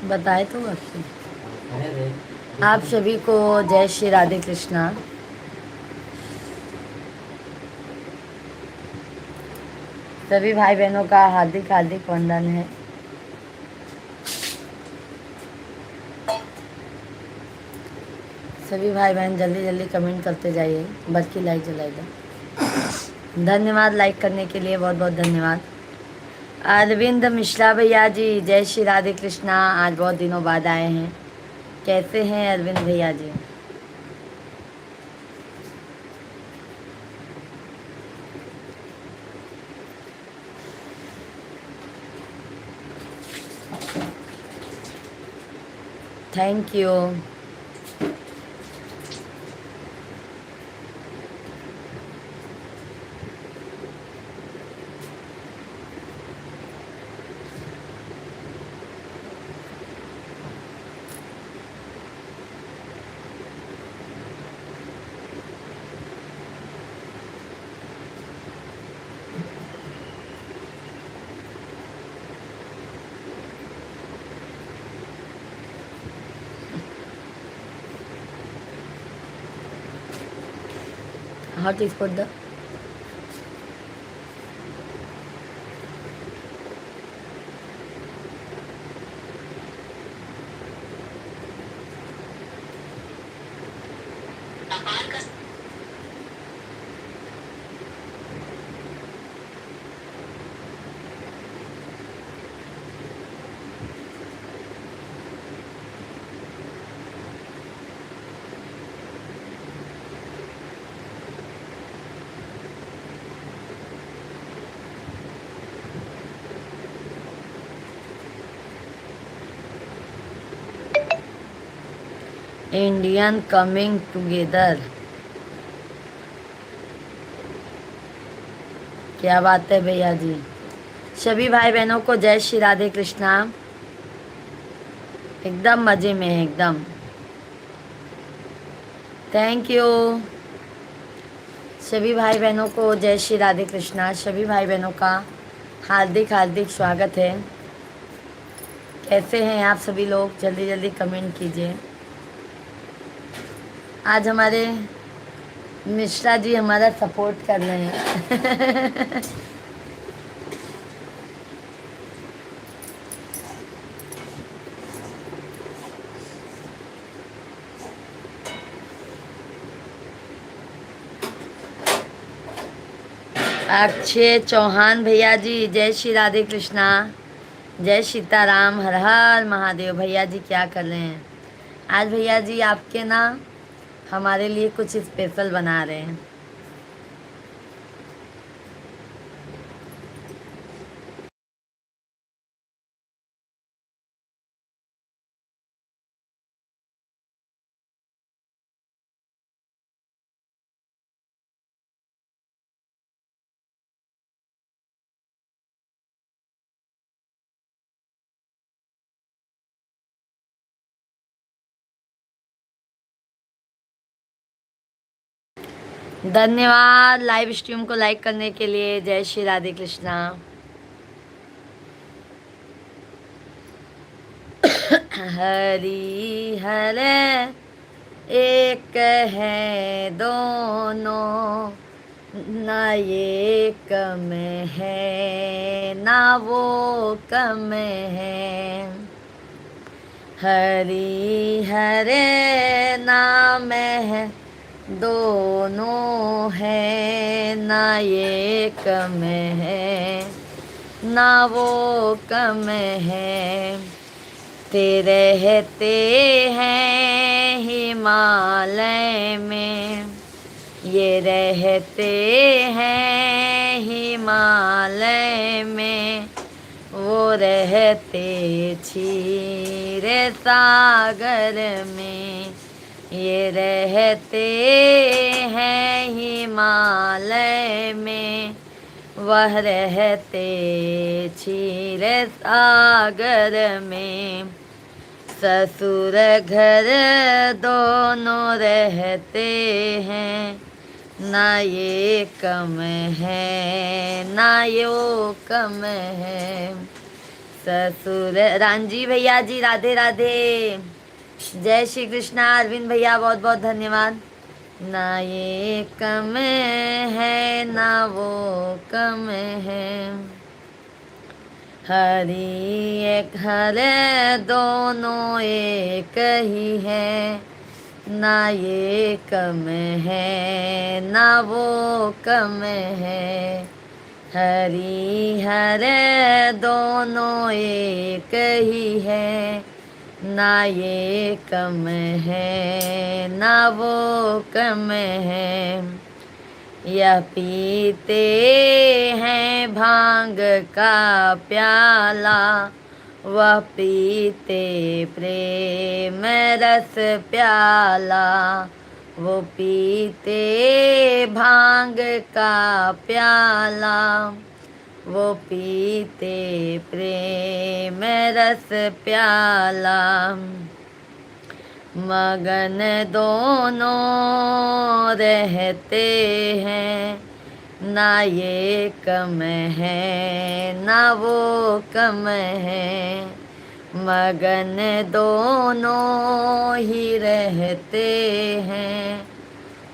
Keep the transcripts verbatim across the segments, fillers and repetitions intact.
बताए तो आपको। आप सभी को जय श्री राधे कृष्णा। सभी भाई बहनों का हार्दिक हार्दिक वंदन है। सभी भाई बहन जल्दी जल्दी comment करते जाइए, बड़की like जलाइए। धन्यवाद like करने के लिए, बहुत बहुत धन्यवाद। अरविंद मिश्रा भैया जी, जय श्री राधे कृष्णा। आज बहुत दिनों बाद आए हैं, कैसे हैं अरविंद भैया जी? Thank you। Hotspot the. Indian coming together। क्या बात है भैया जी। सभी भाई बहनों को जय श्री राधे कृष्णा। एकदम मजे में है, एकदम। Thank you। सभी भाई बहनों को जय श्री राधे कृष्णा। सभी भाई बहनों का हार्दिक हार्दिक स्वागत है। कैसे हैं आप सभी लोग? जल्दी जल्दी comment कीजिए। आज हमारे मिश्रा जी हमारा support कर रहे हैं। अक्षय चौहान भैया जी, जय श्री राधे कृष्णा, जय सीताराम, हर हर महादेव। भैया जी क्या कर रहे हैं आज? भैया जी आपके ना हमारे लिए कुछ special बना रहे हैं। धन्यवाद live stream को like करने के लिए। जय श्री राधे कृष्णा। हरि हर एक है दोनों, ना ये कम है, ना वो कम है। हरि हर नाम है, दोनों है, ना ये कम है, ना वो कम है। ते रहते हैं हिमालय में, ये रहते हैं हिमालय में, वो रहते क्षीर सागर में, ये रहते हैं हिमालय में, वह रहते क्षीर सागर में। ससुर घर दोनों रहते हैं, ना ये कम है, ना यो कम है। ससुर रांझी भैया जी, राधे राधे। जय श्री कृष्णा। अरविंद भैया, बहुत बहुत धन्यवाद। ना ये कम है, ना वो कम है। हरि एक हर दोनों एक ही है, ना ये कम है, ना वो कम है। हरि हर दोनों एक ही है, ना ये कम है, ना वो कम है। यह पीते हैं भांग का प्याला, वह पीते प्रेम रस प्याला। वो पीते भांग का प्याला, वो पीते प्रेम रस प्याला। मगन दोनों रहते हैं, ना ये कम है, ना वो कम है। मगन दोनों ही रहते हैं,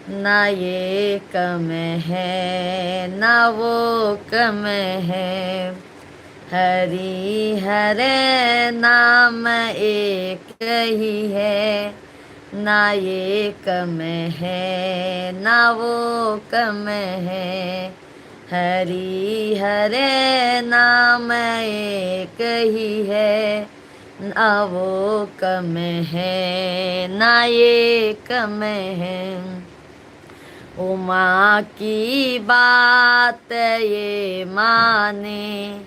ना ये कम है, ना वो कम है। हरि हर नाम एक ही है, ना ये कम है, ना वो कम है। हरि हर नाम एक ही है, ना वो कम है, ना ये कम है। उमा की बात ये माने,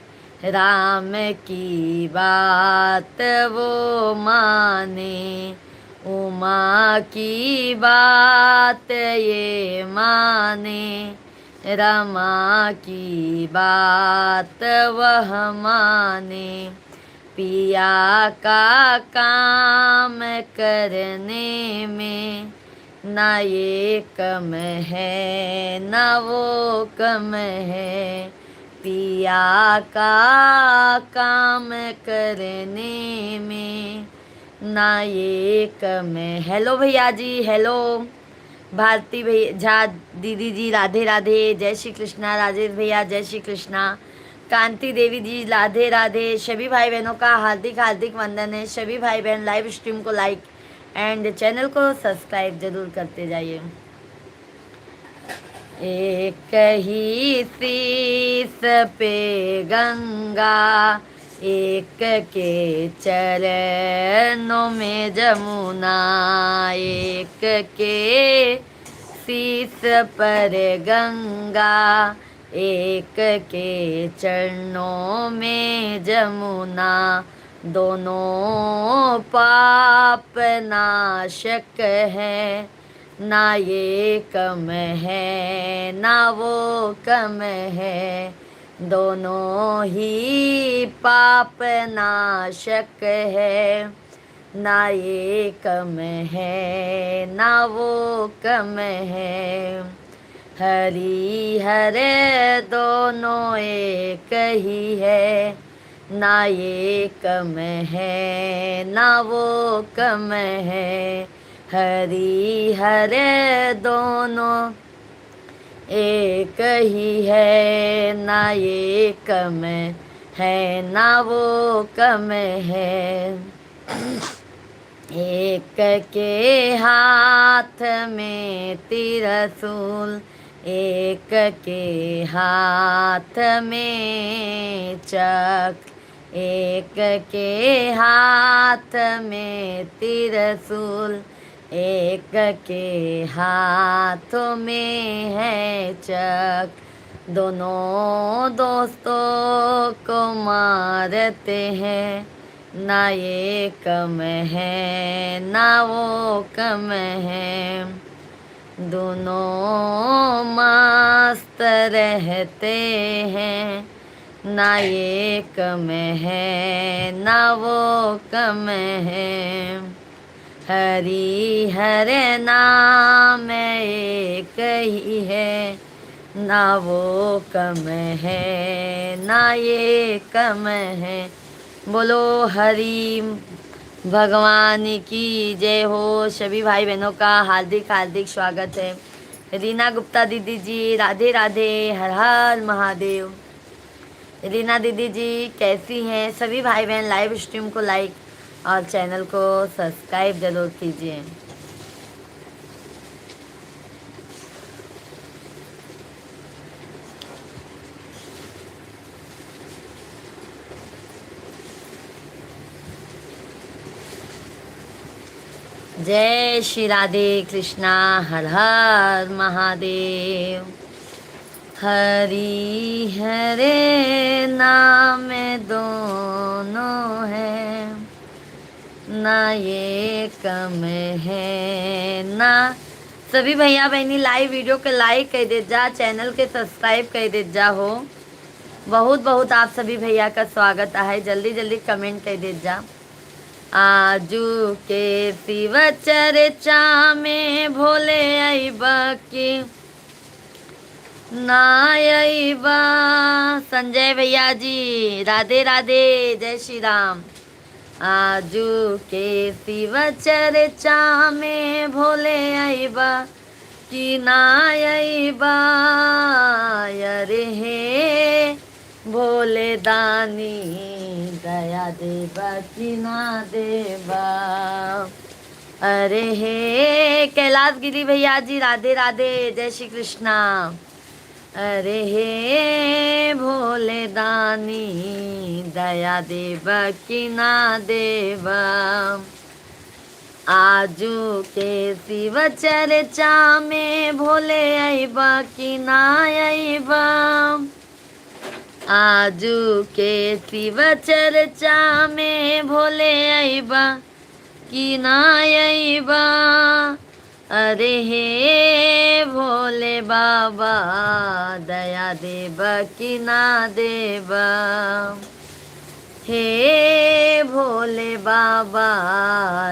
राम की बात वो माने। उमा की बात ये माने, रमा की बात वह माने। पिया का काम करने में, ना ये कम है, ना वो कम है। पिया का काम करने में, ना ये कम है। हेलो भैया जी, हेलो। भारती भै-, झा दीदी जी, राधे राधे, जय श्री कृष्णा। राजेश भैया, जय श्री कृष्णा। कांति देवी जी, राधे राधे। सभी भाई बहनों का हार्दिक हार्दिक वंदन है। सभी भाई बहन live stream को like and channel को subscribe जरूर करते जाइए। एक ही शीश पे गंगा, एक के चरणों में जमुना। एक के शीश पर गंगा, एक के चरणों में जमुना। दोनों पाप नाशक है, ना ये कम है, ना वो कम है। दोनों ही पाप नाशक है, ना ये कम है, ना वो कम है। हरि हर दोनों एक ही है, ना ये कम है, ना वो कम है। हरि हर दोनों एक ही है, ना ये कम है, ना वो कम है। एक के हाथ में त्रिशूल, एक के हाथ में चक्र, एक के हाथ में त्रिशूल, एक के हाथ में है चक्र। दोनों दोस्तों को मारते हैं, ना ये कम है, ना वो कम है। दोनों मस्त रहते हैं, ना ये कम है, ना वो कम है। हरि हर नाम एक ही है, ना वो कम है, ना ये कम है। बोलो हरि भगवान की जय हो। सभी भाई बहनों का हार्दिक हार्दिक स्वागत है। रीना गुप्ता दीदी जी, राधे राधे, हर हर महादेव। रीना दीदी जी कैसी हैं? सभी भाई बहन live stream को like और channel को subscribe जरूर कीजिए। जय श्री राधे कृष्णा, हर हर महादेव। हरि हरे नाम दोनों है, ना ये कम है ना। सभी भैया बहनी live video के like कर देत जा, channel के subscribe कर देत जा हो। बहुत बहुत आप सभी भैया का स्वागत है, जल्दी जल्दी comment कर देत जा। आजू के शिव चर्चा में भोले अइबा की ना अइबा। संजय भैया जी, राधे राधे, जय श्री राम। आजू के शिव चर्चा में भोले अइबा कि ना अइबा। अरे हे भोले दानी, दया देबा कि ना देबा। अरे हे कैलाश गिरी भैया जी, राधे राधे, जय श्री कृष्णा। अरे हे भोले दानी, दया देबा कि ना देबा। आजू के शिव चर्चा में भोले अइबा कि ना अइबा। आजू के शिव चर्चा में भोले अइबा कि ना अइबा। अरे हे भोले बाबा, दया देबा कि ना देबा। हे भोले बाबा,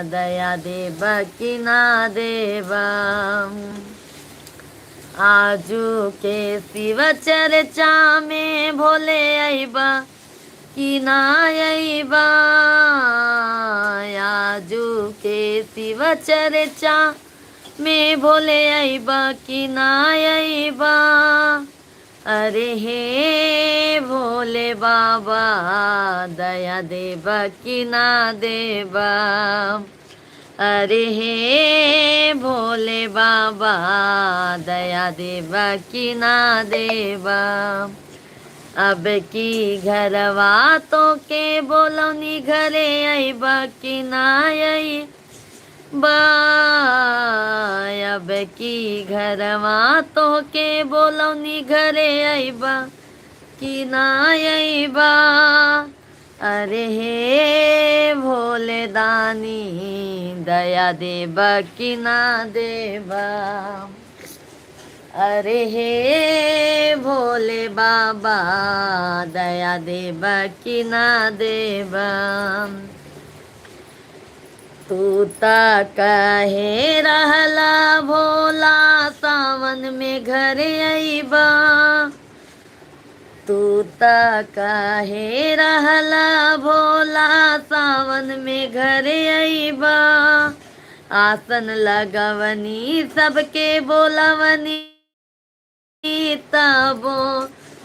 दया देबा कि ना देबा। आजू के शिव चर्चा में भोले अइबा कि ना अइबा। आजू के शिव चर्चा में भोले अइबा कि ना अइबा। अरे हे भोले बाबा, दया देबा कि ना देबा। अरे हे भोले बाबा, दया देबा कि ना देबा। अब की घरवा तोके बोलौनी, घरे अइबा कि ना अइबा। अब की घरवा तोके बोलौनी, घरे अइबा कि ना अइबा। अरे हे भोले दानी, दया देबा कि ना देबा। अरे हे भोले बाबा, दया देबा कि ना देबा। तू त कहे रहला भोला, सावन में घरे अइबा। तू त कहे रहला भोला, सावन में घरे अइबा। आसन लगवनी, सबके बोलवनी, तबो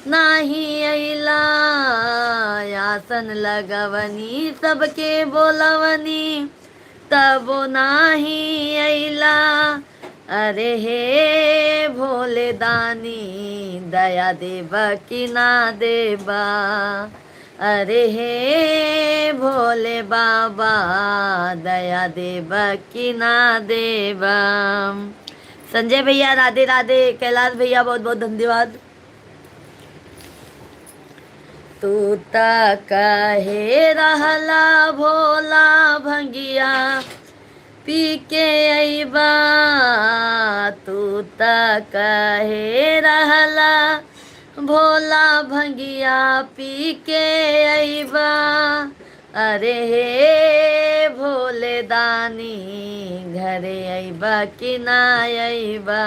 नाही अइला। आसन लगवनी, सबके बोलवनी, तबो नाही अइला। अरे हे भोले दानी, दया देबा कि ना देबा। अरे हे भोले बाबा, दया देबा कि ना देबा। संजय भैया राधे राधे, कैलाश भैया बहुत बहुत धन्यवाद। तू त कहे रहला भोला भंगिया पी के अइबा, तू त कहे रहला भोला भंगिया पी के अइबा। अरे हे भोले दानी, घरे अइबा कि ना अइबा।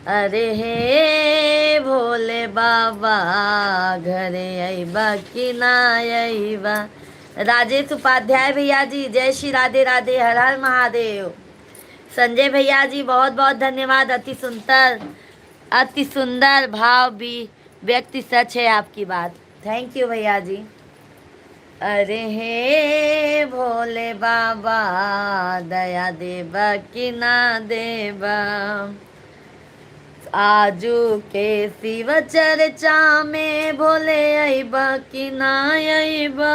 अरे हे भोले बाबा, घरे अइबा कि ना अइबा? राजेश उपाध्याय भैया जी, जय श्री राधे राधे, हर हर महादेव। संजय भैया जी, बहुत बहुत धन्यवाद, अति सुंदर, अति सुंदर भाव भी व्यक्ति, सच है आपकी बात। Thank you भैया जी। अरे हे भोले बाबा, दया देबा कि ना देबा? आजू के शिव चर्चा में भोले अइबा कि ना अइबा?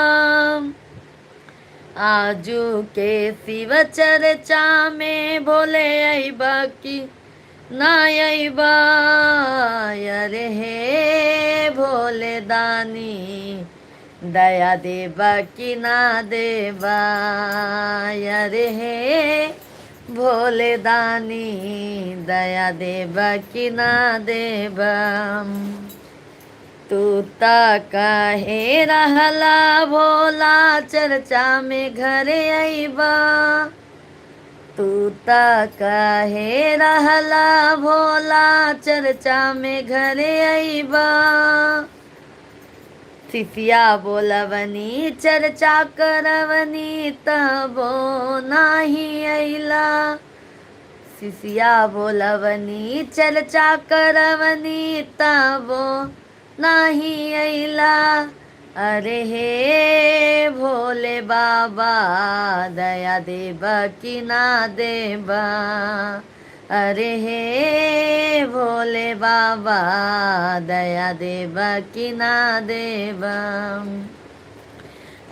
आजू के शिव चर्चा में भोले अइबा कि ना अइबा? अरे हे भोले दानी, दया देबा कि ना देबा? अरे हे भोले दानी, दया देबा कि ना देबा? तू त कहे रहला भोला, चर्चा में घरे अइबा। तू त कहे रहला भोला, चर्चा में घरे अइबा। शिशिया बोलवनी, चर्चा करवनी, तबो नाही अइला। शिशिया बोलवनी, चर्चा करवनी, तबो नाही अइला। अरे हे भोले बाबा, दया देबा कि ना देबा? अरे हे भोले बाबा, दया देबा कि ना देबा?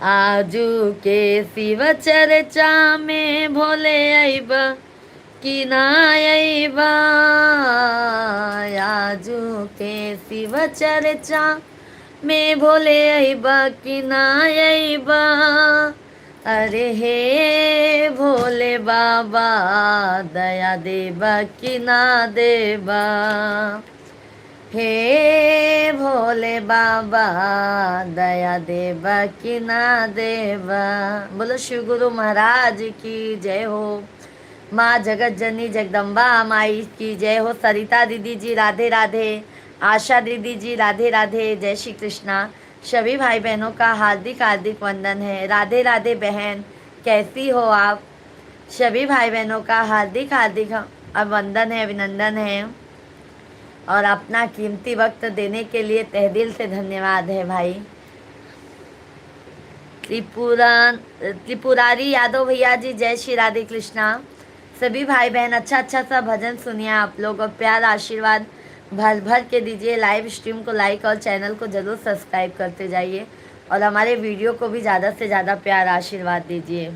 आजू के शिव चर्चा में भोले अइबा कि ना अइबा? आजू के शिव चर्चा में भोले अइबा कि ना अइबा? अरे हे भोले बाबा, दया देबा कि ना देबा? हे भोले बाबा, दया देबा कि ना देबा? बोलो शिव गुरु महाराज की जय हो। माँ जगत जननी जगदम्बा माई की जय हो। सरिता दीदी जी राधे राधे। आशा दीदी जी राधे राधे। जय श्री कृष्णा। सभी भाई बहनों का हार्दिक हार्दिक वंदन है। राधे राधे बहन, कैसी हो आप? सभी भाई बहनों का हार्दिक हार्दिक वंदन है, अभिनंदन है और अपना कीमती वक्त देने के लिए तहे दिल से धन्यवाद है भाई। त्रिपुरा, त्रिपुरारी यादव भैया जी, जय श्री राधे कृष्णा। सभी भाई बहन अच्छा अच्छा सा भजन सुनिए आप लोग और प्यार आशीर्वाद भर भर के दीजिए। Live stream को like और channel को ज़रूर subscribe करते जाइए और हमारे video को भी ज़्यादा से ज़्यादा प्यार आशीर्वाद दीजिए।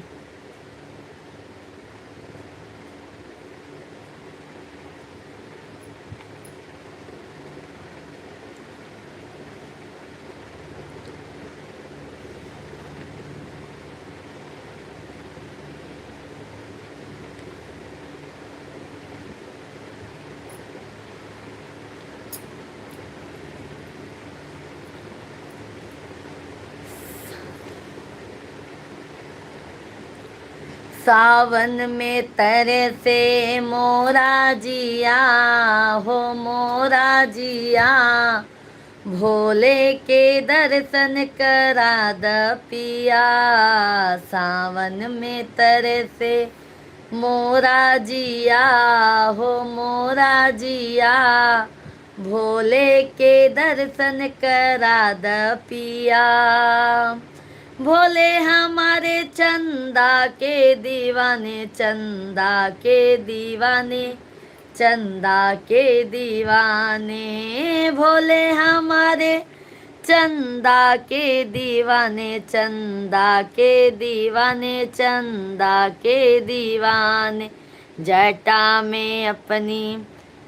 सावन में तरसे मोरा जिया, हो मोरा जिया, भोले के दर्शन करा द पिया। सावन में तरसे मोरा जिया, हो मोरा जिया, भोले के दर्शन करा द पिया। भोले हमारे चंदा के दीवाने, चंदा के दीवाने, चंदा के दीवाने। भोले हमारे चंदा के दीवाने, चंदा के दीवाने, चंदा के दीवाने। जटा में अपनी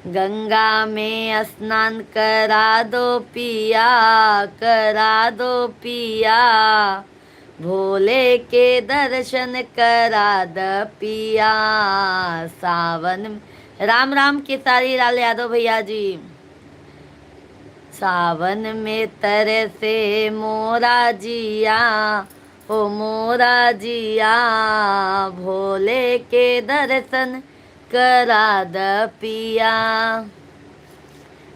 गंगा में स्नान करा दो पिया, करा दो पिया। भोले के दर्शन करा द पिया। सावन में, राम राम केसारी लाल यादव भैया जी। सावन में तरसे मोरा जिया, हो मोरा जिया, भोले के दर्शन करा द पिया।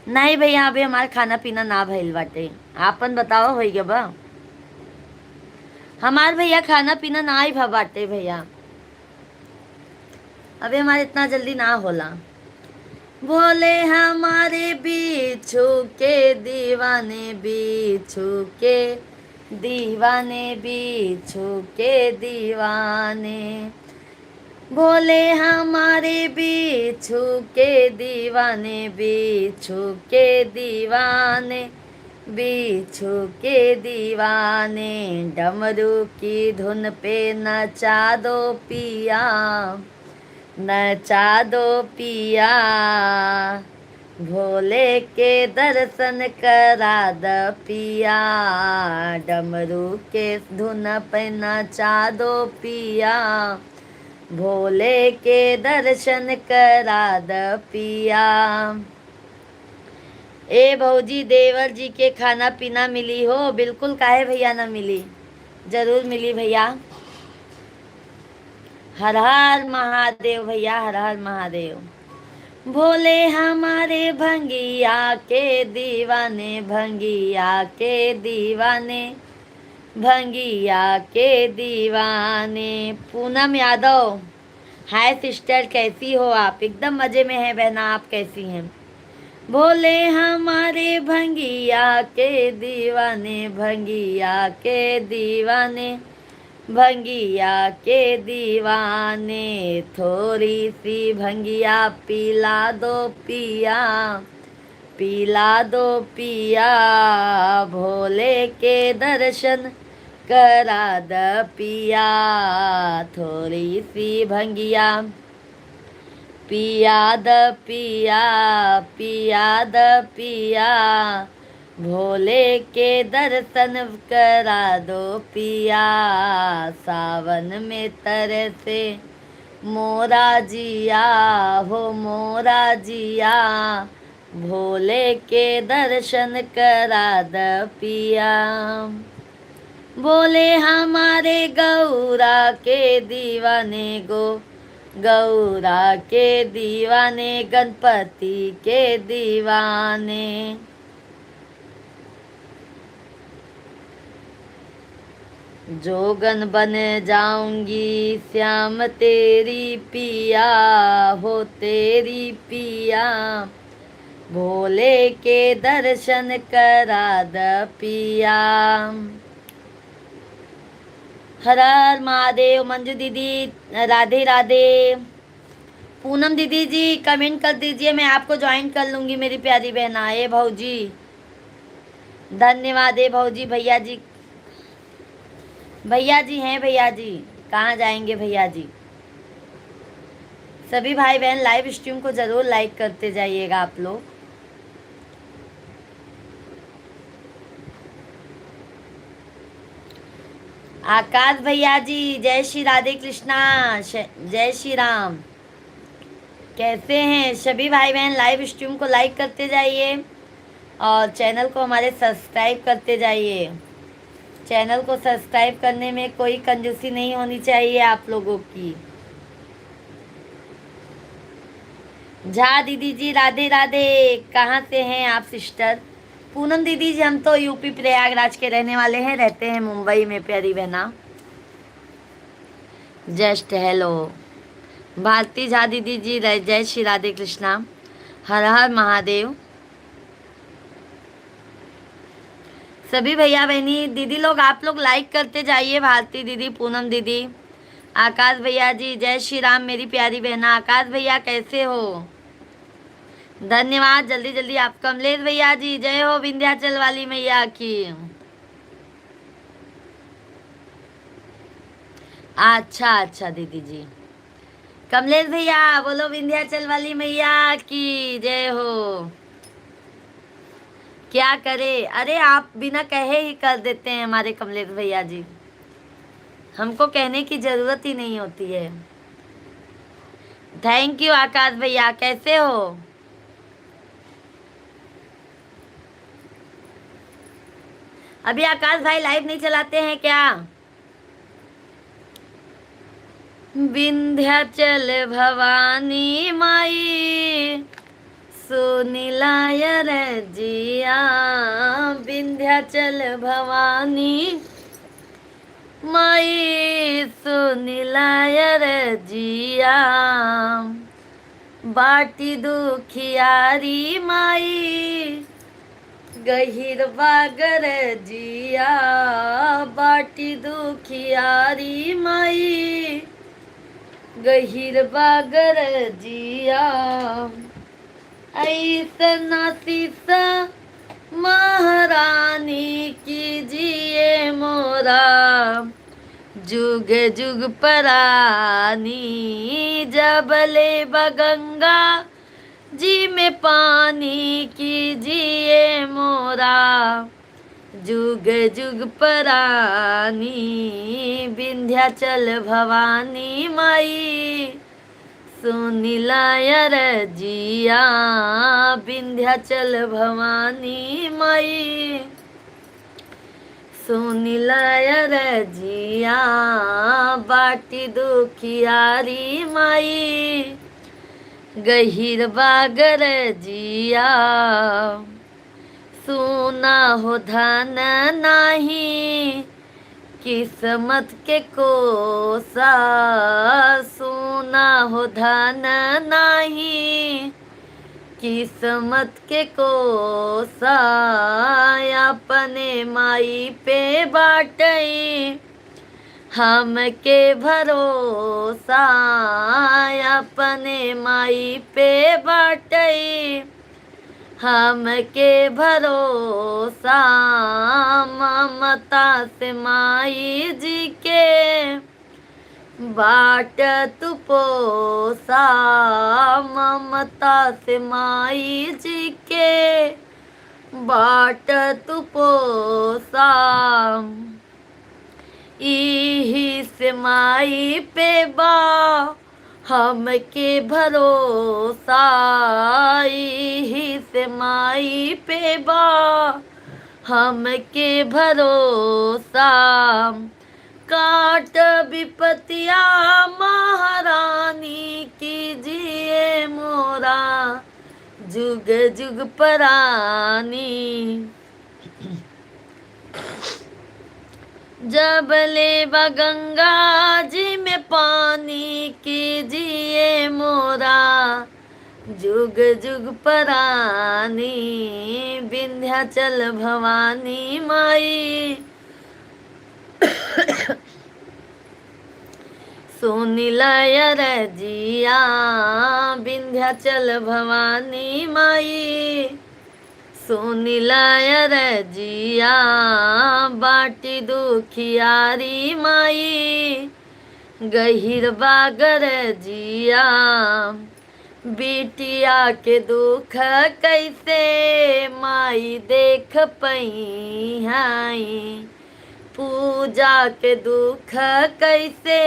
नहीं भैया, अभी हमार खाना पीना ना भइल बाटे। आपन बताओ, होइ गवा? हमार भैया खाना पीना ना ही भा बाटे भैया, अभी हमारे इतना जल्दी ना होला। भोले हमारे बिच्छू के दीवाने, बिच्छू के दीवाने, बिच्छू के दीवाने। भोले हमारे बिच्छू के दीवाने, बिच्छू के दीवाने, बिच्छू के दीवाने। डमरू की धुन पे नचा दो पिया, नचा दो पिया। भोले के दर्शन करा द पिया, डमरू के धुन पे नचा दो पिया, भोले के दर्शन करा द पिया। ए भौजी, देवर जी के खाना पीना मिली हो? बिल्कुल, काहे भैया ना मिली, जरूर मिली भैया। हर हर महादेव भैया, हर हर महादेव। भोले हमारे भंगिया के दीवाने, भंगिया के दीवाने, भंगिया के दीवाने। पूनम यादव, हाय सिस्टर, कैसी हो आप? एकदम मजे में है बहना, आप कैसी हैं? भोले हमारे भंगिया के दीवाने, भंगिया के दीवाने, भंगिया के दीवाने। थोड़ी सी भंगिया पिला दो पिया, पिला दो पिया। भोले के दर्शन करा द पिया, थोड़ी सी भंगिया पिया द पिया, पिया द पिया। भोले के दर्शन करा दो पिया, सावन में तरसे मोरा जिया, हो मोरा जिया। भोले के दर्शन करा द पिया। भोले हमारे गौरा के दीवाने गो, गौरा के दीवाने, गणपति के दीवाने। जोगन बन जाऊंगी श्याम तेरी पिया, हो तेरी पिया। भोले के दर्शन करा द पिया। हर हर महादेव। मंजू दीदी, राधे राधे। पूनम दीदी जी, कमेंट कर दीजिए, मैं आपको ज्वाइन कर लूंगी मेरी प्यारी बहना। ए भौजी, धन्यवाद। ए भौजी, भैया जी, भैया जी हैं, भैया जी, कहाँ जाएंगे भैया जी? सभी भाई बहन लाइव स्ट्रीम को जरूर लाइक करते जाइएगा आप लोग। आकाश भैया जी, जय श्री राधे कृष्णा, श-, जय श्री राम। कैसे हैं सभी भाई बहन? लाइव स्ट्रीम को लाइक करते जाइए और चैनल को हमारे सब्सक्राइब करते जाइए। चैनल को सब्सक्राइब करने में कोई कंजूसी नहीं होनी चाहिए आप लोगों की। झा दीदी जी, राधे राधे। कहाँ से हैं आप सिस्टर? पूनम दीदी जी, हम तो यूपी प्रयागराज के रहने वाले हैं, रहते हैं मुंबई में, प्यारी बहना। Just hello. भारती झा दीदी जी, रे-, जय श्री राधे कृष्णा, हर हर महादेव। सभी भैया बहनी, दीदी लोग, आप लोग लाइक करते जाइए। भारती दीदी, पूनम दीदी, आकाश भैया जी, जय श्री राम मेरी प्यारी बहना। आकाश भैया, कैसे हो? धन्यवाद। जल्दी जल्दी आप, कमलेश भैया जी, जय हो विंध्याचल वाली मैया की। अच्छा अच्छा दीदी जी। कमलेश भैया, बोलो विंध्याचल वाली मैया की जय हो। क्या करे, अरे आप बिना कहे ही कर देते हैं हमारे कमलेश भैया जी, हमको कहने की जरूरत ही नहीं होती है। थैंक यू आकाश भैया, कैसे हो? अभी आकाश भाई लाइव नहीं चलाते हैं क्या? विंध्याचल भवानी माई, सो सुनिला अरजिया विंध्याचल भवानी, माई सुनिला अरजिया। बाटी दुखियारी माई, गहिर बा गरजिया। बाटी दुखियारी माई, गहिर बा गरजिया। ऐसन आशीष महारानी कीजिए मोरा, जुग जुग परानी। जबले बा गंगा जी में पानी कीजिए मोरा, जुग जुग परानी। विंध्याचल भवानी माई, सुनिला अरजिया। विंध्याचल भवानी माई, सुनिला अरजिया। बाटी दुखियारी माई, गहिर बा गरजिया। सुना हो धन नाही किस्मत के कोसा, सुना हो धन नाही किस्मत के कोसा। अपने माई पे बाटई हमके भरोसा, अपने माई पे बाटई हमके भरोसा। ममता से माई जी के बाट तू पोसा, ममता से माई जी के बाट तू पोसा। इही से माई पे बा हमके भरोसा, इही से माई पे बा हमके भरोसा। काट विपतिया महारानी कीजिए मोरा, जुग जुग परानी। जबले बा गंगा जी में पानी कीजिए मोरा, जुग जुग परानी। विंध्याचल भवानी माई, सुनिला अरजिया। विंध्याचल भवानी माई, सुनिला अरजिया। बाटी दुखियारी माई, गहिर बा गरजिया। बिटिया के दुख कैसे माई देख पइहैं, पूजा के दुख कैसे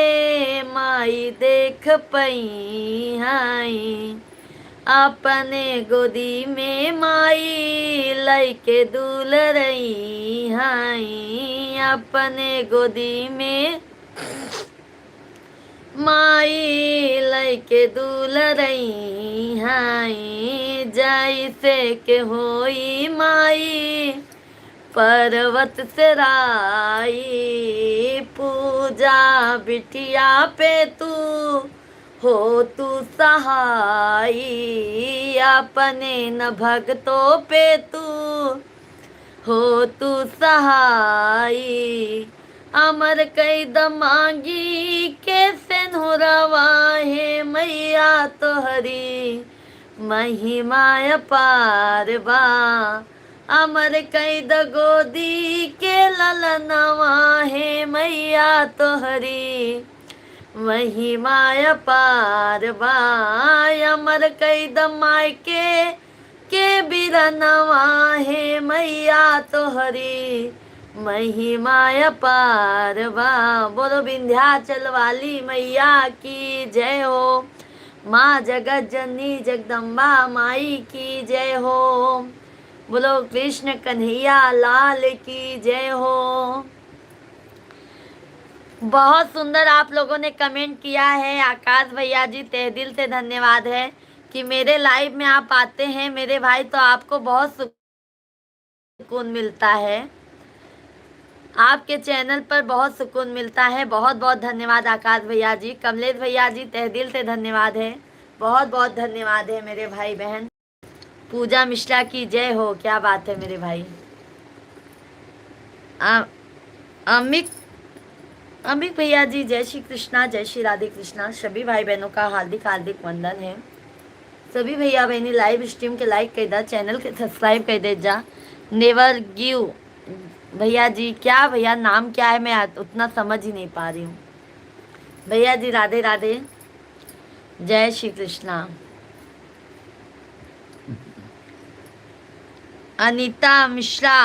माई देख पइहैं। अपने गोदी में माई लइके दुलरइहैं, अपने गोदी में माई लइके दुलरइहैं। जइसे के होई माई पर्वत से राई, पूजा बिटिया पे तू हो तू सहाई, अपने न भगतो पे तू हो तू सहाई। अमर कई द मांगी के सेनुरवा हे मैया तोहरी महिमा अपार बा। अमर कई द गोदी के ललनवा हे मैया तोहरी महिमा अपार बा। अमर कई द मायके के बिरनवा हे मैया तोहरी महिमा अपार बा। बोलो विंध्याचल वाली मैया की जय हो, माँ जगत जननी जगदम्बा माई की जय हो, बोलो कृष्ण कन्हैया लाल की जय हो। बहुत सुंदर आप लोगों ने कमेंट किया है आकाश भैया जी, तहे दिल से धन्यवाद है। कि मेरे live में आप आते हैं मेरे भाई, तो आपको बहुत सुकून मिलता है, आपके channel पर बहुत सुकून मिलता है। बहुत बहुत धन्यवाद आकाश भैया जी, कमलेश भैया जी, तहे दिल से धन्यवाद है, बहुत बहुत धन्यवाद है मेरे भाई बहन। पूजा मिश्रा की जय हो, क्या बात है मेरे भाई। आ, अमिक, अमिक भैया जी, जय श्री कृष्णा, जय श्री राधे कृष्णा। सभी भाई बहनों का हार्दिक हार्दिक वंदन है। सभी भैया बहनी live stream के like कर दा, channel के subscribe कर दे जा। Never give भैया जी, क्या भैया नाम क्या है, मैं आ-, उतना समझ ही नहीं पा रही हूँ। भैया जी राधे राधे, जय श्री कृष्णा। अनिता मिश्रा,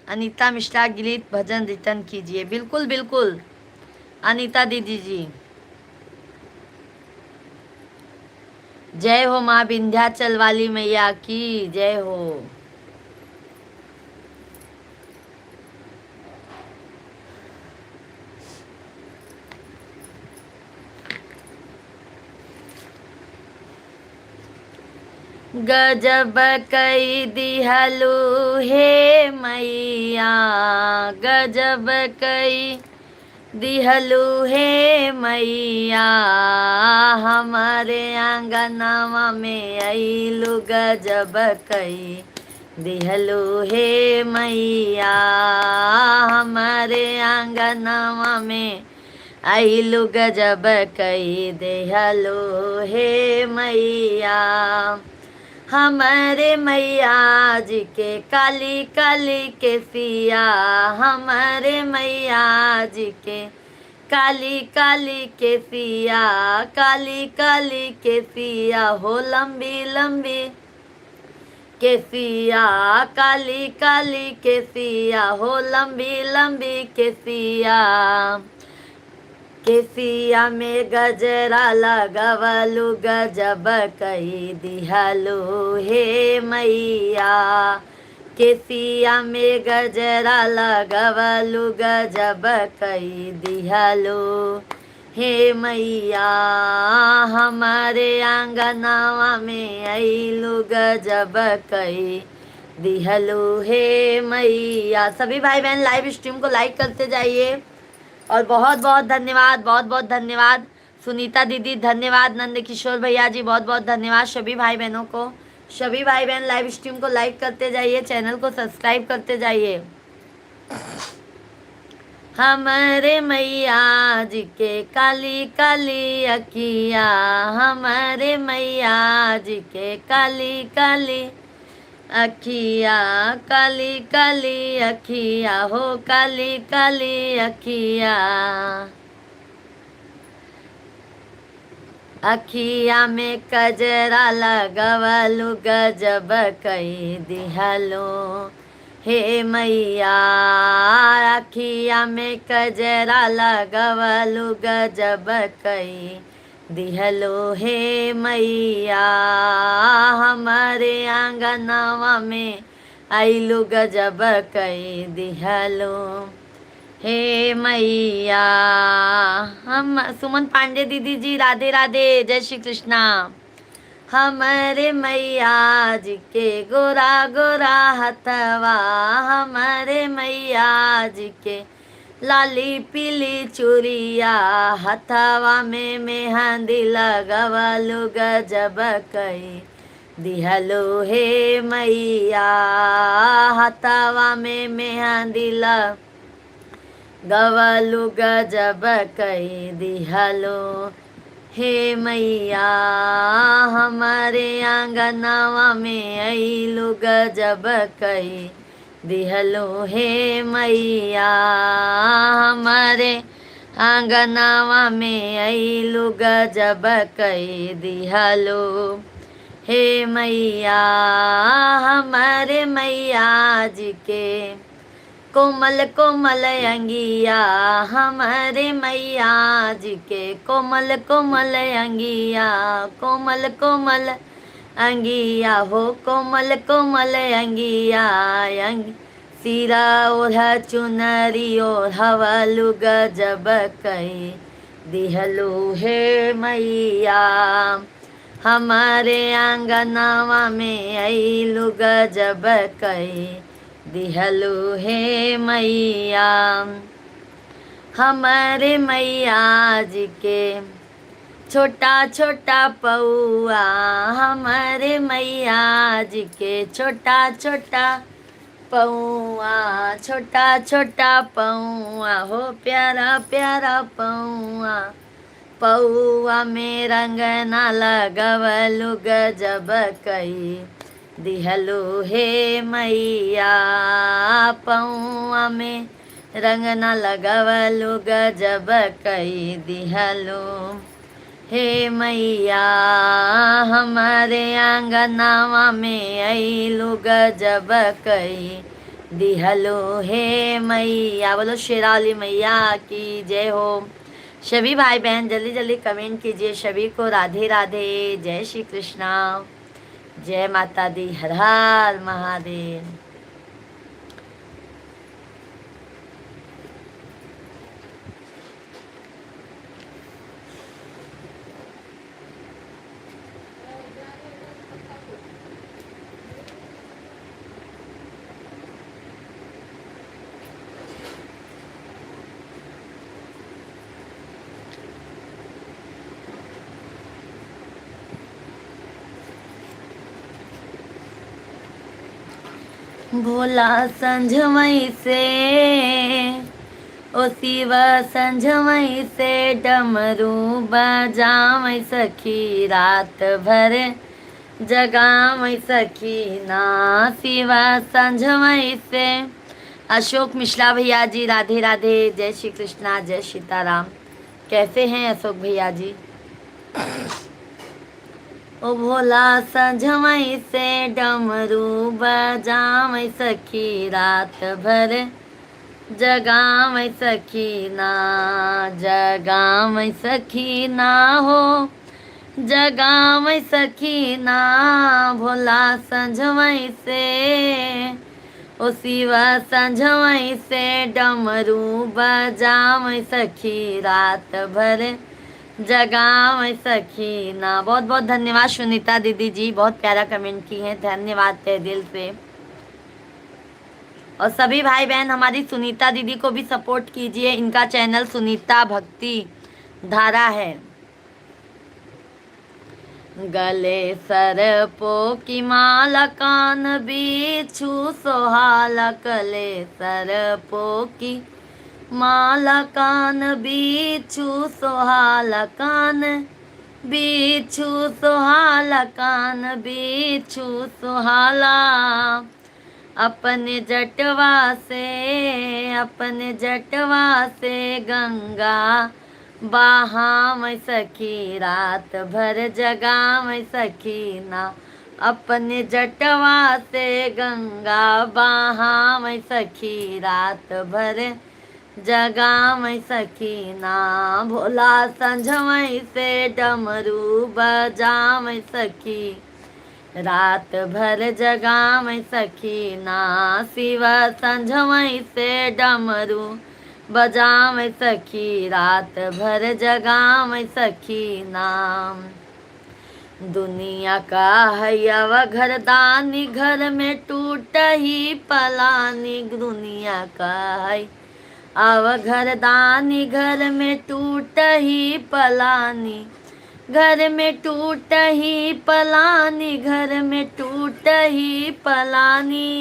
अनिता मिश्रा, गीत भजन return कीजिए। बिल्कुल बिल्कुल अनिता दीदी जी। जय हो माँ विंध्याचल वाली मैया की जय हो। गजब कई दिहलू हे मैया, गजब कई दिहलू हे मैया, हमारे आंगनवा में अइलू गजब कई दिहलू हे मैया, हमारे आंगनवा में अइलू गजब कई दिहलू हे मैया। हमारे मैया जी के काली काली केसिया, हमारे मैया जी के काली काली केसिया, काली काली केसिया हो लंबी लंबी केसिया, काली काली केसिया हो लंबी लंबी केसिया। केसिया में गजरा लगवलू गजब कई दिहलू हे मैया, केसिया में गजरा लगवलू गजब कई दिहलू हे मैया, हमारे आंगनवा में अइलू गजब कई दिहलू हे मैया। सभी भाई बहन live stream को like करते जाइए और बहुत बहुत धन्यवाद, बहुत बहुत धन्यवाद सुनीता दीदी, धन्यवाद नंद किशोर भैया जी, बहुत बहुत धन्यवाद सभी भाई बहनों को। सभी भाई बहन live stream को like करते जाइए, channel को subscribe करते जाइए। हमारे मैया जी के काली काली अखिया, हमारे मैया जी के काली काली अखिया, काली काली अखिया हो काली काली अखिया। अखिया में कजरा लगवलू गजब कई दिहलू हे मैया, अखिया में कजरा लगवलू गजब कई दिहलू हे मैया, हमारे आंगनवा में अइलू गजब कई दिहलू हे मैया। हम सुमन पांडे दीदी जी राधे राधे, जय श्री कृष्णा। हमारे मैया जी के गोरा गोरा हथवा, हमारे मैया जी के लाली पीली चूड़िया, हथवा में मेहंदी लगवलू गजब कई दिहलू हे मैया, हथवा में मेहंदी लगवलू गजब कई दिहलू हे मैया, हमारे आंगनवा में अइलू गजब कई दिहलू हे मैया, हमारे आंगनवा में अइलू गजब कई दिहलू हे मैया, हमारे मैया जी के कोमल कोमल अंगिया, हमारे मैया जी के कोमल कोमल अंगिया, कोमल कोमल अंगिया हो कोमल कोमल अंगिया। अंग सिरा ओढ़ा चुनरी ओढ़वलू गजब कई दिहलू हे मैया, हमरे आंगनवा में अइलू गजब कई दिहलू हे मैया। हमरे मैया जी के छोटा छोटा पौआ, हमरे मैया जी के छोटा छोटा पौआ, छोटा छोटा पौआ हो प्यारा प्यारा पौआ। पौआ में रंगना लगवलू गजब कई दिहलू हे मैया। पौआ में रंगना लगवलू गजब कई दिहलू हे मैया। हमरे आंगनवा में अइलू गजब कई दिहलू हे मैया। बोलो शेरावाली मैया की जय हो। सभी भाई बहन जल्दी जल्दी कमेंट कीजिए। सभी को राधे राधे, जय श्री कृष्णा, जय माता दी, हर हर महादेव। भोला संझवई से, ओ शिवा संझवई से, डमरू बजावई सखी रात भर जगावई सखी ना, शिवा संझवई से। अशोक मिश्रा भैया जी, राधे राधे, जय श्री कृष्णा, जय सीताराम। कैसे हैं अशोक भैया जी? ओ भोला संझवई से डमरू बजावई सखी रात भर जगावई सखी ना, जगावई सखी ना हो, जगावई सखी ना, भोला संझवई से। ओ शिवा संझवई से डमरू बजावई सखी रात भर जगावई सखी ना। बहुत बहुत धन्यवाद सुनीता दीदी जी, बहुत प्यारा कमेंट की हैं, धन्यवाद तहे दिल से। और सभी भाई बहन हमारी सुनीता दीदी को भी सपोर्ट कीजिए, इनका चैनल सुनीता भक्ति धारा है। गले सरपो की माला कान बिच्छू सोहाला, गले सरपो की माला कान बिच्छू सोहाला, कान बिच्छू सोहाला, कान बिच्छू सोहाला। अपने जटवा से, अपने जटवा से गंगा बहावै सखी, रात भर जगावै सखी ना। अपने जटवा से गंगा बहावै सखी, रात भर जगावै सखी ना। भोला संझवै से डमरू बजावै सखी, रात भर जगावै सखी ना। शिवा संझवै से डमरू बजावै सखी, रात भर जगावै सखी ना। दुनिया का है अवघरदानी, घर में टूटही पलानी। दुनिया का है अवघरदानी, घर में टूटही पलानी, घर में टूटही पलानी, घर में टूटही पलानी।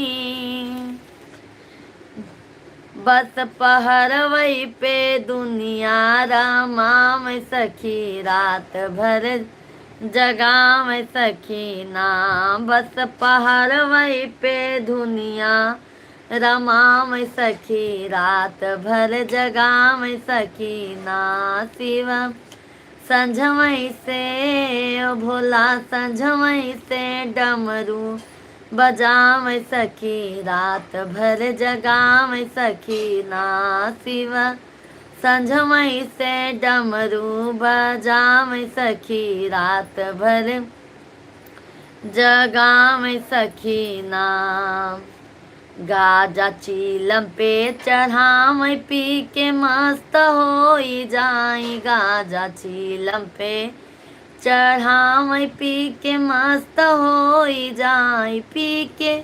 बस पहरवै पे दुनिया रमावै सखी, रात भर जगावै सखी ना। बस पहरवै पे दुनिया रमावै सखी, रात भर जगावै सखी ना। शिवा संझवै से, ओ भोला संझवै से डमरू बजावै सखी, रात भर जगावै सखी ना। शिवा संझवै से डमरू बजावै सखी, रात भर जगावै सखी ना। गाजा चीलम पे चढ़ावै, पी के मस्त होई जाई। गाजा चीलम पे चढ़ावै पी के मस्त होई जाई, पी के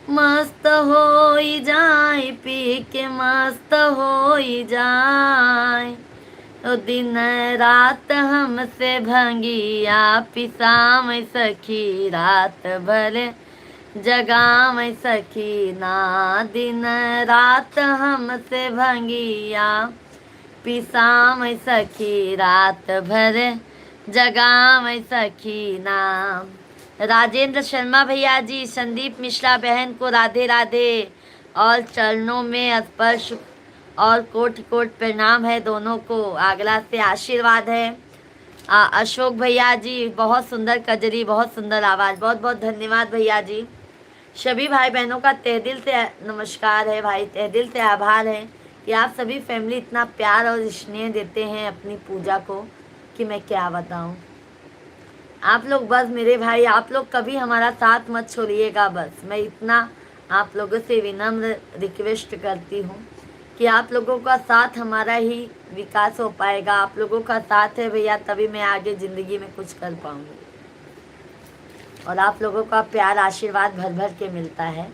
मस्त होई जाई, पी के मस्त होई जाई। ओ दिन रात हमसे भंगिया पिसावै सखी, रात भर जगावै सखी ना। दिन रात हमसे भंगिया पिसावै सखी, रात भर जगावै सखी ना। राजेंद्र शर्मा भैया जी, संदीप मिश्रा बहन को राधे राधे और चरणों में स्पर्श और कोटि कोटि प्रणाम है दोनों को, आगरा से आशीर्वाद है। आ, अशोक भैया जी, बहुत सुंदर कजरी, बहुत सुंदर आवाज़, बहुत बहुत धन्यवाद भैया जी। सभी भाई बहनों का तहे दिल से नमस्कार है भाई, तहे दिल से आभार है कि आप सभी फैमिली इतना प्यार और स्नेह देते हैं अपनी पूजा को कि मैं क्या बताऊं। आप लोग बस मेरे भाई, आप लोग कभी हमारा साथ मत छोड़िएगा। बस मैं इतना आप लोगों से विनम्र रिक्वेस्ट करती हूँ कि आप लोगों का साथ हमारा ही विकास हो पाएगा। आप लोगों का साथ है भैया, तभी मैं आगे ज़िंदगी में कुछ कर पाऊँगी। और आप लोगों का प्यार आशीर्वाद भर भर के मिलता है,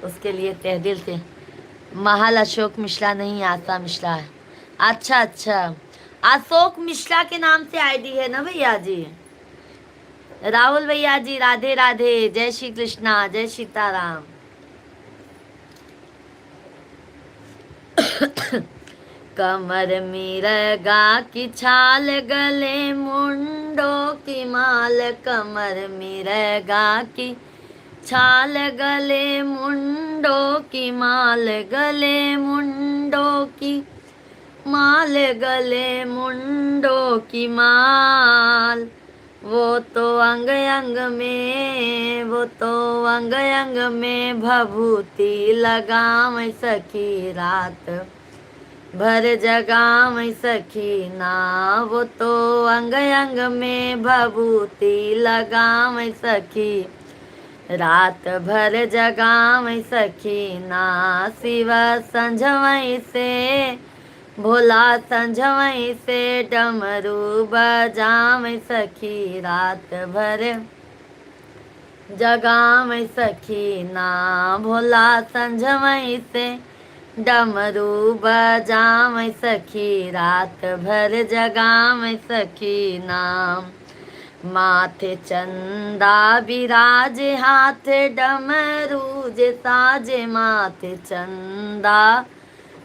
उसके लिए तहे दिल से। महल अशोक मिश्रा नहीं, आशा मिश्रा है। अच्छा, अच्छा, अशोक मिश्रा के नाम से आईडी है ना भैया जी? राहुल भैया जी, राधे राधे, जय श्री कृष्णा, जय सीताराम। कमर मिरगा की छाल, गले मुंडो की माल, कमर मिरगा की छाल, गले मुंडो की माल, गले मुंडो की माल, गले मुंडो की माल। वो तो अंग अंग में, वो तो अंग अंग में भभूति लगावै सखी, रात भर जगावै सखी ना। वो तो अंग अंग में भभूति लगावै सखी, रात भर जगावै सखी ना। शिव संझवै से, भोला संझवै से, डमरू बजावै सखी, रात भर जगावै सखी ना। भोला संझवै से, डमरू बजावै सखी, रात भर जगावै सखी ना। माथे चंदा बिराजे, हाथ डमरू जे साजे, माथे चंदा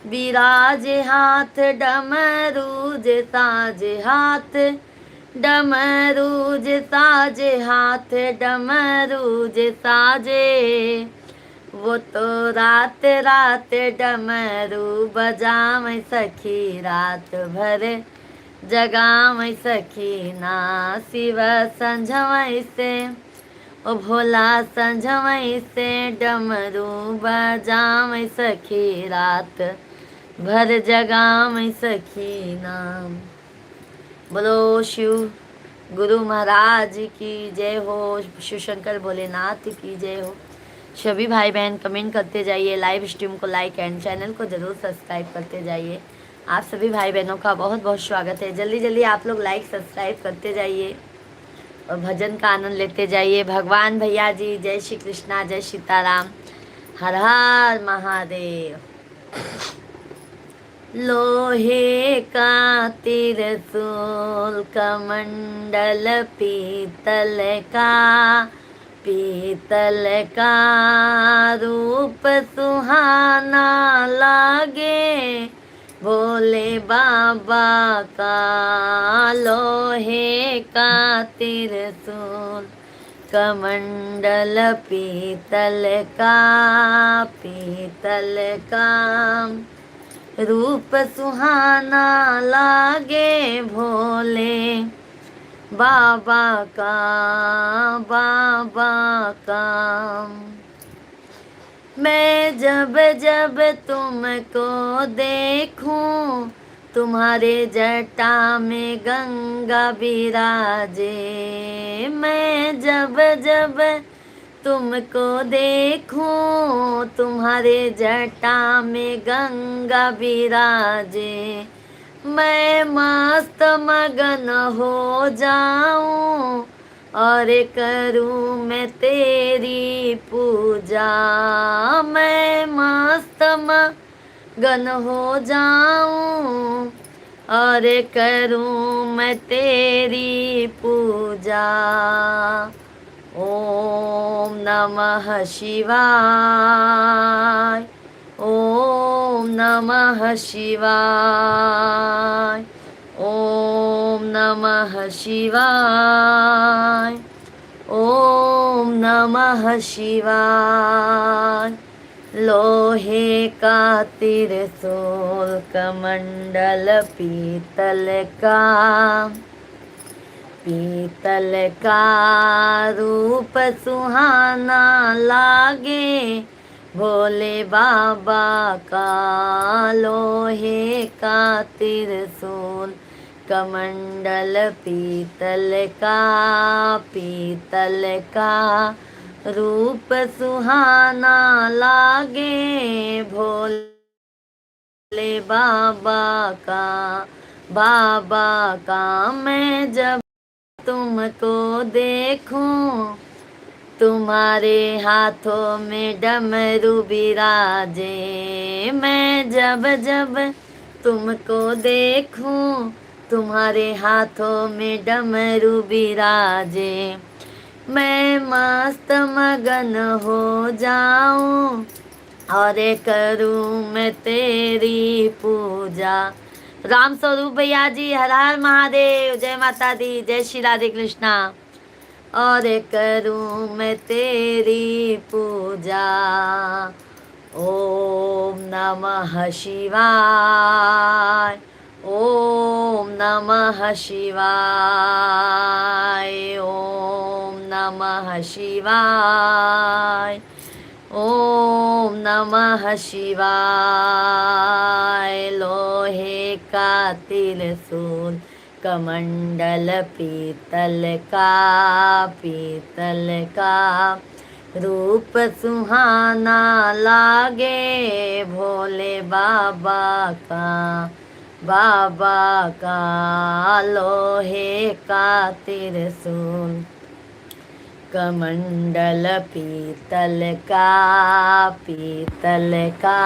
बिराजे, हाथ डमरू जे साजे, हाथ डमरू जे साजे, हाथ डमरू जे साजे। वो तो रात रात डमरू बजावै सखी, रात भर जगावै सखी ना। शिव संझवै से, ओ भोला संझवै से, डमरू बजावै सखी, रात भर जगावै सखी ना। बोलो शिव गुरु महाराज की जय हो, शिव शंकर भोलेनाथ की जय हो। सभी भाई बहन कमेंट करते जाइए, लाइव स्ट्रीम को लाइक एंड चैनल को जरूर सब्सक्राइब करते जाइए। आप सभी भाई बहनों का बहुत बहुत स्वागत है। जल्दी जल्दी आप लोग लाइक सब्सक्राइब करते जाइए और भजन का आनंद लेते जाइए। भगवान भैया जी, जय श्री कृष्णा, जय सीताराम, हर हर महादेव। लोहे का त्रिशूल कमंडल पीतल का, पीतल का रूप सुहाना लागे भोले बाबा का। लोहे का त्रिशूल कमंडल पीतल का, पीतल का रूप सुहाना लागे भोले बाबा का, बाबा का। मैं जब जब तुमको देखूं, तुम्हारे जटा में गंगा विराजे। मैं जब जब तुमको देखूं, तुम्हारे जटा में गंगा विराजे। मैं मस्त मगन हो जाऊं और करूं मैं तेरी पूजा। मैं मस्त मगन हो जाऊं और करूं मैं तेरी पूजा। ओम नमः शिवाय, ओम नमः शिवाय, ओम नमः शिवाय, ओम नमः शिवाय। लोहे का त्रिशूल कमंडल पीतल का, पीतल का रूप सुहाना लागे भोले बाबा का। लोहे का त्रिशूल कमंडल पीतल का, पीतल का रूप सुहाना लागे भोले बाबा का, बाबा का। मैं जब तुमको देखूं, तुम्हारे हाथों में डमरू बिराजे। मैं जब जब तुमको देखूं, तुम्हारे हाथों में डमरू बिराजे। मैं मस्त मगन हो जाऊं और करूं मैं तेरी पूजा। राम स्वरूप भैया जी, हर हर महादेव, जय माता दी, जय श्री राधे कृष्णा। और करूं मैं तेरी पूजा। ओम नमः शिवाय, ओम नमः शिवाय, ओम नमः शिवाय, ओम नमः शिवाय। लोहे का त्रिशूल कमंडल पीतल का, पीतल का रूप सुहाना लागे भोले बाबा का, बाबा का। लोहे का त्रिशूल कमंडल पीतल का, पीतल का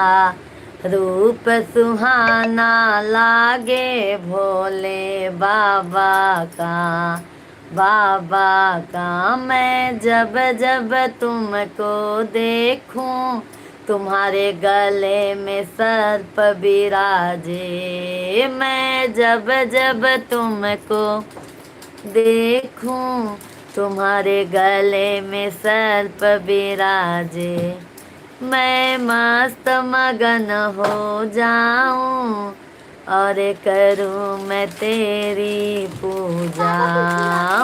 रूप सुहाना लागे भोले बाबा का, बाबा का। मैं जब जब तुमको देखूं, तुम्हारे गले में सर्प बिराजे। मैं जब जब तुमको देखूं, तुम्हारे गले में सर्प बिराजे। मैं मस्त मगन हो जाऊं और करूं मैं तेरी पूजा।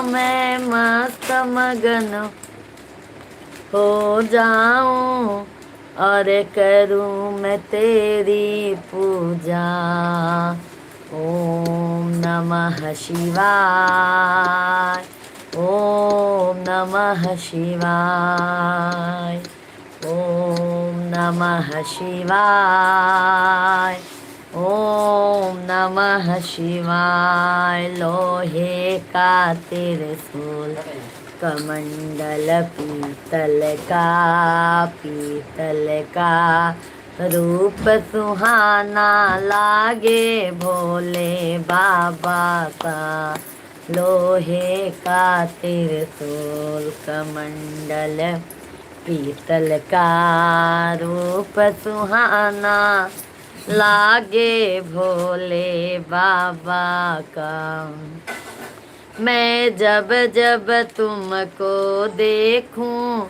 मैं मस्त मगन हो जाऊं और करूं मैं तेरी पूजा। ओम नमः शिवाय, ओम नमः शिवाय, ओम नमः शिवाय, ओम नमः शिवाय। लोहे का त्रिशूल कमंडल पीतल का, पीतल का रूप सुहाना लागे भोले बाबा का। लोहे का त्रिशूल कमंडल पीतल का रूप सुहाना लागे भोले बाबा का। मैं जब जब तुमको देखूं,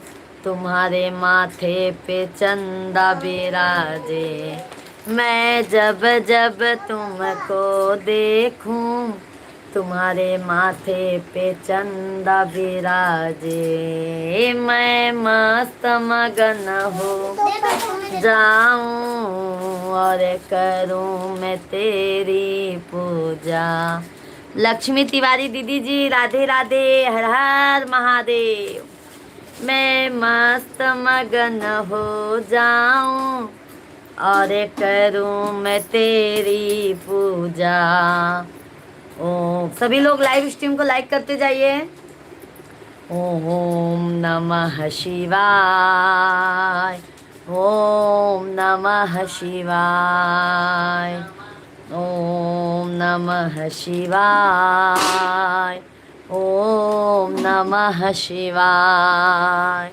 तुम्हारे माथे पे चंदा बिराजे। मैं जब जब तुमको देखूं, तुम्हारे माथे पे चंदा बिराजे। मैं मस्त मगन हो जाऊं और करूं मैं तेरी पूजा। लक्ष्मी तिवारी दीदी जी, राधे राधे, हर हर महादेव। मैं मस्त मगन हो जाऊं और करूं मैं तेरी पूजा। ओ, सभी लोग लाइव स्ट्रीम को लाइक करते जाइए। ओम नमः शिवाय, ओम नमः शिवाय, ओम नमः शिवाय, ओम नमः शिवाय।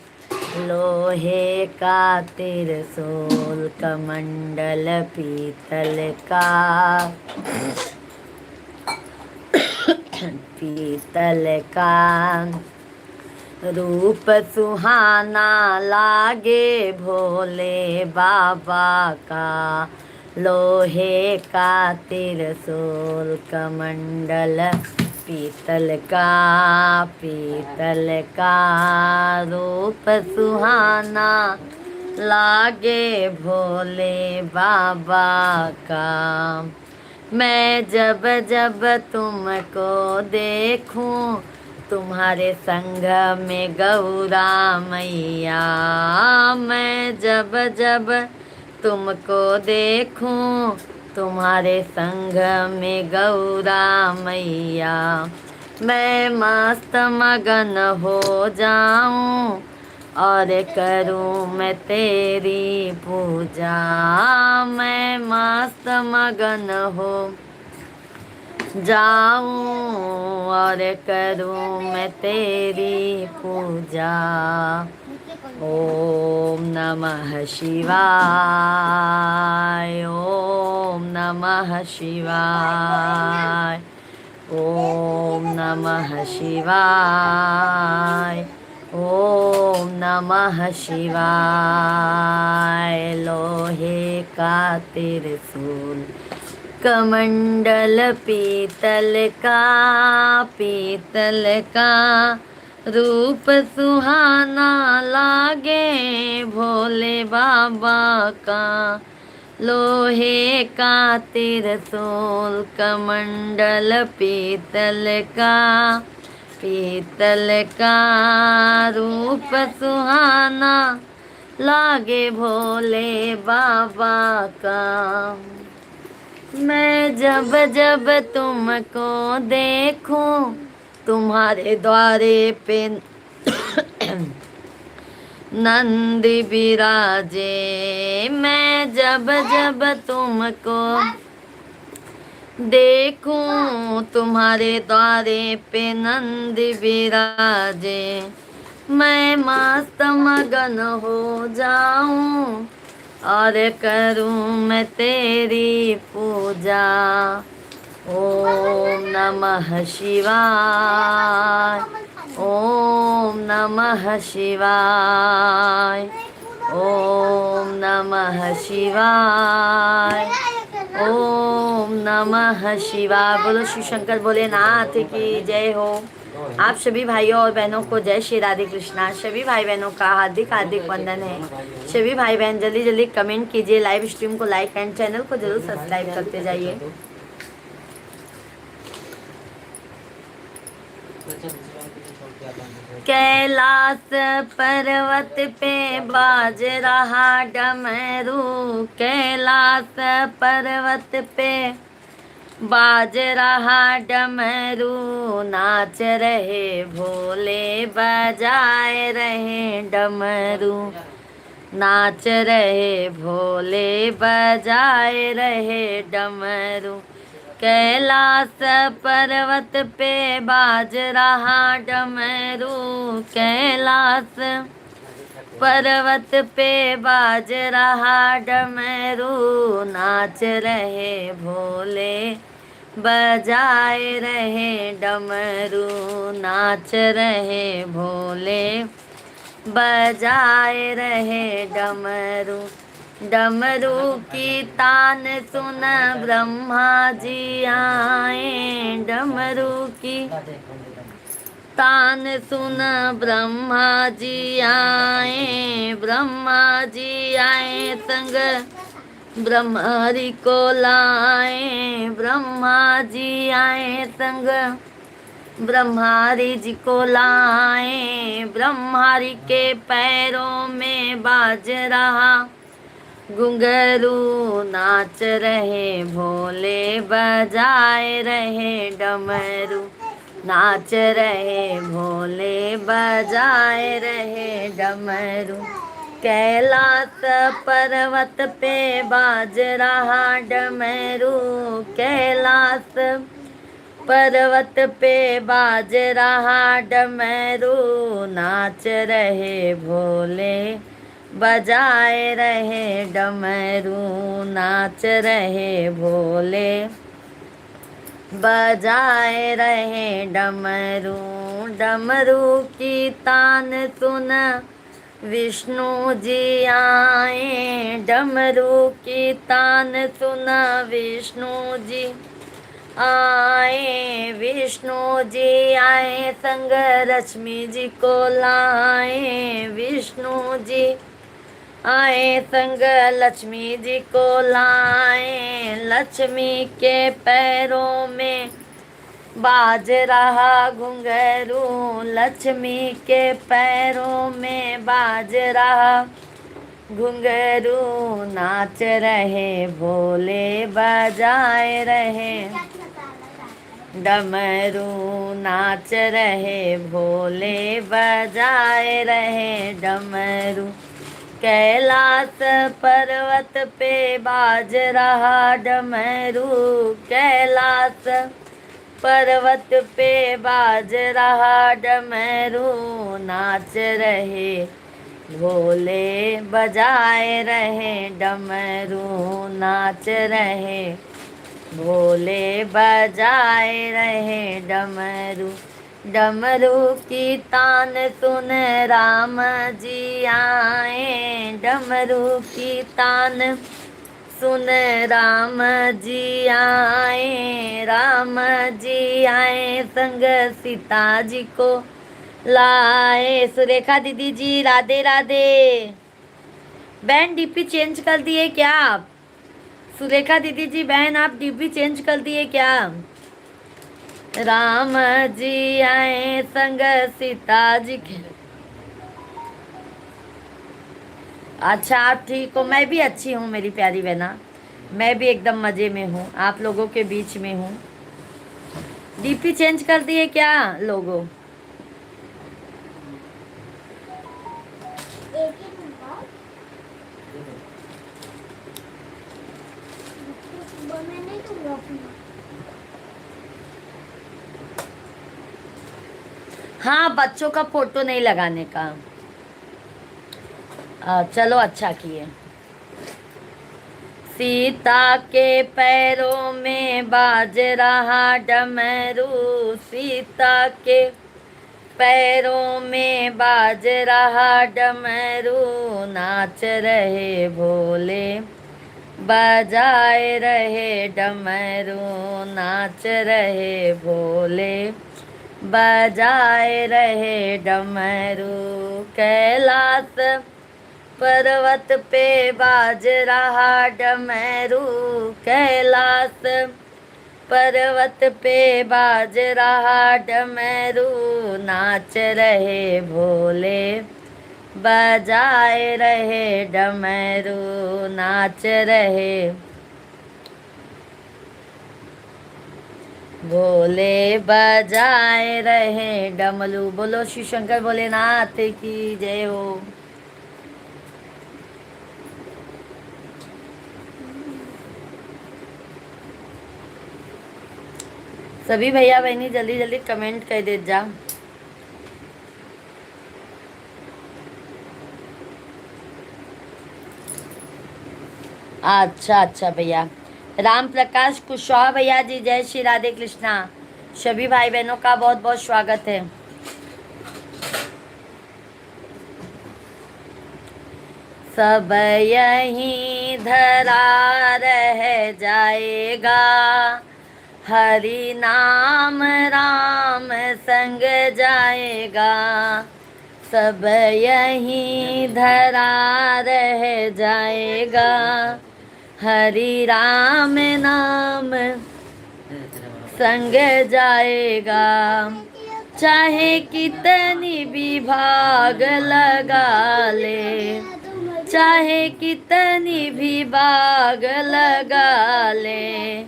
लोहे का त्रिशूल, कमंडल पीतल का, पीतल का। रूप सुहाना लागे भोले बाबा का। लोहे का त्रिशूल, कमंडल पीतल का, पीतल का। रूप सुहाना लागे भोले बाबा का। मैं जब जब तुमको देखूं, तुम्हारे संग में गौरा मैया। मैं जब जब तुमको देखूं, तुम्हारे संग में गौरा मैया। मैं मस्त मगन हो जाऊं और करूं मैं तेरी पूजा। मैं मस्त मगन हो जाऊं और करूं मैं तेरी पूजा। ओम नमः शिवाय, ओम नमः शिवाय, ओम नमः शिवाय, ओम नमः शिवाय। लोहे का त्रिशूल, कमंडल पीतल का, पीतल का। रूप सुहाना लागे भोले बाबा का। लोहे का त्रिशूल, कमंडल पीतल का, पीतल का। रूप सुहाना लागे भोले बाबा का। मैं जब जब तुमको देखूं, तुम्हारे द्वारे पे नंद विराजे। मैं जब जब तुमको देखूं, तुम्हारे द्वारे पे नंद विराजे। मैं मस्त मगन हो जाऊं और करूं मैं तेरी पूजा। ओम नमः शिवाय, ओम नमः शिवाय, ओम नमः शिवाय, ओम नमः शिवाय। बोलो शिव शंकर भोलेनाथ की जय हो। आप सभी भाइयों और बहनों को जय श्री राधे कृष्णा। सभी भाई बहनों का हार्दिक हार्दिक वंदन है। सभी भाई बहन जल्दी जल्दी कमेंट कीजिए, लाइव स्ट्रीम को लाइक एंड चैनल को जरूर सब्सक्राइब करते जाइए। कैलाश पर्वत पे बाज रहा डमरू, कैलाश पर्वत पे बाज रहा डमरू, नाच रहे भोले बजाए रहे डमरू, नाच रहे भोले बजाए रहे डमरू। कैलाश पर्वत पे बाज रहा डमरू, कैलाश पर्वत पे बाज रहा डमरू, नाच रहे भोले बजाए रहे डमरू, नाच रहे भोले बजाए रहे डमरू। डमरू की तान सुन ब्रह्मा जी आए, डमरू की तान सुन ब्रह्मा जी आए, ब्रह्मा जी आए संग ब्रह्मारी को लाए, ब्रह्मा जी आए संग ब्रह्मारी जी को लाए। ब्रह्मारी के पैरों में बाज रहा घुंघरू नाच रहे भोले, बजाए रहे डमरू। नाच रहे भोले, बजाए रहे डमरू। कैलाश पर्वत पे बाज रहा डमरू, कैलाश पर्वत पे बाज रहा डमरू। नाच रहे भोले, बजाए रहे डमरू। नाच रहे भोले, बजाए रहे डमरू। डमरू की तान सुन विष्णु जी आए, डमरू की तान सुन विष्णु जी आए। विष्णु जी आए, संग लक्ष्मी जी को लाए। विष्णु जी आए, संग लक्ष्मी जी को लाए। लक्ष्मी के पैरों में बाज रहा घुंघरू, लक्ष्मी के पैरों में बाज रहा घुंघरू। नाच रहे भोले, बजाए रहे डमरू। नाच रहे भोले, बजाए रहे डमरू। कैलाश पर्वत पे बाज रहा डमरू, कैलाश पर्वत पे बाज रहा डमरू। नाच रहे भोले, बजाए रहे डमरू। नाच रहे भोले, बजाए रहे डमरू। डमरू की तान सुन राम जी आए, डमरू की तान सुन राम जी आए। राम जी आए, संग सीता जी को लाए। सुरेखा दीदी जी, राधे राधे। बहन, डीपी चेंज कर दिए क्या आप? सुरेखा दीदी जी, बहन, आप डीपी चेंज कर दिए क्या? राम जी आए, संग सीता जी के। अच्छा, आप ठीक हो? मैं भी अच्छी हूँ मेरी प्यारी बहना, मैं भी एकदम मजे में हूँ, आप लोगों के बीच में हूँ। डीपी चेंज कर दिए क्या लोगों? हाँ, बच्चों का फोटो नहीं लगाने का। आ, चलो, अच्छा किए। सीता के पैरों में बाज रहा डमरू, सीता के पैरों में बाज रहा डमरू। नाच रहे भोले, बजाए रहे डमरू। नाच रहे भोले, बजाए रहे डमरू। कैलाश पर्वत पे बाज रहा डमरू, कैलाश पर्वत पे बाज रहा डमरू। नाच रहे भोले, बजाए रहे डमरू। नाच रहे भोले, बजाए रहे डमरू। बोलो शिव शंकर भोलेनाथ की जय हो। सभी भैया बहनी जल्दी जल्दी कमेंट कर दे जा। अच्छा, अच्छा भैया। राम प्रकाश कुशवाहा भैया जी, जय श्री राधे कृष्णा। सभी भाई बहनों का बहुत बहुत स्वागत है। सब यहीं धरा रह जाएगा, हरि नाम राम संग जाएगा। सब यहीं धरा रह जाएगा, हरि राम नाम संग जाएगा। चाहे कितनी भी भाग लगा ले, चाहे कितनी भी बाग लगा ले,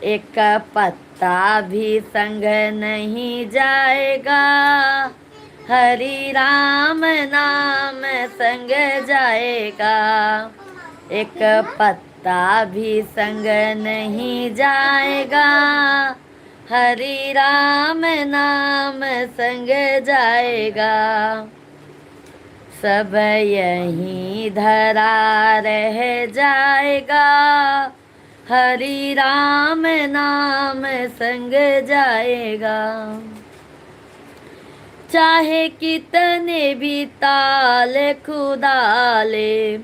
एक पत्ता भी संग नहीं जाएगा। हरि राम नाम संग जाएगा, एक पत्ता भी संग नहीं जाएगा। हरि राम नाम संग जाएगा, सब यहीं धरा रह जाएगा। हरि राम नाम संग जाएगा। चाहे कितने भी ताल खुदा ले।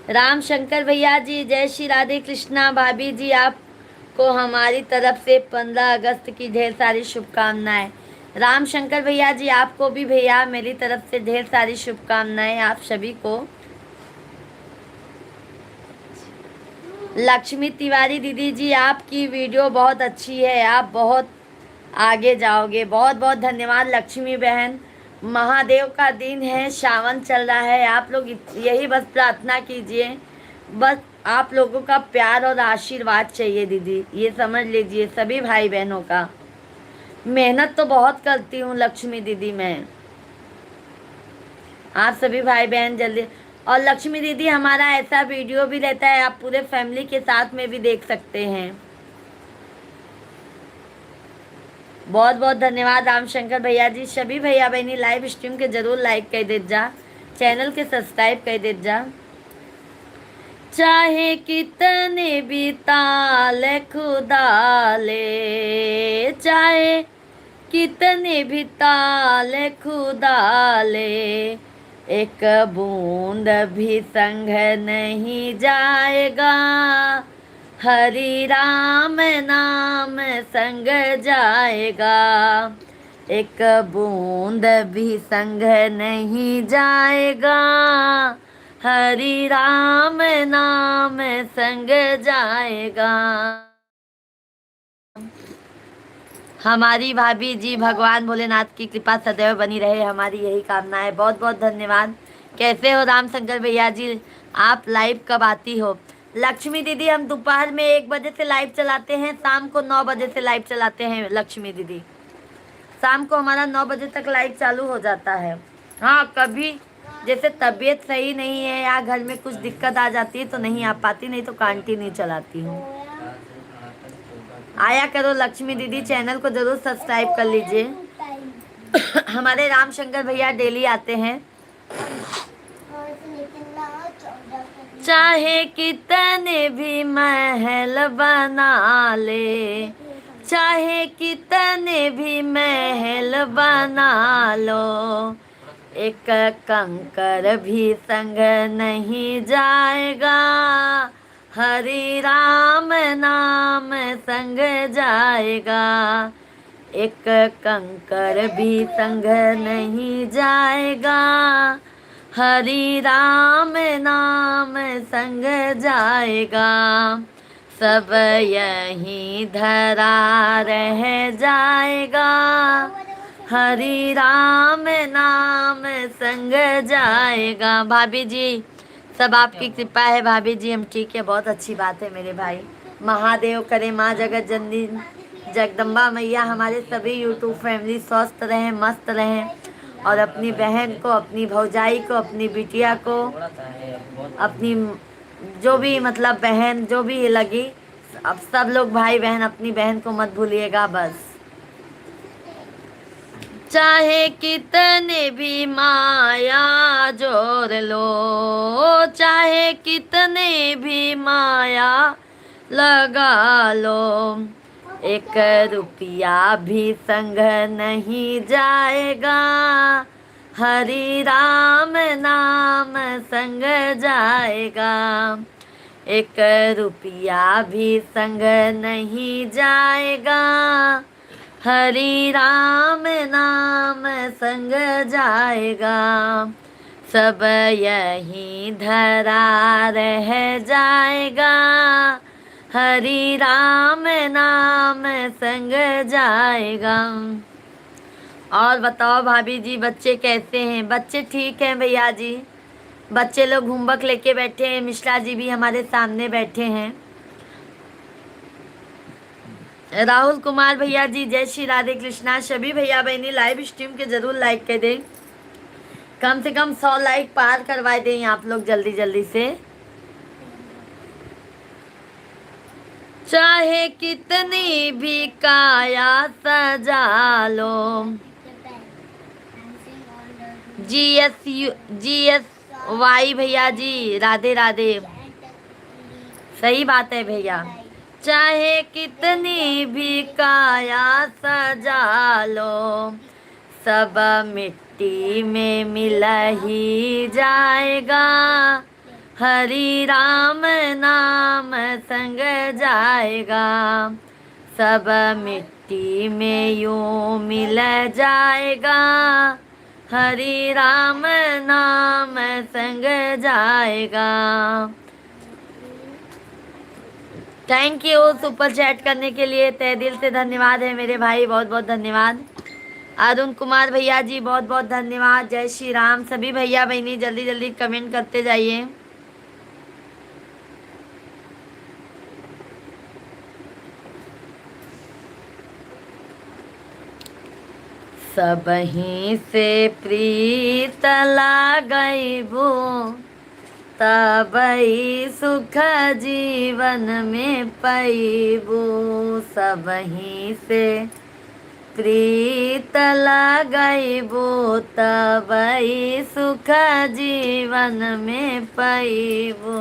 राम शंकर भैया जी, जय श्री राधे कृष्णा। भाभी जी, आपको हमारी तरफ से पन्द्रह अगस्त की ढेर सारी शुभकामनाएं। राम शंकर भैया जी, आपको भी भैया मेरी तरफ से ढेर सारी शुभकामनाएं आप सभी को। लक्ष्मी तिवारी दीदी जी, आपकी वीडियो बहुत अच्छी है, आप बहुत आगे जाओगे। बहुत बहुत धन्यवाद लक्ष्मी बहन। महादेव का दिन है, सावन चल रहा है, आप लोग इत-, यही बस प्रार्थना कीजिए, बस आप लोगों का प्यार और आशीर्वाद चाहिए दीदी, ये समझ लीजिए सभी भाई बहनों का। मेहनत तो बहुत करती हूँ लक्ष्मी दीदी मैं। आप सभी भाई बहन जल्दी, और लक्ष्मी दीदी हमारा ऐसा वीडियो भी रहता है, आप पूरे फैमिली के साथ में भी देख सकते हैं। बहुत बहुत धन्यवाद रामशंकर भैया जी। सभी भैया बहनी लाइव स्ट्रीम के जरूर लाइक कर देत जा, चैनल के सब्सक्राइब कर देत जा। चाहे कितने भी ताल खुदा ले, चाहे कितने भी ताल खुदा ले, एक बूंद भी संग नहीं जाएगा। हरि राम नाम संग जाएगा, एक बूंद भी संग नहीं जाएगा। हरि राम नाम संग जाएगा। हमारी भाभी जी, भगवान भोलेनाथ की कृपा सदैव बनी रहे, हमारी यही कामना है। बहुत बहुत धन्यवाद। कैसे हो रामशंकर भैया जी, आप लाइव कब आती हो? लक्ष्मी दीदी, हम दोपहर में एक बजे से लाइव चलाते हैं, शाम को नौ बजे से लाइव चलाते हैं लक्ष्मी दीदी। शाम को हमारा नौ बजे तक लाइव चालू हो जाता है। हाँ, कभी जैसे तबीयत सही नहीं है या घर में कुछ दिक्कत आ जाती है तो नहीं आ पाती, नहीं तो कंटिन्यू चलाती हूँ। आया करो लक्ष्मी दीदी, चैनल को जरूर सब्सक्राइब कर लीजिए। हमारे रामशंकर भैया डेली आते हैं। चाहे कितने भी महल बना ले, चाहे कितने भी महल बना लो, एक कंकर भी संग नहीं जाएगा। हरि राम नाम संग जाएगा, एक कंकर भी संग नहीं जाएगा। हरि राम नाम संग जाएगा, सब यहीं धरा रह जाएगा। हरि राम नाम संग जाएगा। भाभी जी, सब आपकी कृपा है भाभी जी, हम ठीक है, बहुत अच्छी बात है मेरे भाई। महादेव करे, माँ जगत जननी जगदम्बा मैया हमारे सभी YouTube फैमिली स्वस्थ रहें, मस्त रहें और अपनी बहन को, अपनी भौजाई को, अपनी बिटिया को, अपनी जो भी मतलब बहन जो भी लगी, अब सब लोग भाई बहन अपनी बहन को मत भूलिएगा बस। चाहे कितने भी माया जोर लो, चाहे कितने भी माया लगा लो, एक रुपया भी संग नहीं जाएगा। हरि राम नाम संग जाएगा, एक रुपया भी संग नहीं जाएगा। हरि राम नाम संग जाएगा, सब यहीं धरा रह जाएगा। हरि राम नाम संग जाएगा। और बताओ भाभी जी, बच्चे कैसे हैं? बच्चे ठीक हैं भैया जी। बच्चे लोग होमवर्क लेके बैठे हैं, मिश्रा जी भी हमारे सामने बैठे हैं। राहुल कुमार भैया जी, जय श्री राधे कृष्णा। सभी भैया बहनी लाइव स्ट्रीम के जरूर लाइक कर दें, कम से कम सौ लाइक पार करवा दें आप लोग जल्दी जल्दी से। चाहे कितनी भी काया सजा लो, G S U, G S Y भैया जी, राधे राधे। सही बात है भैया, चाहे कितनी भी काया सजा लो, सब मिट्टी में मिल ही जाएगा। हरि राम नाम संग जाएगा, सब मिट्टी में यूं मिल जाएगा। हरि राम नाम संग जाएगा। थैंक यू सुपर चैट करने के लिए, तहे दिल से धन्यवाद है मेरे भाई, बहुत बहुत धन्यवाद। अरुण कुमार भैया जी, बहुत बहुत धन्यवाद। जय श्री राम। सभी भैया बहनी जल्दी जल्दी कमेंट करते जाइए। सबही से प्रीत लागइबू, तबई सुख जीवन में पइबू। सबही से प्रीत लागइबू, तबई सुख जीवन में पइबू।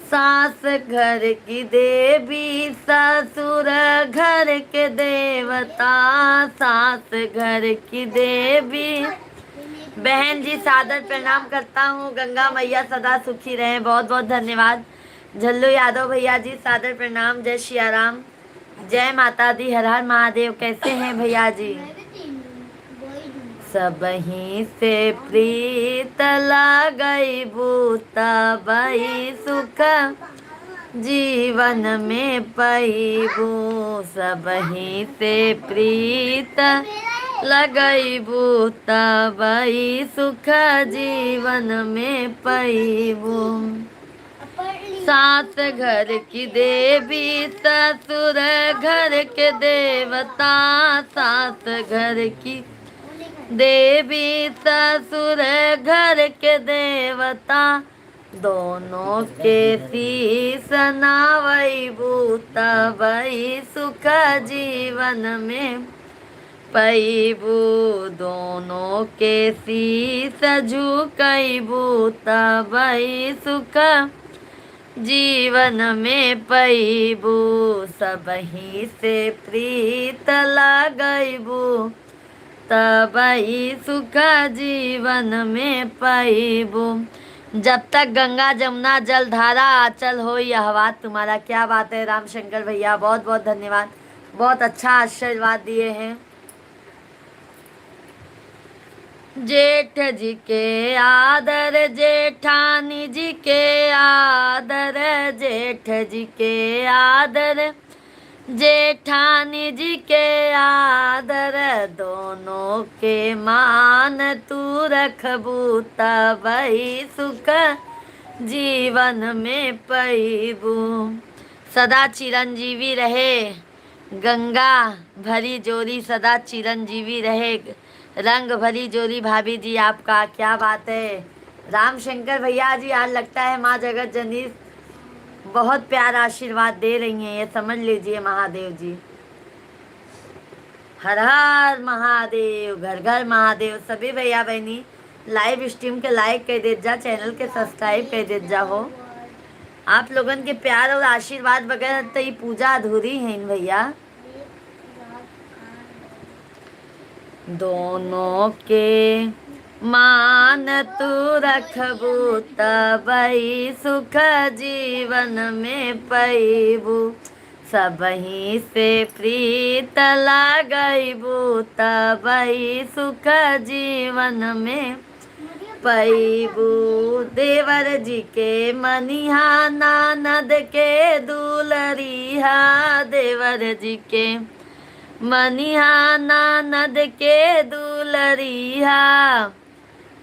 सास घर की देवी, ससुर घर के देवता, सास घर की देवी। बहन जी, सादर प्रणाम करता हूँ, गंगा मैया सदा सुखी रहें। बहुत बहुत धन्यवाद झल्लू यादव भैया जी, सादर प्रणाम। जय सिया राम, जय माता दी, हर हर महादेव। कैसे हैं भैया जी? सबही से प्रीत लागइबू, तबई सुख जीवन में पइबू। सबही से प्रीत लगइबू, तबई सुख जीवन में पइबू। सास घर की देवी, ससुर घर के देवता, सास घर की देवी, ससुर घर के देवता, दोनों के शीश नवइबू, तबई सुख जीवन में पइबू। दोनों के शीश झुकइबू, तबई सुख जीवन में पइबू। सबही से प्रीत लगइबू, तबई सुख जीवन में पइबू। जब तक गंगा जमुना जलधारा अचल होई, यह बात तुम्हारा। क्या बात है रामशंकर भैया, बहुत बहुत धन्यवाद, बहुत अच्छा आशीर्वाद दिए हैं। जेठ जी के आदर, जेठानी जी के आदर, जेठ जी के आदर, जेठानी जी के आदर, दोनों के मान तू रखबू, तबई सुख जीवन में पइबू। सदा चिरंजीवी रहे गंगा भरी जोरी, सदा चिरंजीवी रहे रंग भरी जोरी। भाभी जी आपका, क्या बात है। रामशंकर भैया जी, आज लगता है माँ जगत जननी बहुत प्यारा आशीर्वाद दे रही हैं, ये समझ लीजिए महादेव जी। हर हर महादेव, घर घर महादेव। सभी भैया बहनी लाइव स्ट्रीम के लाइक कर देत जा, चैनल के सब्सक्राइब कर देत जा हो। आप लोगन के प्यार और आशीर्वाद बगैर तो ई पूजा अधूरी है भैया। दोनों के मान तू रखबू, तबई सुख जीवन में पइबू। सबही से प्रीत लगइबू, तबई सुख जीवन में पइबू। देवर जी के मनिहा, ननद के दुलरिहा, देवर जी के मनिहा, ननद के दुलरिहा।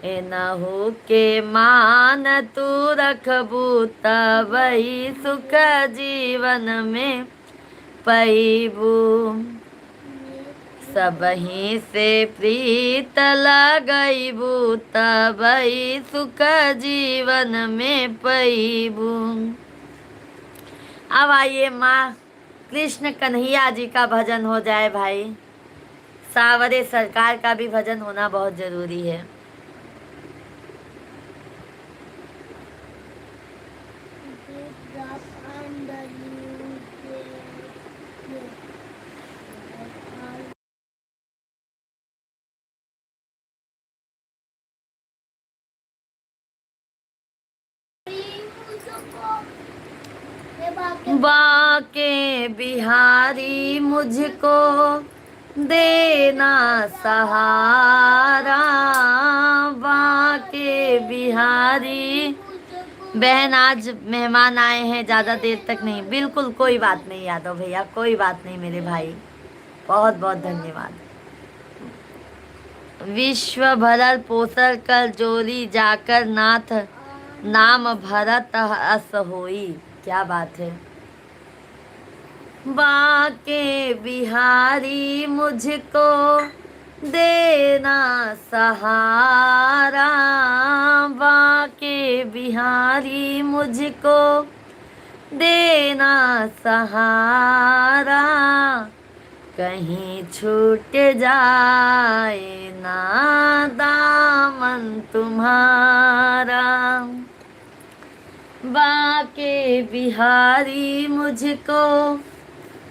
एनहू के मान तू रखबू, तबही सुख जीवन में पइबू। सबही से प्रीत लगइबू, तबही सुख जीवन में पइबू। अब आइए माँ कृष्ण कन्हैया जी का भजन हो जाए भाई। सावरे सरकार का भी भजन होना बहुत जरूरी है। बांके बिहारी मुझको देना सहारा, बांके बिहारी। बहन, आज मेहमान आए हैं, ज़्यादा देर तक नहीं। बिल्कुल कोई बात नहीं यादव भैया, कोई बात नहीं मेरे भाई, बहुत बहुत धन्यवाद। विश्व भरल पोसल कर जोरी, जाकर नाथ नाम भरत अस होई। क्या बात है। बांके बिहारी मुझको देना सहारा, बांके बिहारी मुझको देना सहारा, कहीं छूट जाए ना दामन तुम्हारा। बांके बिहारी मुझको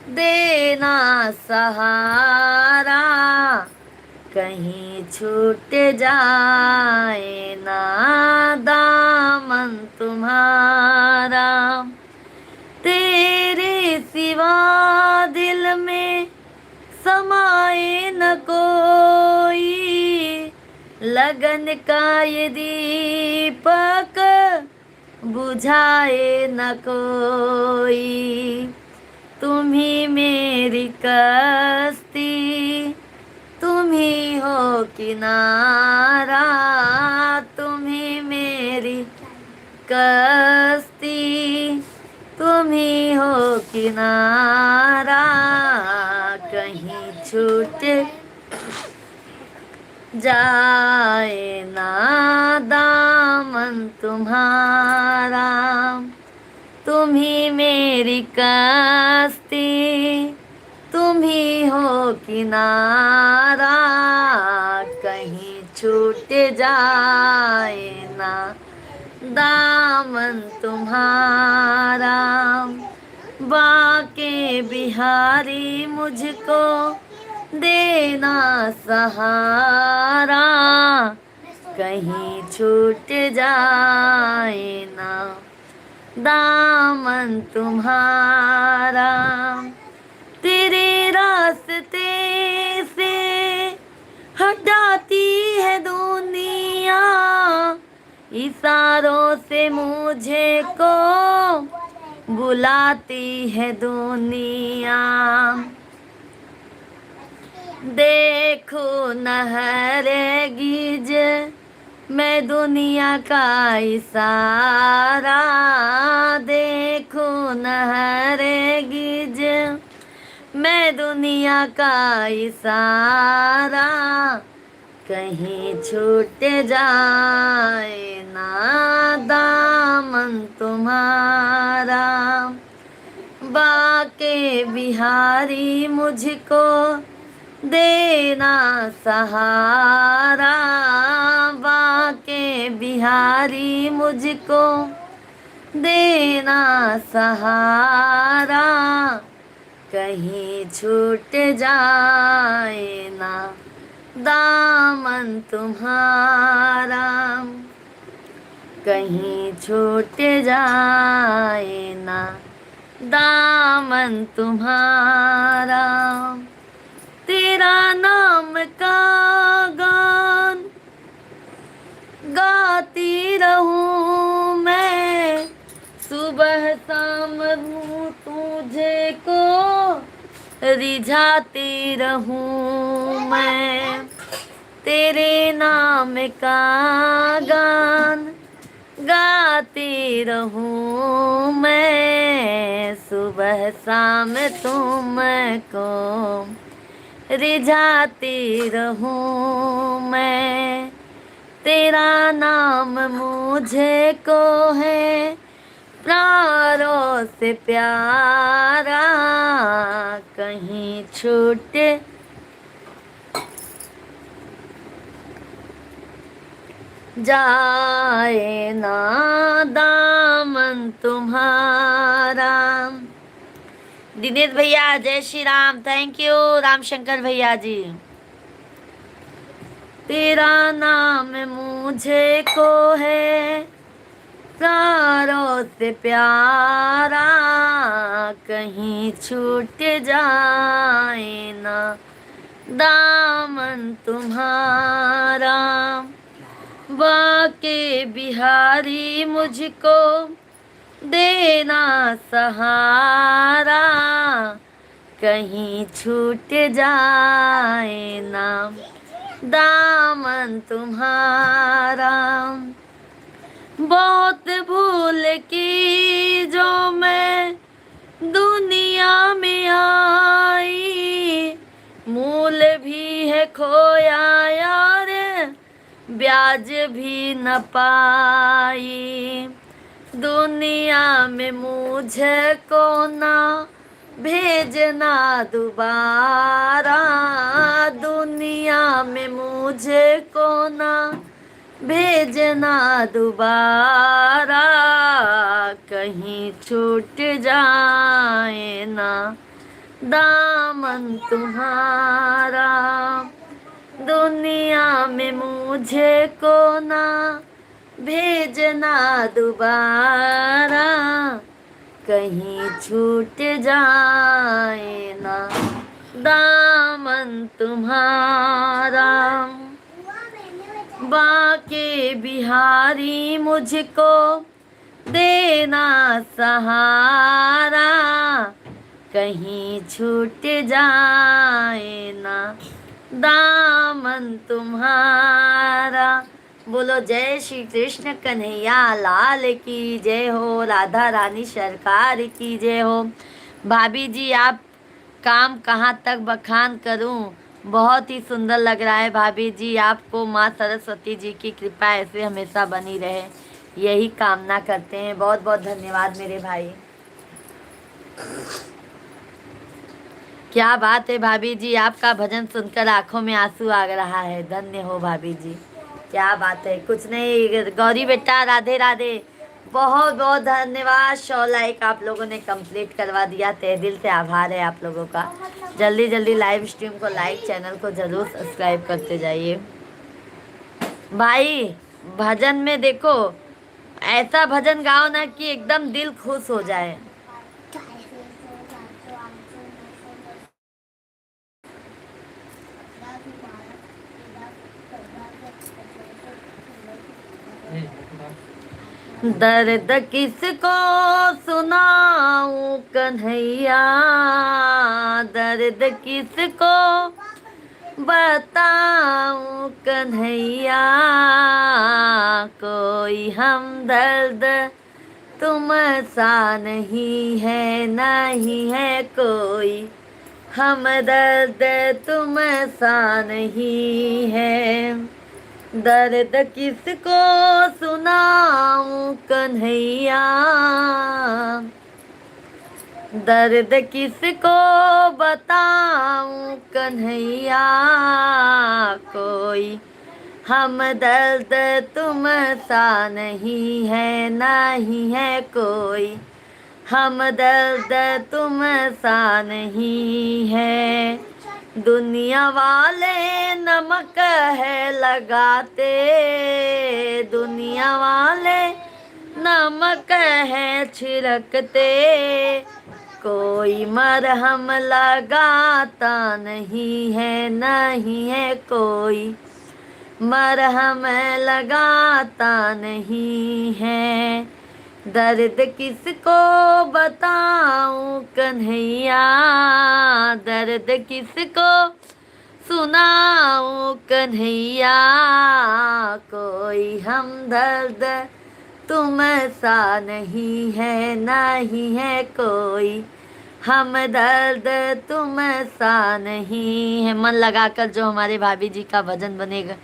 देना सहारा, कहीं छूट जाए ना दामन तुम्हारा। तेरे सिवा दिल में समाए न कोई, लगन का ये दीपक बुझाए न कोई। तुम ही मेरी कश्ती, तुम ही हो किनारा, तुम ही मेरी कश्ती, तुम ही हो किनारा, कहीं छूट जाए ना दामन तुम्हारा। तुम ही मेरी कश्ती, तुम ही हो किनारा, कहीं छूट जाए ना दामन तुम्हारा। बांके बिहारी मुझको देना सहारा, कहीं छूट जाए ना दामन तुम्हारा। तेरे रास्ते से हटाती है दुनिया, इशारों से मुझे को बुलाती है दुनिया। देखो न हरगिज मैं दुनिया का इशारा, देखो न हरगिज मैं दुनिया का इशारा, कहीं छूट जाए ना दामन तुम्हारा। बांके बिहारी मुझको देना सहारा, बांके बिहारी मुझको देना सहारा, कहीं छूट जाए ना दामन तुम्हारा, कहीं छूट जाए ना दामन तुम्हारा। तेरा नाम का गान गाती रहूं मैं, सुबह शाम तुझे को रिझाती रहूं मैं। तेरे नाम का गान गाती रहूं मैं, सुबह शाम तुमको रिझाती रहूं मैं। तेरा नाम मुझे को है प्यारों से प्यारा, कहीं छूट जाए ना दामन तुम्हारा। दिनेश भैया, जय श्री राम, thank you रामशंकर भैया जी। तेरा नाम मुझे को है प्यारों से प्यारा, कहीं छूट जाए ना दामन तुम्हारा। बाके बिहारी मुझको देना सहारा, कहीं छूट जाए ना दामन तुम्हारा। बहुत भूल की जो मैं दुनिया में आई, मूल भी है खोया यार, ब्याज भी न पाई। दुनिया में मुझको ना भेजना दोबारा, दुनिया में मुझको ना भेजना दोबारा, कहीं छूट जाए ना दामन तुम्हारा। दुनिया में मुझे को ना भेजना दोबारा, कहीं छूट जाए ना दामन तुम्हारा। बाके बिहारी मुझको देना सहारा, कहीं छूट जाए ना दामन तुम्हारा। बोलो जय श्री कृष्ण कन्हैया लाल की जय हो, राधा रानी सरकार की जय हो। भाभी जी, आप काम कहाँ तक बखान करूँ, बहुत ही सुंदर लग रहा है भाभी जी। आपको माँ सरस्वती जी की कृपा ऐसे हमेशा बनी रहे, यही कामना करते हैं। बहुत बहुत धन्यवाद मेरे भाई। क्या बात है भाभी जी, आपका भजन सुनकर आंखों में आंसू आ रहा है। धन्य हो भाभी जी, क्या बात है। कुछ नहीं गौरी बेटा, राधे राधे। बहुत बहुत धन्यवाद, सौ लाइक आप लोगों ने कंप्लीट करवा दिया, तहे दिल से आभार है आप लोगों का। जल्दी जल्दी लाइव स्ट्रीम को लाइक, चैनल को जरूर सब्सक्राइब करते जाइए भाई। भजन में देखो, ऐसा भजन गाओ ना कि एकदम दिल खुश हो जाए। दर्द किसको सुनाऊं कन्हैया, दर्द किसको बताऊं कन्हैया, कोई हमदर्द तुम सा नहीं है, नहीं है कोई हमदर्द तुम सा नहीं है। दर्द किसको सुनाऊं कन्हैया, दर्द किसको बताऊं कन्हैया, कोई हमदर्द तुम सा नहीं है, नहीं है कोई हमदर्द तुम सा नहीं है। दुनिया वाले नमक है लगाते, दुनिया वाले नमक है छिड़कते, कोई मरहम लगाता नहीं है, नहीं है कोई मरहम लगाता नहीं है। दर्द किसको बताऊं कन्हैया, दर्द किसको सुनाऊं कन्हैया, कोई हमदर्द तुम सा नहीं है, नहीं है कोई हमदर्द तुम सा नहीं है। मन लगाकर जो हमारे भाभी जी का भजन बनेगा।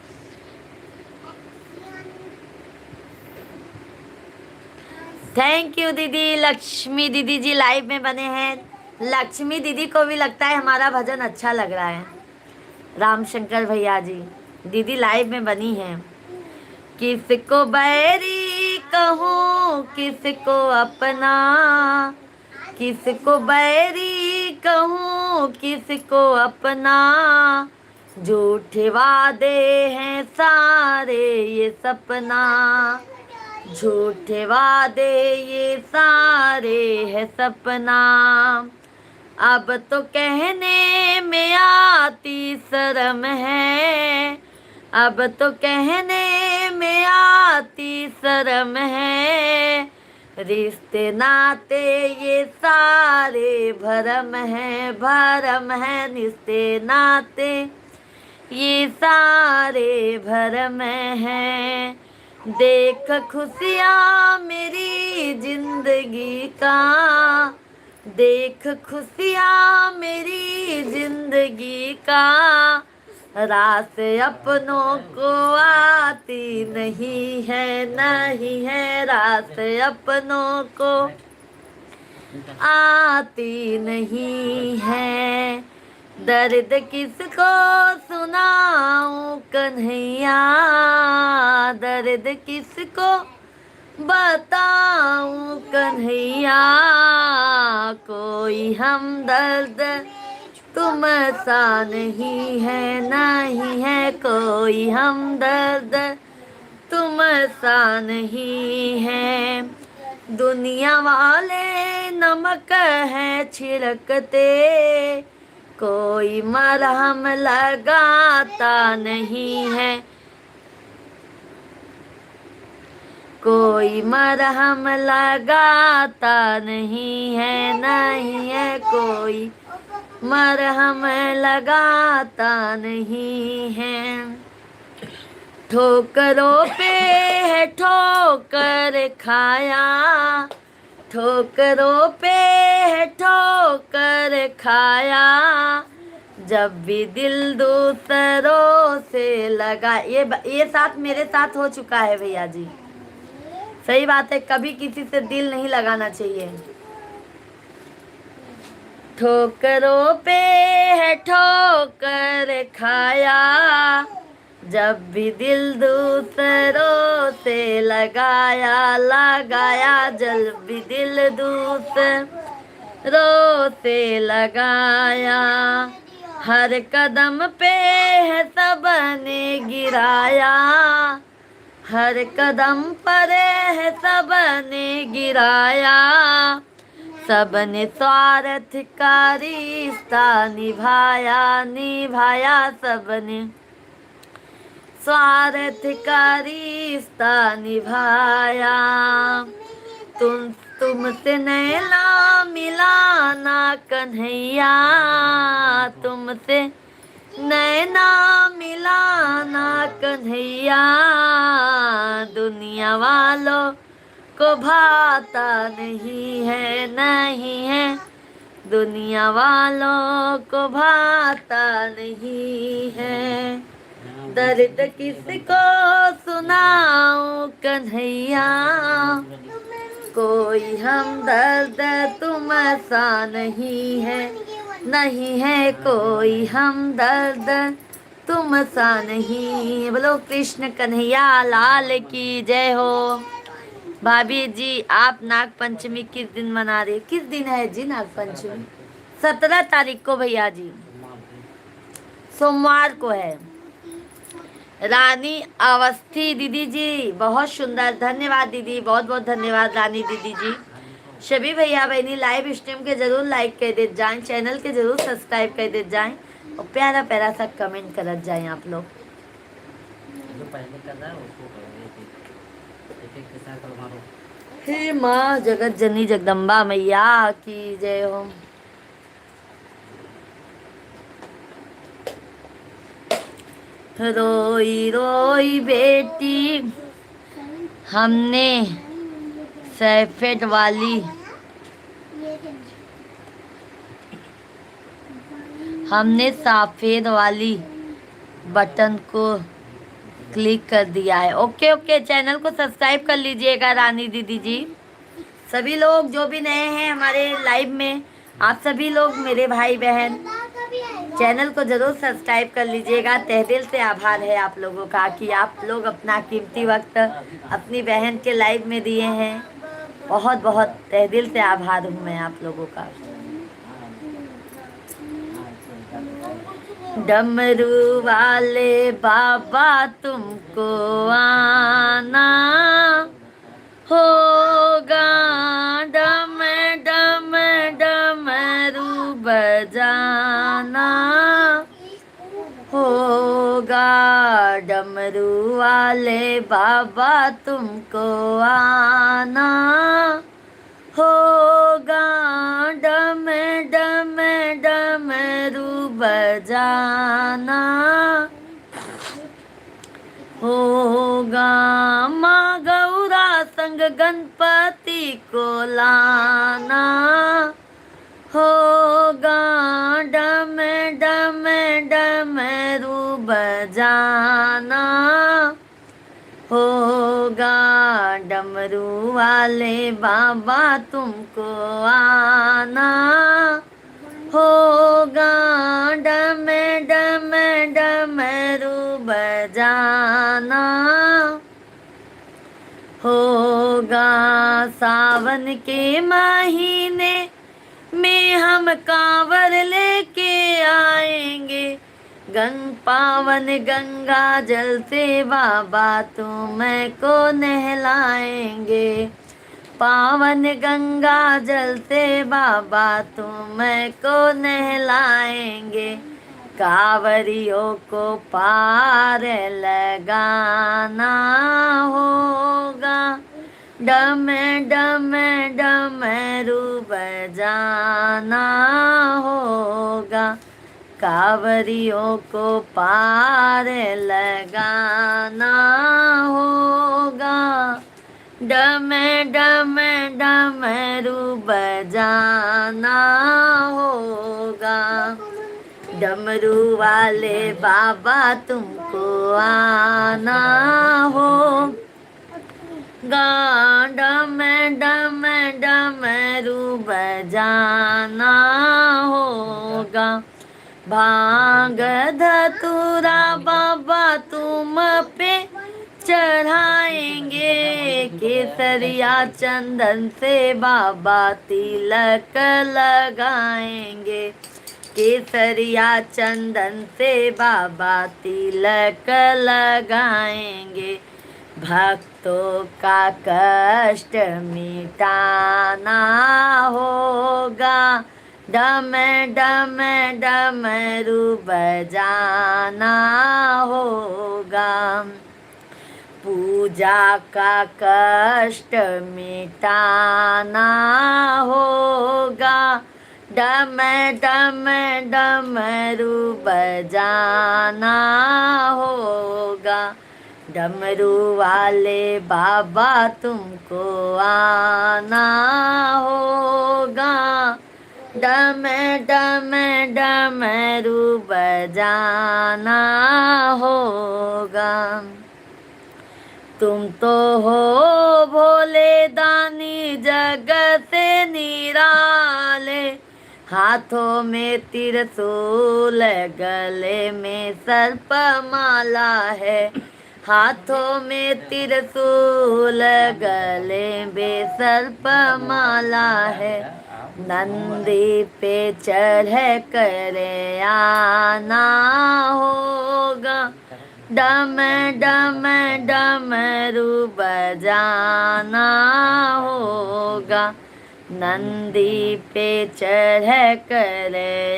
Thank you दीदी। लक्ष्मी दीदी जी live में बने हैं। लक्ष्मी दीदी को भी लगता है हमारा भजन अच्छा लग रहा है। रामशंकर भैया जी, दीदी live में बनी हैं। किसको बैरी कहूँ, किसको अपना, किसको बैरी कहूँ, किसको अपना, झूठे वादे हैं सारे ये सपना, झूठे वादे ये सारे है सपना। अब तो कहने में आती शर्म है, अब तो कहने में आती शर्म है। रिश्ते नाते ये सारे भरम है, भरम है। रिश्ते नाते ये सारे भरम है। देख खुशियाँ मेरी जिंदगी का, देख खुशियाँ मेरी जिंदगी का, रास अपनों को आती नहीं है, नहीं है रास अपनों को आती नहीं है। दर्द किसको सुनाऊं कन्हैया, दर्द किसको बताऊं कन्हैया, कोई हमदर्द तुम सा नहीं है, नहीं है कोई हमदर्द तुम सा नहीं है। दुनिया वाले नमक है छिड़कते, कोई मरहम लगाता नहीं है, कोई मरहम लगाता नहीं है, नहीं है कोई मरहम लगाता नहीं है। ठोकरों पे है ठोकर खाया, ठोकरों पे है ठोकर खाया, जब भी दिल दूसरों से लगा। ये ब-, ये साथ मेरे साथ हो चुका है भैया जी। सही बात है, कभी किसी से दिल नहीं लगाना चाहिए। ठोकरों पे है ठोकर खाया, जब भी दिल दूसरों से लगाया, लगाया, जब भी दिल दूसरों से लगाया। हर कदम पे है सबने गिराया, हर कदम पर है सबने गिराया। सबने स्वार्थ का रिश्ता निभाया, निभाया, सबने स्वार्थ का रिश्ता निभाया। तुम, तुमसे नैना मिलाना कन्हैया, तुमसे नैना मिलाना कन्हैया, दुनिया वालों को भाता नहीं है, नहीं है, दुनिया वालों को भाता नहीं है। दर्द किसको सुनाऊं कन्हैया, कोई हमदर्द तुम सा नहीं है, नहीं है कोई हमदर्द तुम सा नहीं। बोलो कृष्ण कन्हैया लाल की जय हो। भाभी जी, आप नाग पंचमी किस दिन मना रहे? किस दिन है जी नाग पंचमी? सत्रह तारीख को भैया जी, सोमवार को है। रानी अवस्थी दीदी जी, बहुत सुंदर, धन्यवाद दीदी, बहुत बहुत धन्यवाद रानी दीदी जी। सभी भैया बहनी live stream के जरूर like कर देत जाएं, channel के जरूर subscribe कर देत जाएं और प्यारा प्यारा सा comment करत जाएं आप लोग। जो पहले कर रहा है, उसको करो, एक, एक, एक, एक के साथ करो, मारो। हे माँ जगत जननी जगदम्बा मैया की जय हो। रोई रोई बेटी, हमने सफेद वाली, हमने सफेद वाली बटन को क्लिक कर दिया है। ओके, ओके, चैनल को सब्सक्राइब कर लीजिएगा रानी दीदी जी। सभी लोग जो भी नए हैं हमारे लाइव में, आप सभी लोग मेरे भाई बहन, चैनल को जरूर सब्सक्राइब कर लीजिएगा। तहे दिल से आभार है आप लोगों का कि आप लोग अपना कीमती वक्त अपनी बहन के लाइव में दिए हैं। बहुत बहुत तहे दिल से आभार हूँ मैं आप लोगों का। डमरू वाले बाबा तुमको आना होगा, डम डम डमरू बजाना होगा, डमरू वाले बाबा तुमको आना होगा, डम डम डमरू बजाना होगा। माँ गौरा संग गणपति को लाना होगा, डम डम डमरू बजाना होगा, डमरू वाले बाबा तुमको आना होगा, डम डम डमरू बजाना होगा। सावन के महीने में हम कांवर लेके आएंगे, गंग पावन गंगा जल से बाबा तुमको नहलाएंगे, पावन गंगा जल से बाबा तुमको नहलाएंगे, कांवरियों को पार लगाना होगा, डम डम डमरू बजाना होगा, कांवरियों को पार लगाना होगा, डम डम डमरू बजाना होगा, डमरू वाले बाबा तुमको आना हो गा, डम डम डमरू बजाना होगा, भांग धतूरा बाबा तुम पे चढ़ाएंगे, केसरिया चंदन से बाबा तिलक लगाएंगे, केसरिया चंदन से बाबा तिलक लगाएंगे, भक्तों का कष्ट मिटाना होगा, डम डम डमरू बजाना होगा, पूजा का कष्ट मिटाना होगा, डम डम डमरू बजाना होगा, डमरू वाले बाबा तुमको आना होगा, डम डम डमरू बजाना होगा। तुम तो हो भोले दानी जग से निराले, हाथों में त्रिशूल गले में सर्प माला है, हाथों में त्रिशूल गले में सर्प माला है, नंदी पे चढ़ कर आना होगा, डम डम डमरू बजाना होगा, नंदी पे चढ़ कर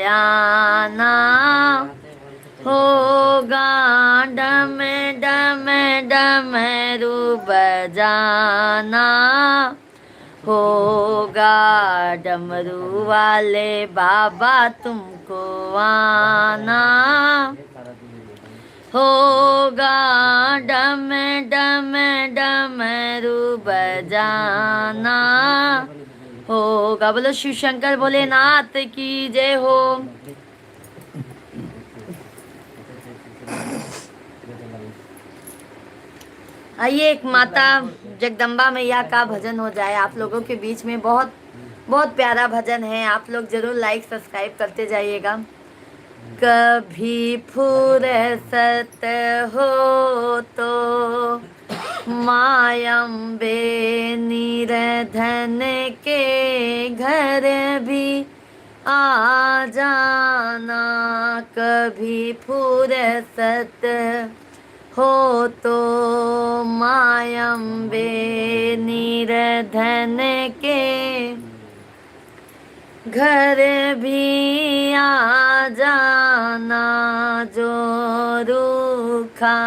आना होगा, डम डम डमरू बजाना होगा, डमरू वाले बाबा तुमको आना होगा डम डम डमरू बजाना होगा। बोलो शिव शंकर भोलेनाथ की जय हो। आइए, एक माता जगदम्बा मैया का भजन हो जाए आप लोगों के बीच में। बहुत, बहुत प्यारा भजन है, आप लोग जरूर like subscribe करते जाइएगा। कभी फुरसत हो तो माँ अम्बे निर्धन के घर भी आ जाना। कभी फुरसत हो तो माँ अम्बे निर्धन के घर भी आ जाना। जो रूखा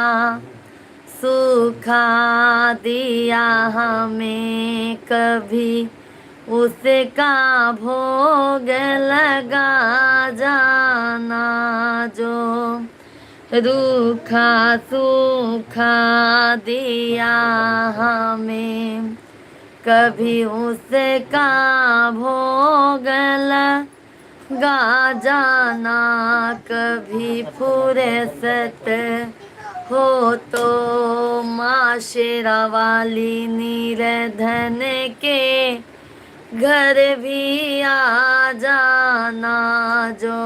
सूखा दिया हमें कभी उसका भोग लगा जाना। जो रूखा सूखा दिया हमें कभी उसका भोग लगा जाना। कभी फुरसत हो तो माँ शेरा वाली निर्धन के घर भी आ जाना। जो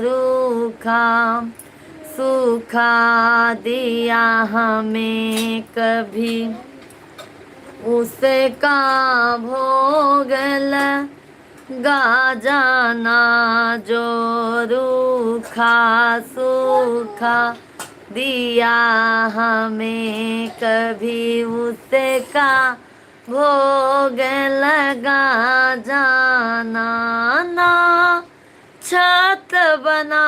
रूखा सूखा दिया हमें कभी उसका भोग लगा जाना। जो रूखा सूखा दिया हमें कभी उसका भोग लगा जाना। ना छत बना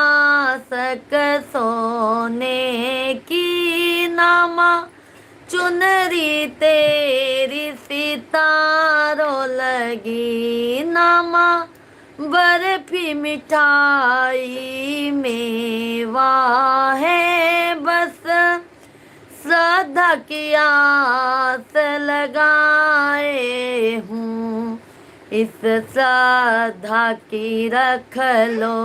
सक सोने की ना माँ चुनरी तेरी सितारों लगी ना माँ बर्फी मिठाई मेवा है बस श्रद्धा की आस लगाए हूँ। इस श्रद्धा की रख लो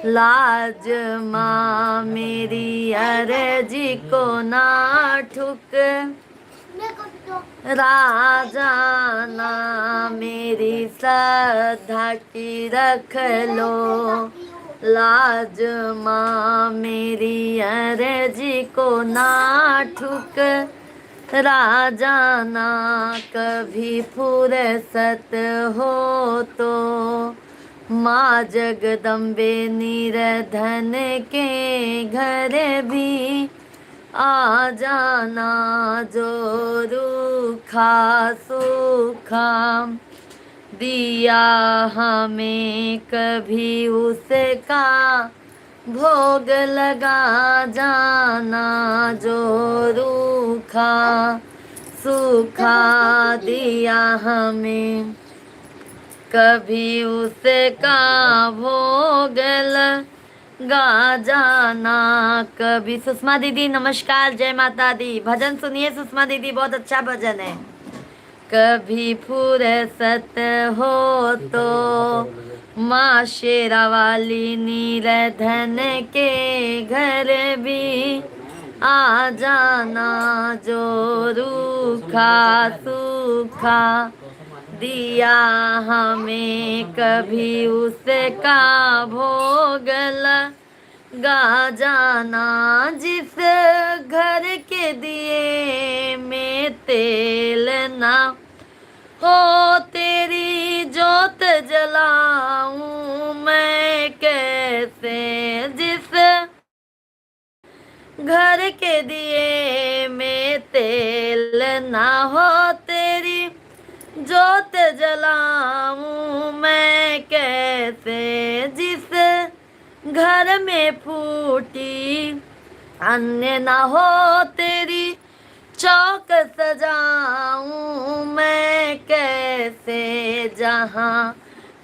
लाज माँ मेरी अर्जी को ना ठुक राजाना मेरी श्रद्धा की रख लो लाज माँ मेरी अर्जी को ना ठुक राजाना। कभी फुरसत हो तो माँ जगदम्बे निर्धन के घर भी आ जाना। जो रूखा सूखा दिया हमें कभी उसका भोग लगा जाना। जो रूखा सूखा दिया हमें कभी उसका भोग लगा जाना। कभी सुषमा दीदी नमस्कार, जय माता दी। भजन सुनिए सुषमा दीदी, बहुत अच्छा भजन है। कभी फुरसत हो तो माँ शेरा वाली निर्धन के घर भी आ जाना। जो रूखा सूखा दिया हमें कभी उसका भोग लगा जाना। जिस घर के दिए में तेल ना हो तेरी जोत जलाऊं मैं कैसे। जिस घर के दिए में तेल ना हो तेरी जोत जलाऊं मैं कैसे। जिस घर में फूटी अन्न ना हो तेरी चौक सजाऊं मैं कैसे। जहाँ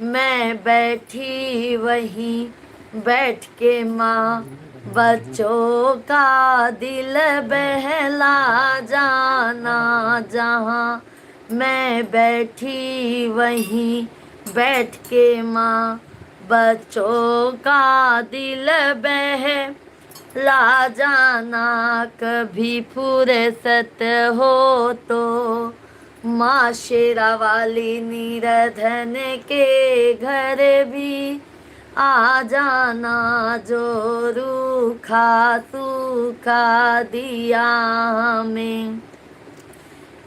मैं बैठी वहीं बैठ के माँ बच्चों का दिल बहला जाना, जहाँ मैं बैठी वहीं बैठ के माँ, बच्चों का दिल बहला जाना। कभी फुर्सत हो तो माँ शेरा वाली निर्धन के घर भी आ जाना, जो रूखा सूखा दिया हमें,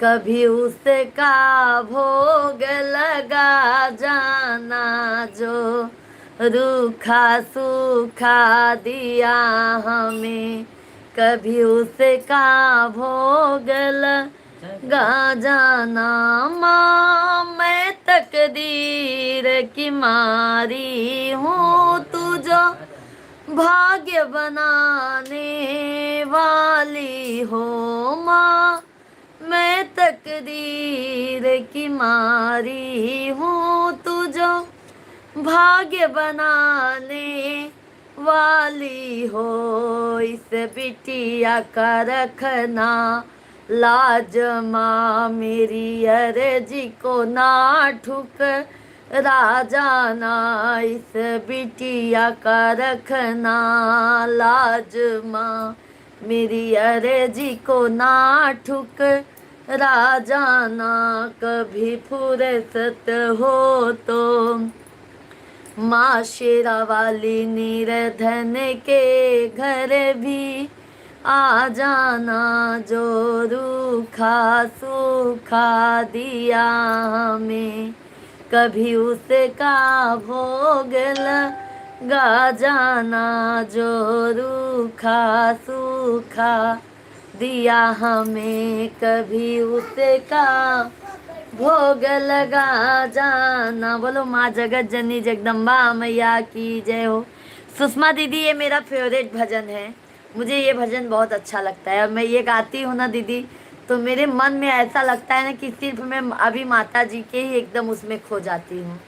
कभी उसका भोग लगा जाना, जो रूखा सूखा दिया हमें, कभी उसका भोग लगा जाना। माँ, मैं तकदीर की मारी हूँ, तू जो भाग्य बनाने वाली हो। माँ, मैं तकदीर की मारी हूँ, तू जो भाग्य बनाने वाली हो। इस बिटिया का रखना लाज माँ, मेरी अर्जी को ना ठुकरा जाना। इस बिटिया का रखना लाज माँ, मेरी अर्जी को ना ठुकरा जाना। कभी फुर्सत हो तो माँ शेरा वाली निर्धन के घर भी आ जाना, जो रूखा सूखा दिया हमें, कभी उसका भोग लगा जाना, जो रूखा सूखा दिया हमें, कभी उसका भोग लगा जाना। बोलो माँ जगत जननी जगदम्बा मैया की जय हो। सुषमा दीदी, ये मेरा फेवरेट भजन है, मुझे ये भजन बहुत अच्छा लगता है और मैं ये गाती हूँ ना दीदी, तो मेरे मन में ऐसा लगता है ना कि सिर्फ मैं अभी माता जी के ही एकदम उसमें खो जाती हूँ,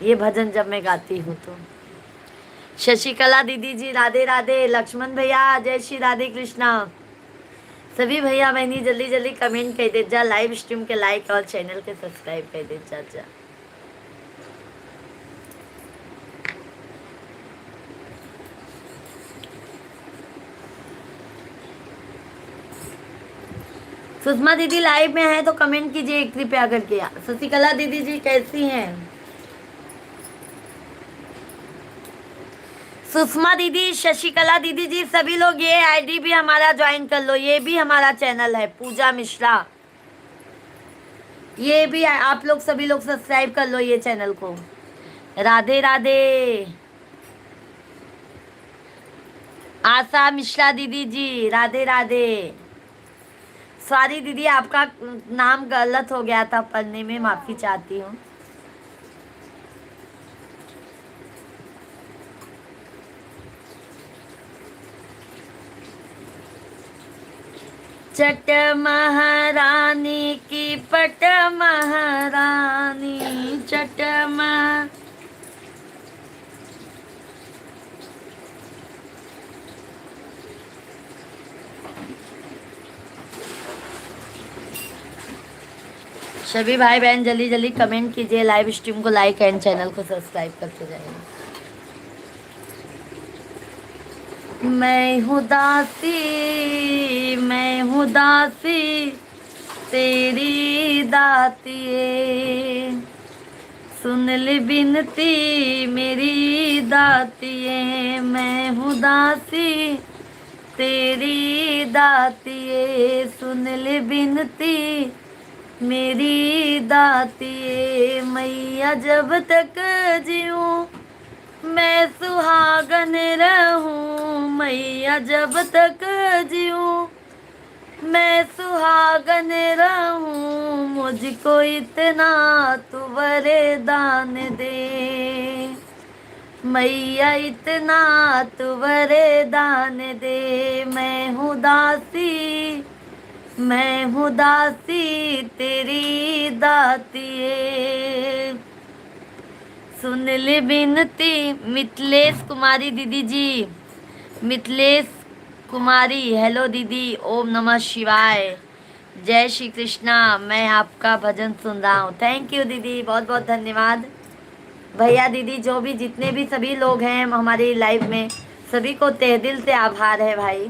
ये भजन जब मैं गाती हूँ तो। शशिकला दीदी जी राधे राधे, लक्ष्मण भैया जय श्री राधे कृष्णा। सभी भैया बहनी जल्दी जल्दी कमेंट कर दे जा, लाइव स्ट्रीम के लाइक और चैनल के सब्सक्राइब कर दे जा, जा। सुषमा दीदी लाइव में है तो कमेंट कीजिए कृपया करके। शशिकला दीदी जी कैसी हैं? सुषमा दीदी, शशिकला दीदी जी, सभी लोग ये आईडी भी हमारा ज्वाइन कर लो, ये भी हमारा चैनल है पूजा मिश्रा, ये भी आ-, आप लोग सभी लोग सब्सक्राइब कर लो ये चैनल को। राधे राधे। आशा मिश्रा दीदी जी राधे राधे। सॉरी दीदी, आपका नाम गलत हो गया था पढ़ने में, माफ़ी चाहती हूँ। चट महारानी की पट महारानी, चट महा- सभी भाई बहन जल्दी जल्दी कमेंट कीजिए, लाइव स्ट्रीम को लाइक एंड चैनल को सब्सक्राइब करते जाइए। मैं हूँ दासी, मैं हूँ दासी तेरी दातिये, सुन ले बिनती मेरी दातिये, मैं हूँ दासी तेरी दातिये, सुन ले बिनती मेरी दातिये। मैया जब तक जीऊँ मैं सुहागन रहूँ, मैया जब तक जीऊँ मैं सुहागन रहूँ, मुझको इतना तू वरदान दे, मैया इतना तू वरदान दे। मैं हूँ दासी, मैं हूँ दासी तेरी दातिये। सुन ले बिनती मिथिलेश कुमारी दीदी जी, मिथिलेश कुमारी, हेलो दीदी, ओम नमः शिवाय, जय श्री कृष्णा, मैं आपका भजन सुन रहा हूँ। Thank you दीदी, बहुत बहुत धन्यवाद। भैया दीदी, जो भी, जितने भी सभी लोग हैं हमारी लाइव में, सभी को तहे दिल से आभार है भाई।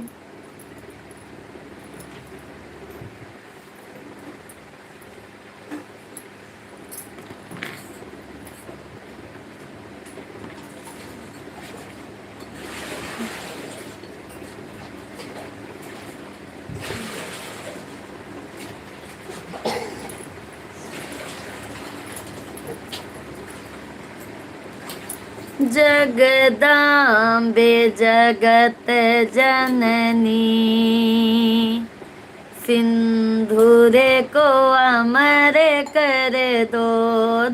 जगदाम्बे जगत जननी, सिंधुरे को अमर कर दो।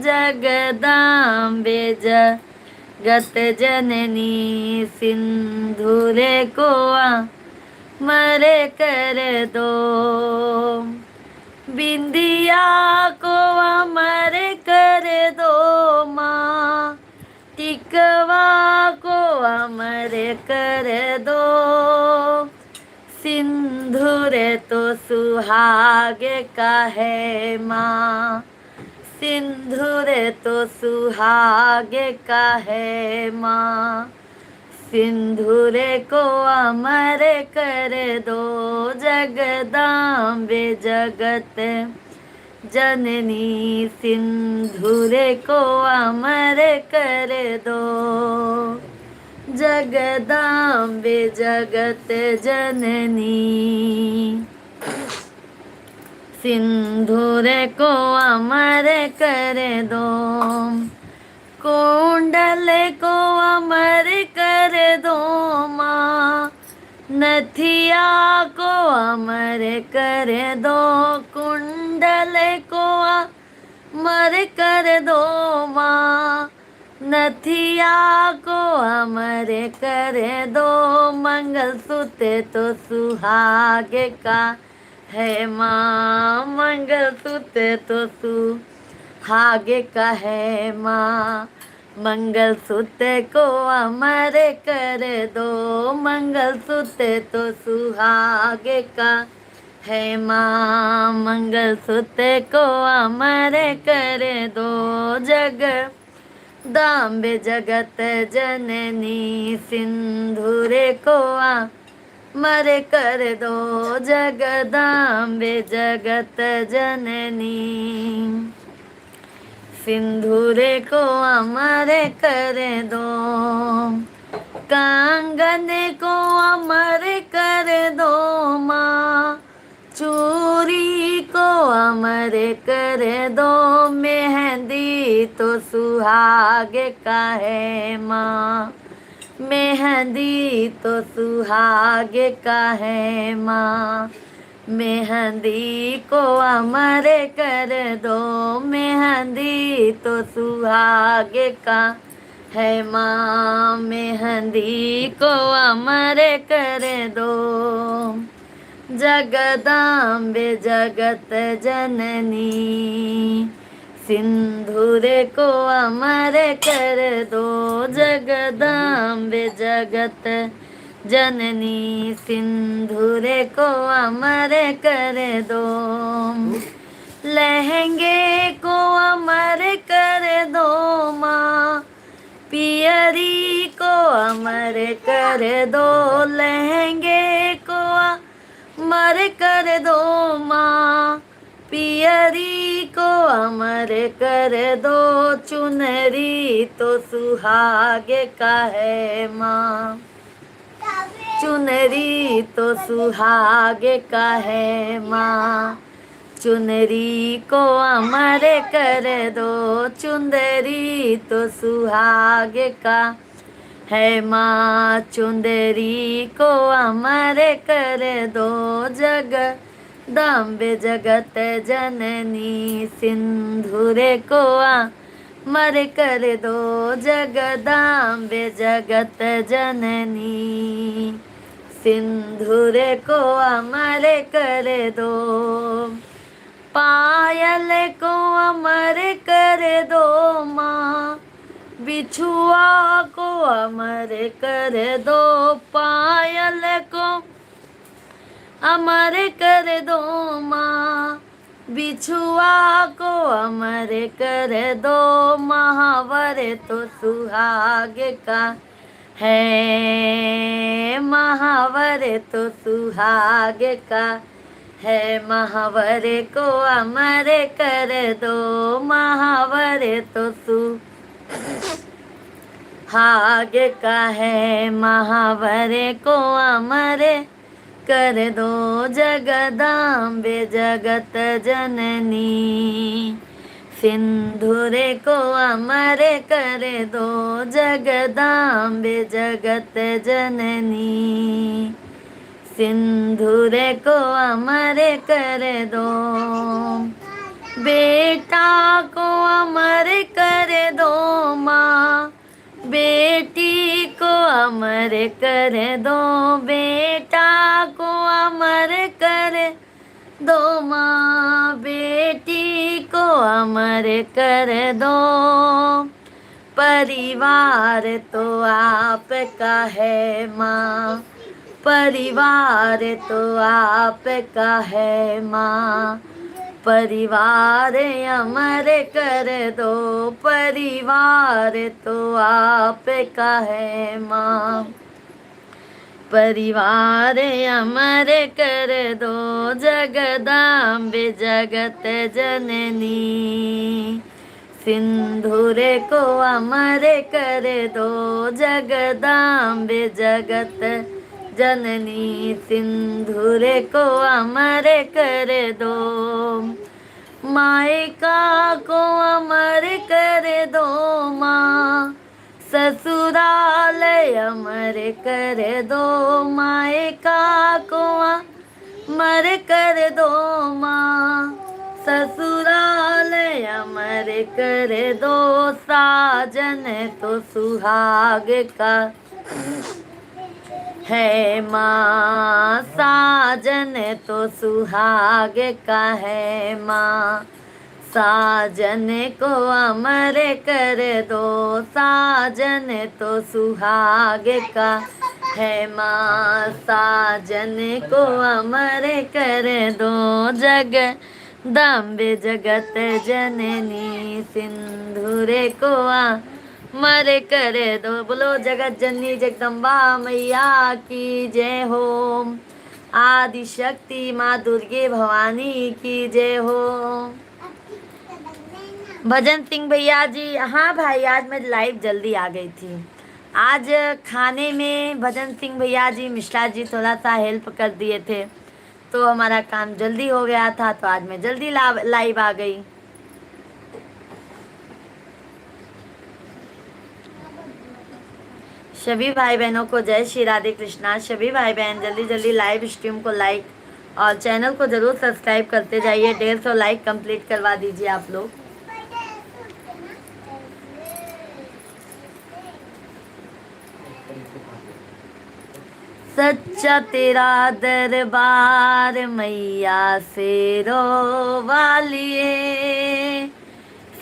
जगदाम्बे जगत जननी, सिंधुरे को अमर कर दो। बिंदिया को अमर कर दो माँ, टिकवा को अमर कर दो। सिंदूर तो सुहाग का है माँ, सिंदूर तो सुहाग का है माँ। सिंदूर को अमर कर दो जगदाम्बे जगत जननी, सिंदूर को अमर कर दो जगदाम्बे जगत जननी। सिंदूर को अमर कर दो, कुंडल को अमर कर दो माँ, नथिया को अमर कर दो, कुंडल को अमर कर दो माँ, नथिया को अमर कर दो। मंगलसूत्र तो सुहाग का है माँ, मंगलसूत्र तो सुहाग का है माँ। मंगलसूत्र को अमर कर दो, मंगलसूत्र तो सुहाग का है माँ। मंगलसूत्र को अमर कर दो जगदाम्बे जगत जननी, सिंदूर को अमर कर दो जगदाम्बे जगत जननी। सिंदूर को अमर कर दो, कंगन को अमर कर दो माँ, चूड़ी को अमर कर दो। मेहंदी तो सुहाग का है माँ, मेहंदी तो सुहाग का है माँ। मेहंदी को अमर कर दो, मेहंदी तो सुहाग का है माँ। मेहंदी को अमर कर दो जगदाम्बे जगत जननी, सिंदूर को अमर कर दो जगदाम्बे जगत जननी, सिंदूर को अमर कर दो। लहंगे को अमर कर दो माँ, पियरी को अमर कर दो। लहंगे को अमर कर दो माँ, पियरी को अमर कर दो। चुनरी तो सुहाग का है माँ, चुनरी तो सुहाग का है माँ, चुनरी को अमर कर दो। चुंदरी तो सुहाग का है माँ, चुंदरी को अमर कर दो। जगदाम्बे जगत जननी, सिंदूर को अमर कर दो। जगदाम्बे जगत जननी, सिंदूर को अमर कर दो। पायल को अमर कर दो माँ, बिछुआ को अमर कर दो। पा अमर कर दो माँ, बिछुआ को अमर कर दो, महावर तो सुहाग का है, महावर तो सुहाग का है, महावर को अमर कर दो, महावर तो सुहाग का है, महावर को अमर कर दो जगदाम्बे जगत जननी, सिंदूर को अमर कर दो जगदाम्बे जगत जननी, सिंदूर को अमर कर दो। बेटा को अमर कर दो माँ, बेटी को अमर कर दो, बेटा को अमर कर दो माँ, बेटी को अमर कर दो। परिवार तो आपका है माँ, परिवार तो आपका है माँ, परिवार अमर कर दो, परिवार तो आपका है माँ, परिवार अमर कर दो जगदाम्बे जगत जननी, सिंदूर को अमर कर दो जगदाम्बे जगत जननी, सिंदूर को अमर कर दो। मायका को अमर कर दो माँ, ससुराल अमर कर दो, मायका को अमर कर दो माँ, ससुराल अमर कर दो। साजन तो सुहाग का है माँ, साजन तो सुहाग का है माँ, साजन को अमर कर दो, साजन तो सुहाग का है माँ, साजन को अमर कर दो। जगदम्बे जगत जननी, सिंदूर को अमर कर दो। बोलो जगत जननी जगदम्बा मैया की जय हो, आदि शक्ति माँ दुर्गे भवानी की जय हो। भजन सिंह भैया जी, हाँ भाई, आज मैं लाइव जल्दी आ गई थी। आज खाने में भजन सिंह भैया जी, मिश्रा जी थोड़ा सा हेल्प कर दिए थे, तो हमारा काम जल्दी हो गया था, तो आज मैं जल्दी ला-, लाइव आ गई। सभी भाई बहनों को जय श्री राधे कृष्णा। सभी भाई बहन जल्दी जल्दी लाइव स्ट्रीम को लाइक और चैनल को जरूर सब्सक्राइब करते जाइए। डेढ़ सौ लाइक कंप्लीट करवा दीजिए आप लोग। सच्चा तेरा दरबार मैया शेरों वालिए,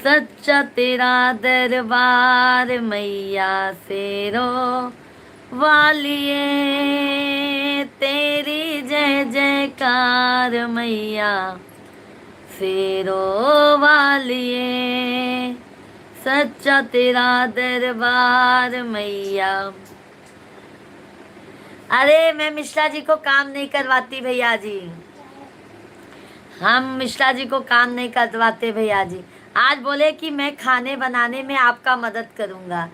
सच्चा तेरा दरबार मैया शेरों वालिए, तेरी जय जयकार मैया शेरों वालिए, सच्चा तेरा दरबार मैया। अरे, मैं मिश्रा जी को काम नहीं करवाती भैया जी, हम मिश्रा जी को काम नहीं करवाते भैया जी। आज बोले कि मैं खाने बनाने में आपका मदद करूँगा,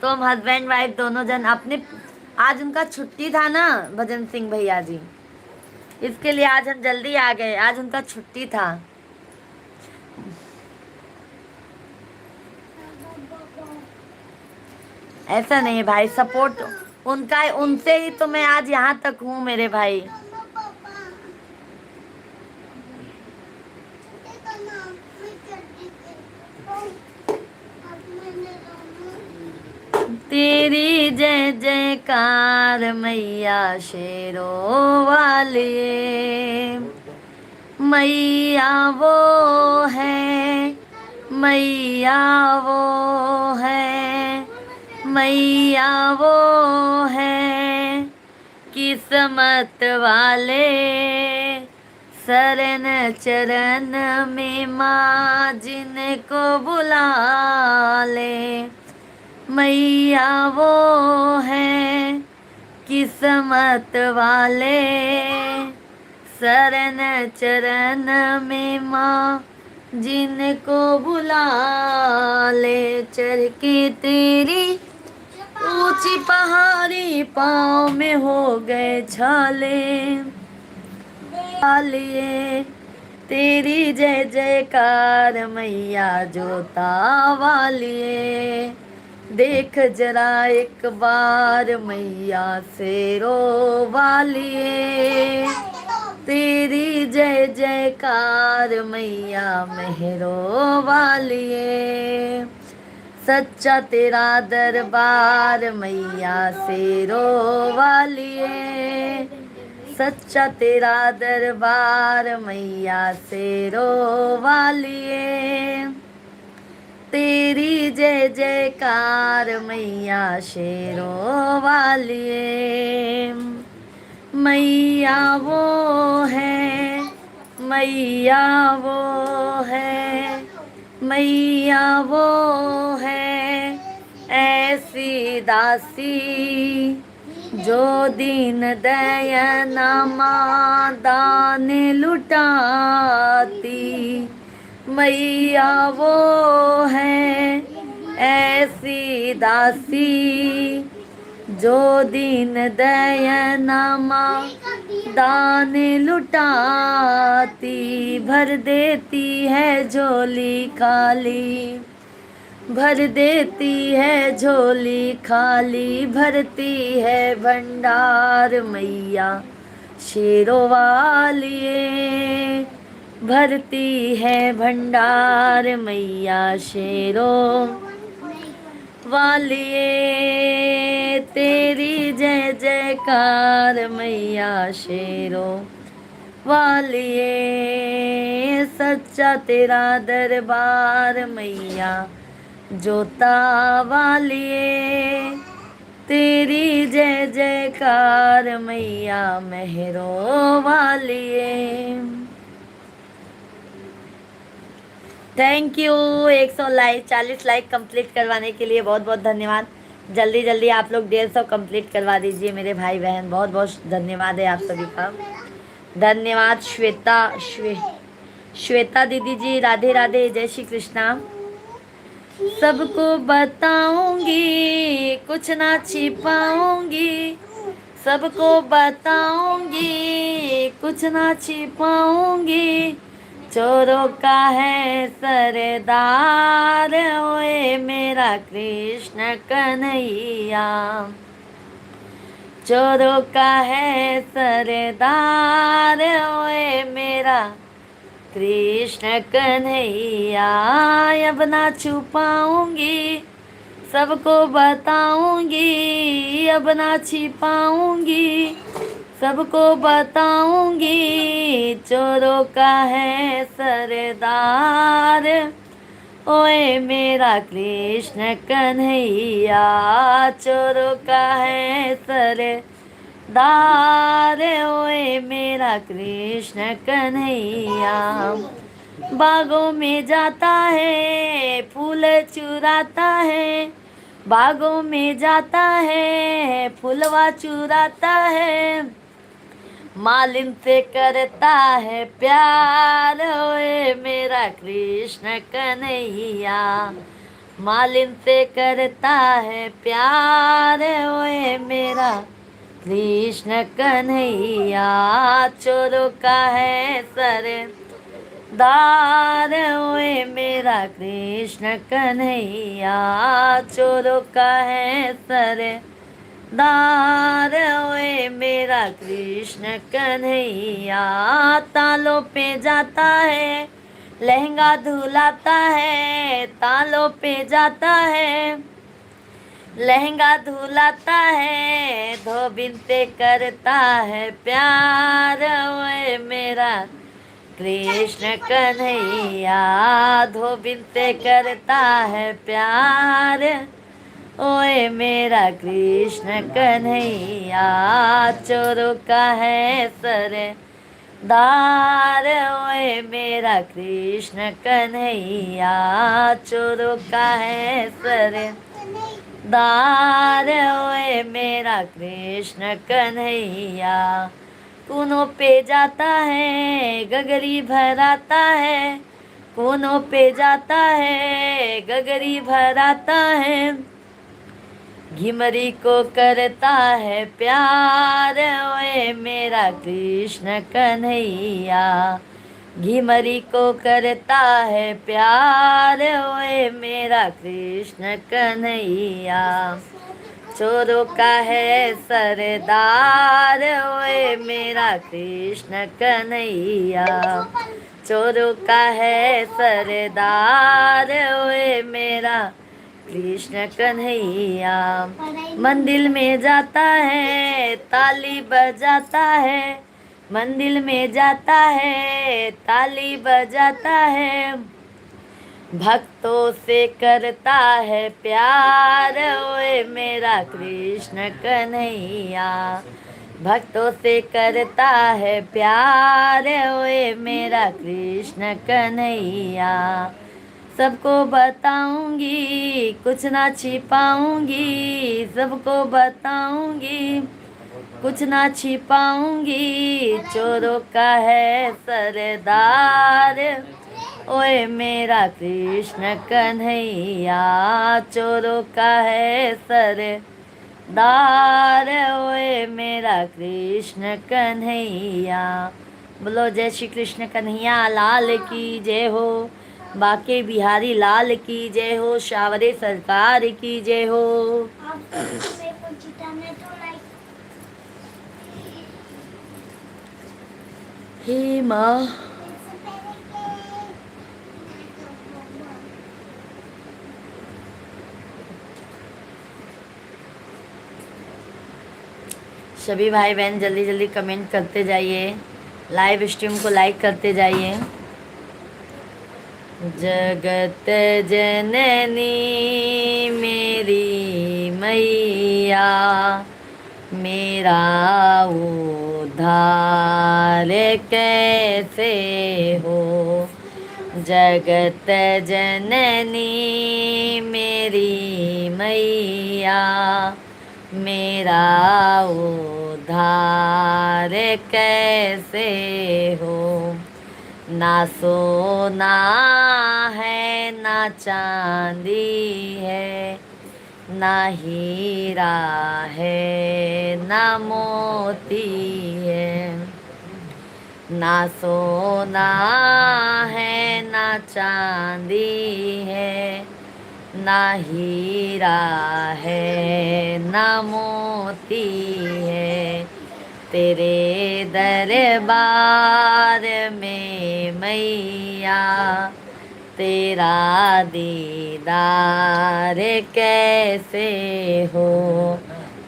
तो हम हस्बैंड वाइफ दोनों जन अपने, आज उनका छुट्टी था ना भजन सिंह भैया जी, इसके लिए आज हम जल्दी आ गए, आज उनका छुट्टी था। ऐसा नहीं है भाई, सपोर्ट उनका, उनसे ही तो मैं आज यहाँ तक हूँ मेरे भाई। तेरी जय जयकार मैया शेरों वालिए, मैया वो है, मैया वो है, मैया वो है, किस किस्मत वाले शरण चरण में माँ जिनको बुला ले, मैया वो है किस्मत वाले शरण चरण में माँ जिनको बुला ले। चढ़ के तेरी ऊंची पहाड़ी पाँव में हो गए छाले। वालिए, तेरी जय जयकार मैया जोता वालिए। देख जरा एक बार मैया शेरो वालिए, तेरी जय जयकार मैया मेहरो वालिए। सच्चा तेरा दरबार मैया शेरो वालिए, सच्चा तेरा दरबार मैया शेरो वालिए। तेरी जय जयकार मैया शेरो वालिए। मैया वो है, मैया वो है, मैया वो है ऐसी दासी, जो दीन दयना माँ दान लुटाती। मैया वो है ऐसी दासी, जो दीन दयना माँ दान लुटाती। भर देती है झोली खाली, भर देती है झोली खाली, भरती है भंडार मैया शेरो वालिए। भरती है भंडार मैया शेरो वालिए। तेरी जय जयकार मैया शेरो वालिए। सच्चा तेरा दरबार मैया जोता वालिए। तेरी जय जयकार मैया मेहरो वालिए। थैंक यू, एक सौ लाइक, चालीस लाइक कंप्लीट करवाने के लिए बहुत बहुत धन्यवाद। जल्दी जल्दी आप लोग डेढ़ सौ कंप्लीट करवा दीजिए मेरे भाई बहन। बहुत बहुत धन्यवाद है आप सभी का। धन्यवाद श्वेता, श्वे श्वेता दीदी जी, राधे राधे, जय श्री कृष्णा। सबको बताऊंगी, कुछ ना छिपाऊंगी, सबको बताऊंगी, कुछ ना छिपाऊंगी। चोरों का है सरदार, ओए मेरा कृष्ण कन्हैया। चोरों का है सरदार, ओए मेरा कृष्ण कन्हैया। अब ना छुपाऊंगी, सबको बताऊंगी, अब ना छिपाऊंगी, सबको बताऊंगी। चोरों का है सरदार, ओए मेरा कृष्ण कन्हैया। चोरों का है सरदार, ओए मेरा कृष्ण कन्हैया। बागों में जाता है, फूल चुराता है, बागों में जाता है, फूलवा चुराता है। मालिन से करता है प्यार, ओए मेरा कृष्ण कन्हैया। मालिन से करता है प्यार, ओए मेरा कृष्ण कन्हैया। चोरों का है सरदार, ओए मेरा कृष्ण कन्हैया। चोरों का है सरदार, ओए मेरा कृष्ण कन्हैया। तालों पे जाता है, लहंगा धुलाता है, तालों पे जाता है, लहंगा धुलाता है, धोबिन से करता है प्यार, ओए मेरा कृष्ण कन्हैया। धोबिन से करता है प्यार, ओए मेरा कृष्ण कन्हैया, चोरों का है सरदार। ओए मेरा कृष्ण कन्हैया, चोरों का है सरदार। ओए मेरा कृष्ण कन्हैया, कुनों पे जाता है, गगरी भराता है, कुनों पे जाता है, गगरी भराता है। घिमरी को करता है प्यार, ओए मेरा कृष्ण कन्हैया। घिमरी को करता है प्यार, ओए मेरा कृष्ण कन्हैया। चोरों का है सरदार, ओए मेरा कृष्ण कन्हैया। चोरों का है सरदार, ओए मेरा कृष्ण कन्हैया। मंदिर में जाता है, ताली बजाता है, मंदिर में जाता है, ताली बजाता है, भक्तों से करता है प्यार, ओए मेरा कृष्ण कन्हैया। भक्तों से करता है प्यार, ओए मेरा कृष्ण कन्हैया। सबको बताऊंगी, कुछ ना छिपाऊंगी, सबको बताऊंगी, कुछ ना छिपाऊंगी। चोरों का है सरदार, ओए मेरा कृष्ण कन्हैया। चोरों का है सरदार, ओए मेरा कृष्ण कन्हैया। बोलो जय श्री कृष्ण कन्हैया लाल की जय हो, बांके बिहारी लाल की जय हो, सावरे सरकार की जय हो। आप सबको मेरे को जिताने दो, like। हे माँ। सभी भाई बहन जल्दी जल्दी comment करते जाइए, live stream को like करते जाइए। जगत जननी मेरी मैया, मेरा उद्धार कैसे हो। जगत जननी मेरी मैया, मेरा उद्धार कैसे हो। ना सोना है ना चांदी है, ना हीरा है ना मोती है। ना सोना है ना चांदी है, ना हीरा है ना मोती है। तेरे दरबार में मैया, तेरा दीदार कैसे हो।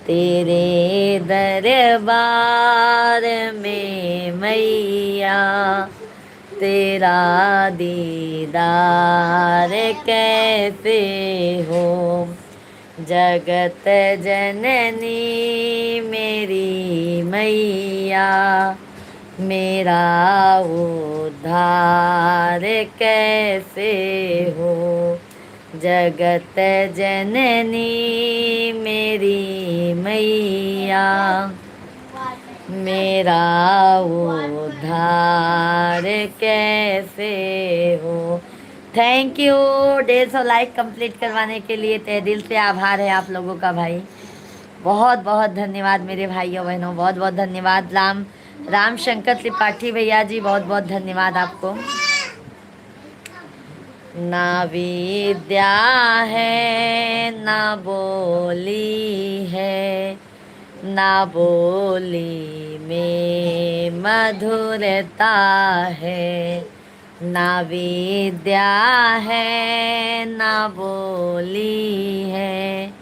तेरे दरबार में मैया, तेरा दीदार कैसे हो। जगत जननी मेरी मैया, मेरा उद्धार कैसे हो। जगत जननी मेरी मैया, मेरा उद्धार कैसे हो। Thank you, डेढ़ सौ like complete करवाने के लिए तहे दिल से आभार है आप लोगों का भाई। बहुत बहुत धन्यवाद मेरे भाइयों बहनों, बहुत बहुत धन्यवाद। राम राम शंकर त्रिपाठी भैया जी, बहुत बहुत धन्यवाद आपको। ना विद्या है ना बोली है, ना बोली में मधुरता है। ना विद्या है ना बोली है,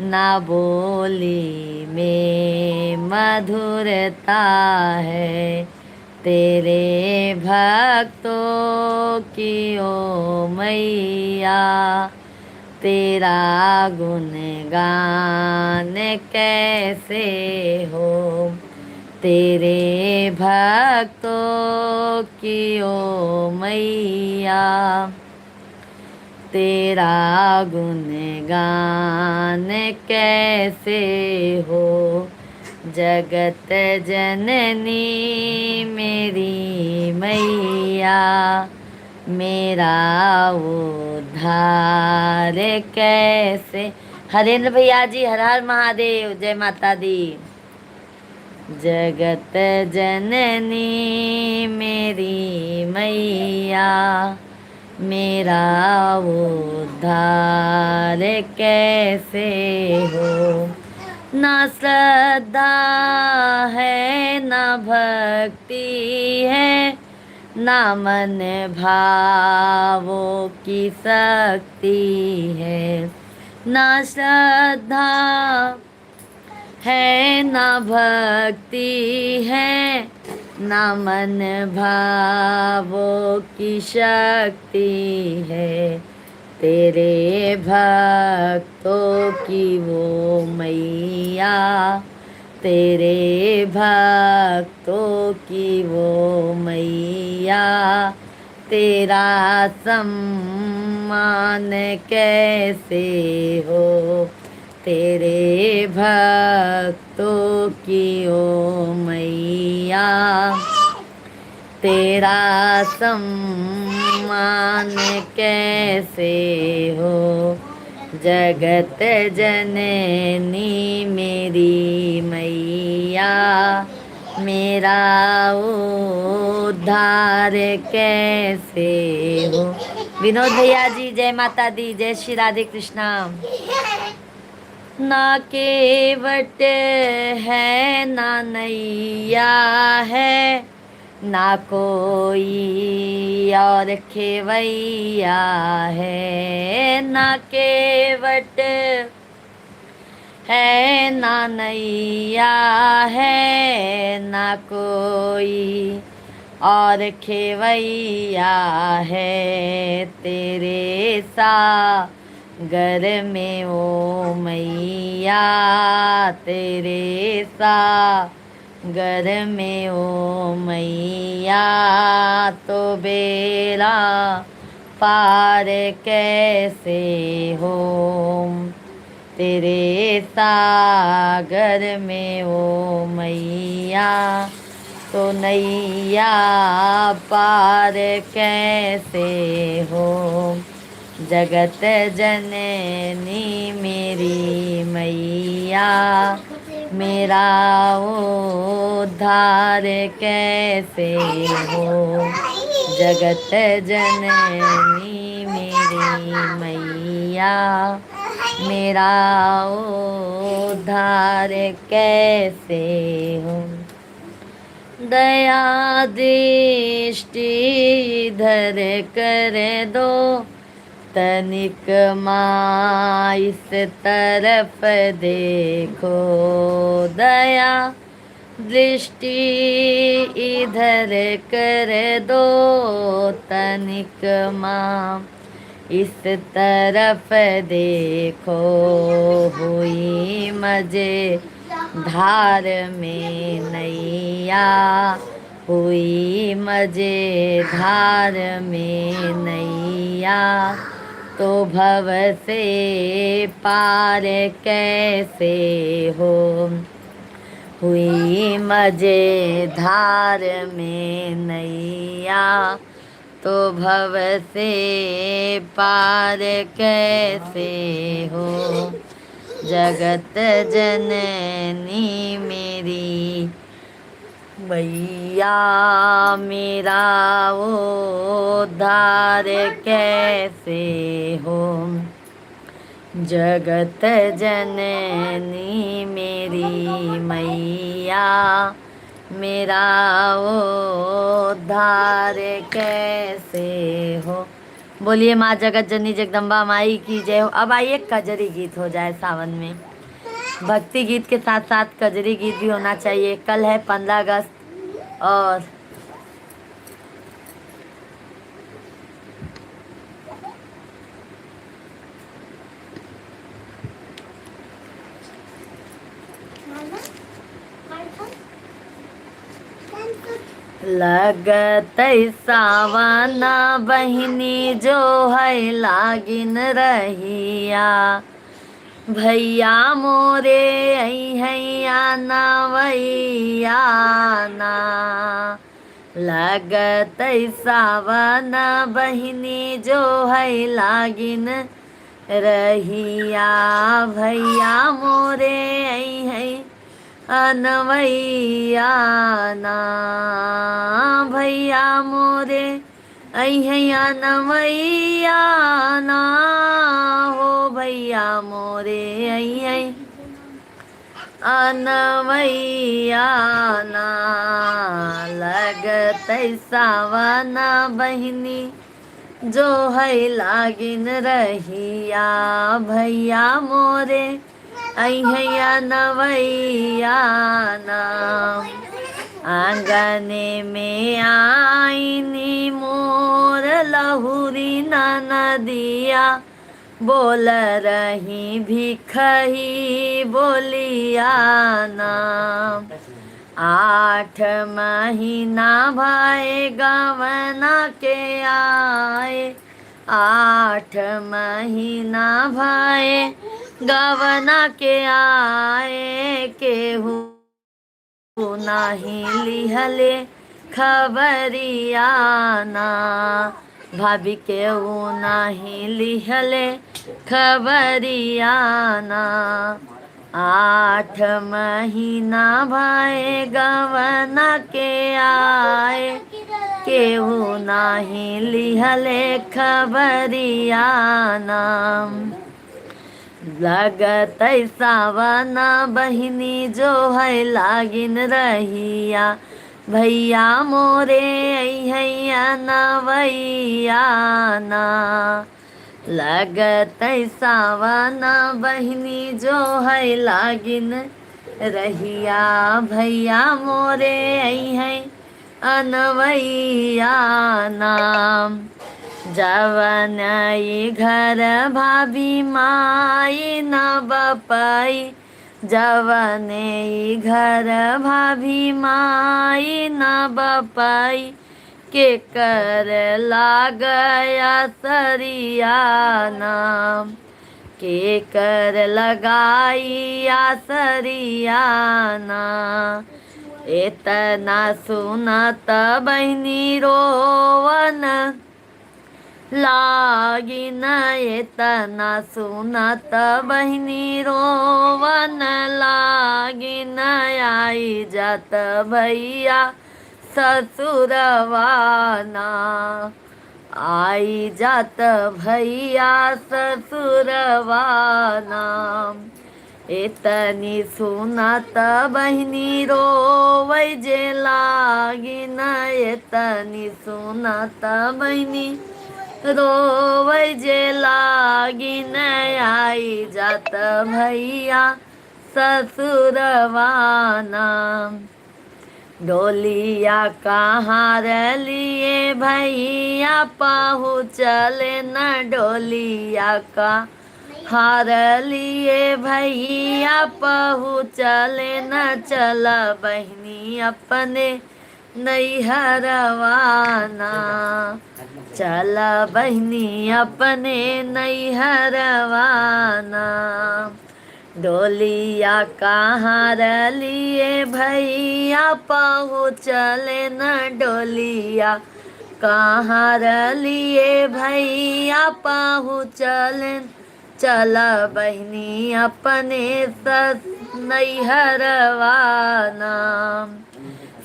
ना बोली में मधुरता है। तेरे भक्तों की ओ मैया, तेरा गुणगान कैसे हो, तेरे भक्तों की ओ मैया। तेरा गुणगान कैसे हो, जगत जननी मेरी मैया। मेरा उद्धार कैसे। हरेंद्र भैया जी, हर हर महादेव, जय माता दी। जगत जननी मेरी मैया, मेरा उद्धार कैसे हो। ना श्रद्धा है, ना भक्ति है, ना मन भावों की शक्ति है। ना श्रद्धा है, ना भक्ति है, ना मन भावों की शक्ति है। तेरे भक्तों की वो मैया, तेरे भक्तों की वो मैया, तेरा सम्मान कैसे हो, तेरे भक्तों की ओ मैया। तेरा सम्मान कैसे हो, जगत जननी मेरी मैया। मेरा उद्धार कैसे हो। विनोद भैया जी, जय माता दी, जय श्री राधे कृष्णा। ना केवट है, ना नैया है, ना कोई और खेवैया है। ना केवट है, ना नैया है, ना कोई और खेवैया है। तेरे सागर में ओ मैया, तेरे सागर में ओ मैया, तो बेड़ा पार कैसे हो। तेरे सागर में ओ मैया, तो नैया पार कैसे हो। जगत जननी मेरी मैया, मेरा उद्धार कैसे हो। जगत जननी मेरी मैया, मेरा उद्धार कैसे हो। दया दृष्टि इधर कर दो, तनिक माँ इस तरफ देखो। दया दृष्टि इधर कर दो, तनिक माँ इस तरफ देखो। हुई मझे धार में नैया, हुई मझे धार में नैया, तो भव से पार कैसे हो। हुई मझे धार में नैया, तो भव से पार कैसे हो। जगत जननी मेरी मैया, मेरा उद्धार कैसे हो। जगत जननी मेरी मैया, मेरा उद्धार कैसे हो। बोलिए माँ जगत जननी जगदम्बा माई की जय हो। अब आइए कजरी गीत हो जाए सावन में। भक्ति गीत के साथ साथ कजरी गीत भी होना चाहिए। कल है पन्द्रह अगस्त और लगतै सावन बहिनी जो है लागिन रहिया, भैया मोरे अइहैं अनवैया ना। लगतै सावन बहिनी जो है लागिन रहिया, भैया मोरे अइहैं अनवैया ना, भैया मोरे अइहैं अनवैया ना, हो भैया मोरे अइहैं अनवैया ना। लगतै सावन बहिनी जो है लागिन रहिया, भैया मोरे अइहैं अनवैया ना। आंगने में आइनी मोर लहुरी ननदिया, बोल रही भिखही बोलिया ना। आठ महीना भए गवना के आए, आठ महीना भए गवना के आए, केहू नाही लिहले खबरिया ना, भाभी केहू नाही लिहले खबरिया ना। आठ महीना भए गवना के आए, केहू नाही लिहले खबरिया ना। लगतै सावन बहिनी जो है लागिन रहिया, भैया मोरे अइहैं अनवैया ना। लगतै सावन बहिनी जो है लागिन रहिया, भैया मोरे अइहैं अनवैया ना। जवन ई घर भाभी माई न बपई, जवन ई घर भाभी माई न बपई, केकर लागै आसरिया ना, केकर लगाई आसरिया ना। एतना सुनत बहिनी रोवन लागिन, एतना सुनत बहिनी रोवन लागिन, आई जात भैया ससुरवा ना, आई जात भैया ससुरवा ना। एतनी सुनत बहिनी रोवै जे लागिन, एतनी सुनत बहिनी रोवै जे लागिन, आई जात भैया ससुरवा ना। डोलिया कहाँ रलिए भैया पहुँचले न, डोलिया कहाँ रलिए भैया पहुँचले न, चल बहिनी अपने नैहरवा ना, चल बहिनी अपने नैहरवा ना। डोलिया कहाँ रलिए भैया पहुँचले न, डोलिया कहाँ रलिए भैया पहुँचले न, चल बहिनी अपने सस नैहरवा ना।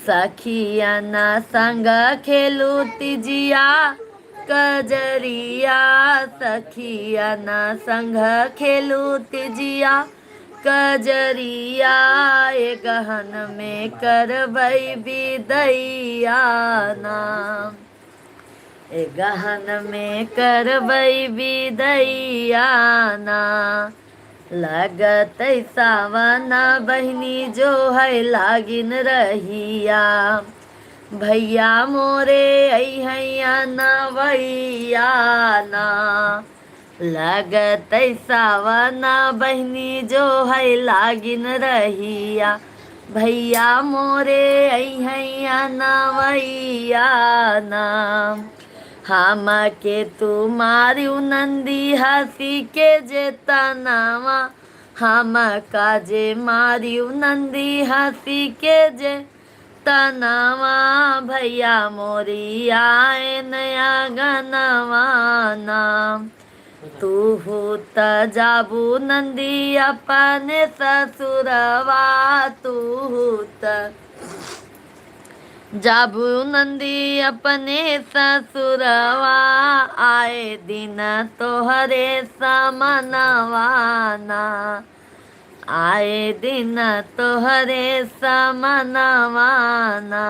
सखियन संग खेलू तिजिया कजरिया, सखियन संग खेलू तिजिया कजरिया, ए गहन में करबै बिदैया ना, ए गहन में करबै बिदैया ना। लगतै सावन बहिनी जो है लागिन रहिया, भैया मोरे अइहैं अनवैया ना। लगतै सावन बहिनी जो है लागिन रहिया, भैया मोरे अइहैं अनवैया ना। हमके तू मारिउ नंदी हँसी के जे तनवा, हमका जे मारिउ नंदी हँसी के जे तनवा। भैया मोरी आएन अँगनवा ना। तूहू त जाबू नंदी अपने ससुरवा, तूहू त जाबू नंदी अपने ससुरवा। आए दिन तोहरे समनवा ना, आए दिन तोहरे समनवा ना।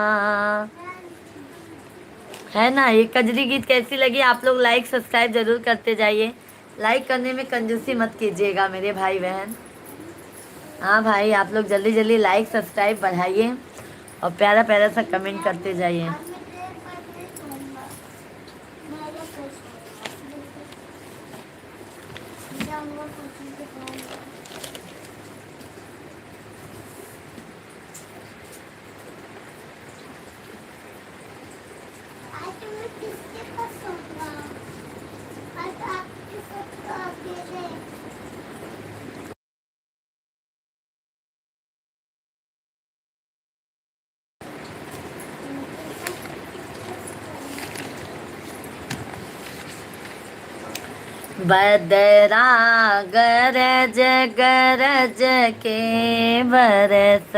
है ना, ये कजरी गीत कैसी लगी? आप लोग like subscribe जरूर करते जाइए। Like करने में कंजूसी मत कीजिएगा मेरे भाई बहन। हाँ भाई, आप लोग जल्दी जल्दी like subscribe बढ़ाइए और प्यारा प्यारा सा comment करते जाइए। बदरा गरज गरज के बरस,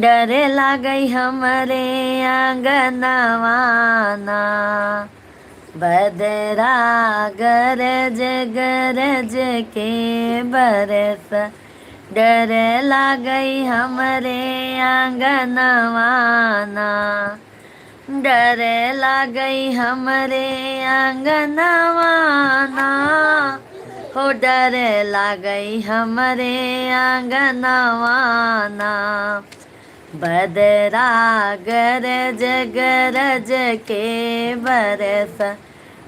डर लागै हमरे आंगनवा ना। बदरा गरज गरज के बरस, डर लागै हमरे आंगनवा ना। डर लागै हमरे आंगनवा ना, हो डर लागै हमरे आंगनवा ना। बदरा गरज गरज के बरस,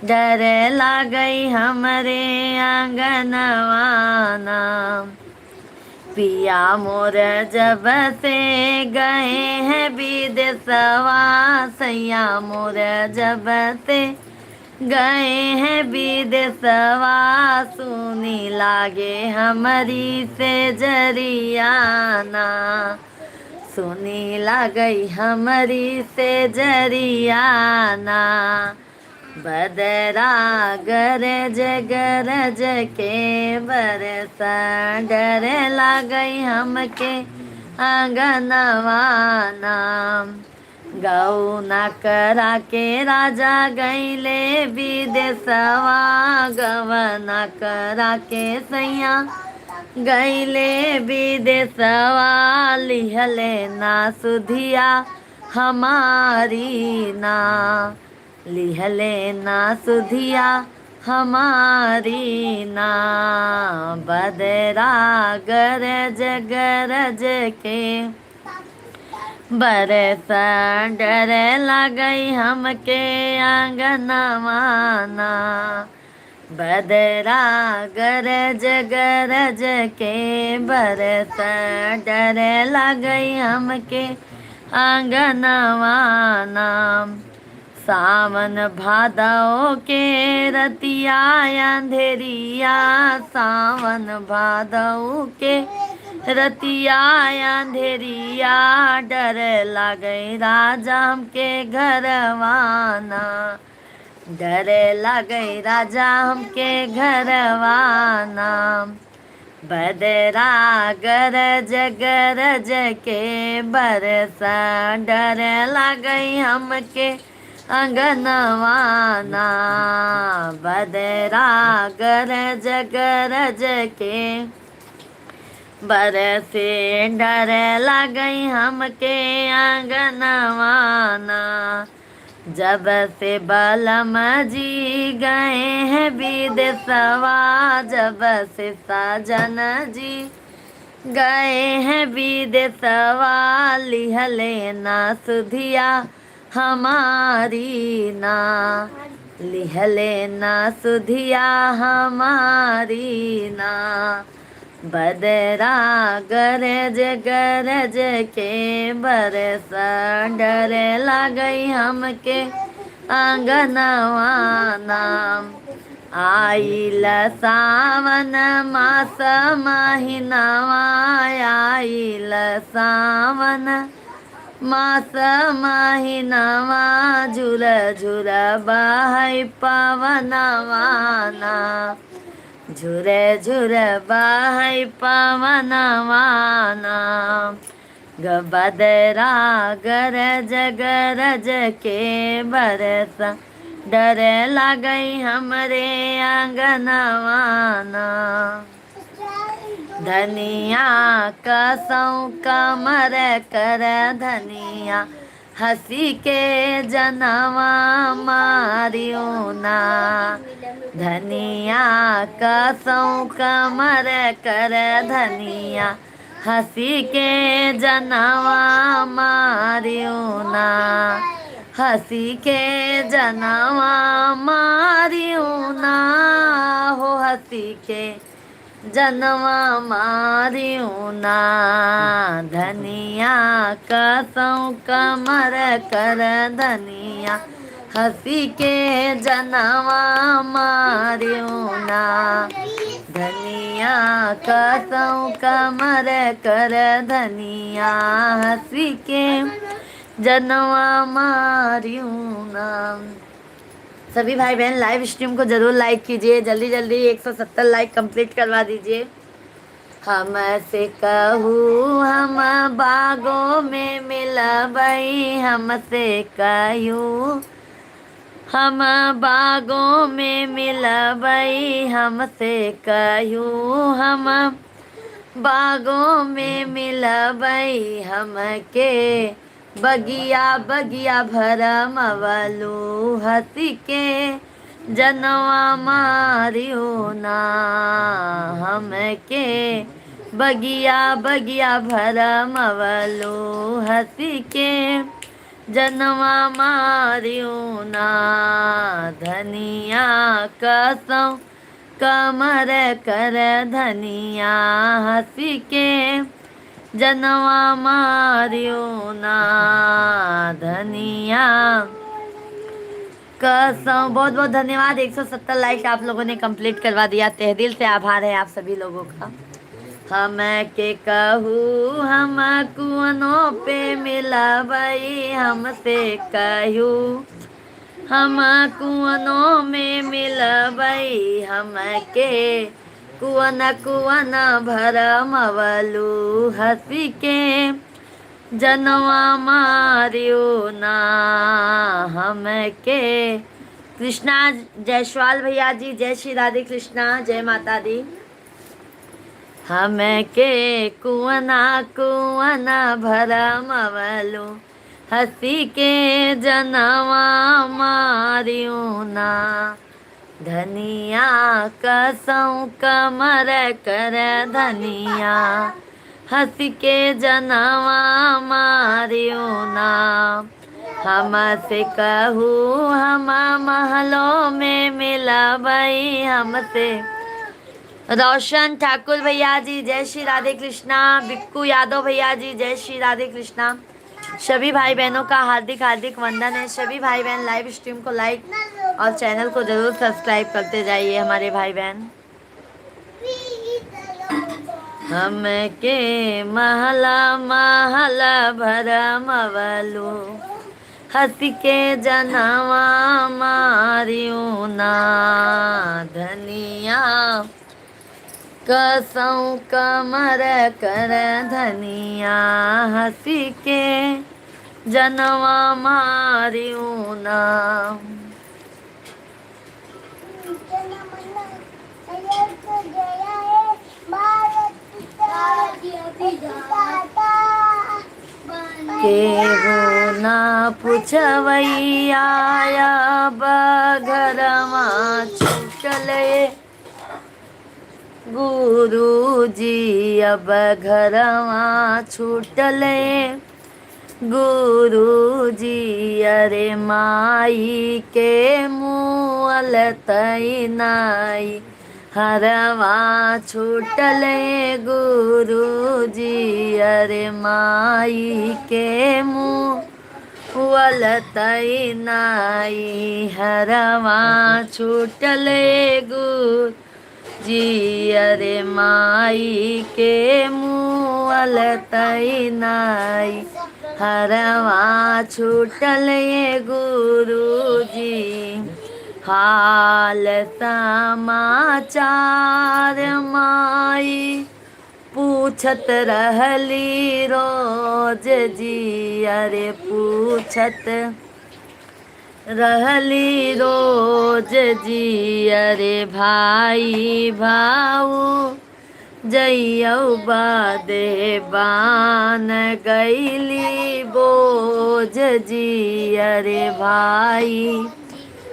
डर लागै हमरे आंगनवा ना। पिया मोर जब से गए हैं विदेशवा, सैया मोर जब से गए हैं विदेशवा, सुनी लागे हमरी सेजरिया ना। सुनी लागै हमरी सेजरिया ना। बदरा गरज गरज के बरस, डर लागै हमके आंगनवा ना। गौना करा के राजा गइले विदेशवा, गवना करा के सैया गइले विदेशवा, लिहले ना सुधिया हमारी ना। लिहले ना सुधिया हमारी ना। बदरा गरज गरज के बरस, डर लागै हमके आंगनवा ना। बदरा गरज गरज के बरस, डर लागै हमके आंगनवा ना। सावन भादव के रतिया अंधेरिया, सावन भादव के रतिया अंधेरिया, डर लागै राजा हमके घरवा ना। डर लागै राजा हमके घरवा ना। बदरा गरज गरज के बरस, डर लागै हमके आंगनवा ना। बदरा गरज गरज के बरसे, डर लागै हमके आंगनवा ना। जब से बलम जी गए हैं विदेशवा, जब से साजन जी गए हैं विदेशवा, लिहले ना सुधिया हमारी ना। लिहले ना सुधिया हमारी ना। बदरा गरज गरज के बरस, डर लागई हमके आंगनवा ना। आइल सावन मास महीनवा, आइल सावन मास महीनवा, झुर झुर बहै पवनवा ना। झुर झुर बहै पवनवा ना। ग-, बदरा गरज गरज के बरस, डर लागई हमरे आंगनवा ना। धनिया कसौ कमर कर धनिया, हँसी के जनवा मारियो ना। धनिया कसौ कमर कर धनिया, हँसी के जनवा मारियो ना। हँसी के जनवा मारियो ना, हो हँसी के जनवा मारियो ना। धनिया कसौ कमर कर धनिया, हँसी के जनवा मारियो ना। धनिया कसौ कमर कर धनिया, हँसी के जनवा मारियो ना। सभी भाई बहन live stream को जरूर like कीजिए, जल्दी जल्दी एक सौ सत्तर like complete करवा दीजिए। हमसे कहू हम बागों में मिलबई, हमसे कहू हम बागों में मिलबई, हमसे कहू हम बागों में मिलबई, हमके बगिया बगिया भरमवलू, हँसी के जनवा मारियो ना। हमके बगिया बगिया भरमवलू, हँसी के जनवा मारियो ना। धनिया कसौ कमर कर धनिया, हँसी के जनवा मारियो ना। धनिया कसौ, बहुत बहुत धन्यवाद। एक सौ सत्तर like आप लोगों ने complete करवा दिया, तहे दिल से आभार है आप सभी लोगों का। हमके कहू हम कुअनो पे मिलबई, हमसे कहू हम कुअनो में मिलबई, हमके कुअन कुअन भरमवलू, हँसी के जनवा मारियो ना। हमके कृष्णा जायसवाल भैया जी, जय श्री राधे कृष्णा, जय माता दी। हमके कुअना कुअना भरमवलू, हँसी के जनवा मारियो ना। धनिया कसौ कमर कर धनिया, हँसी के जनवा मारियो ना। हमसे कहू हम महलों में मिलबई, हमसे। रोशन ठाकुर भैया जी, जय श्री राधे कृष्णा। बिक्कू यादव भैया जी, जय श्री राधे कृष्णा। सभी भाई बहनों का हार्दिक हार्दिक वंदन है। सभी भाई बहन live stream को like और channel को जरूर subscribe करते जाइए हमारे भाई बहन। हमके महला महला भरमवलू, हँसी के जनवा मारियो ना। धनिया कसौ कमर कर धनिया, हँसी के जनवा मारियो ना। केहू ना पुछवैया, अब घरवा छूटले। गुरुजी अब घरवा छूटले। गुरुजी अरे माई के मुअल तई नाई, हरवा छूटल ए गुरुजी, अरे माई के मुअल तई नाई। हरवा छूटल ए गुरुजी, अरे माई के मुअल तई नाई। हरवा छूटल ए गुरुजी, हाल समाचार माई पूछत रहली रोज जी, अरे पूछत रहली रोज जी, अरे भाई भाऊ जइयौ बदे बान गइली बोझ जी, अरे भाई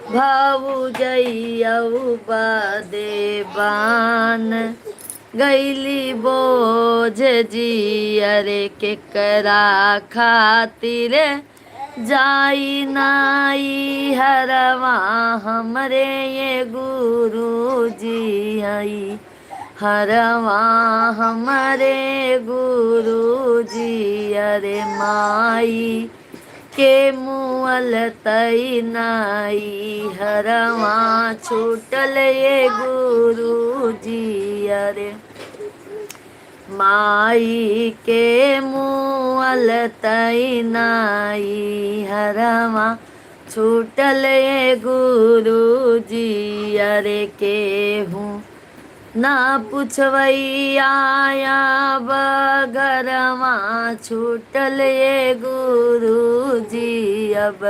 भाऊ जइयौ बदे बान गइली बोझ जी, अरे केकरा खातिर जाई नाई हरवा हमरे ये गुरुजी हई। हरवा हमरे गुरुजी, अरे माई के मुअल तई नाई। हरवा छूटल ये गुरुजी, अरे माई के मुअल तई नाई। हरवा छूटल ए गुरुजी, अरे केहू ना पुछवैया अब घरवा छूटल ए गुरुजी, अब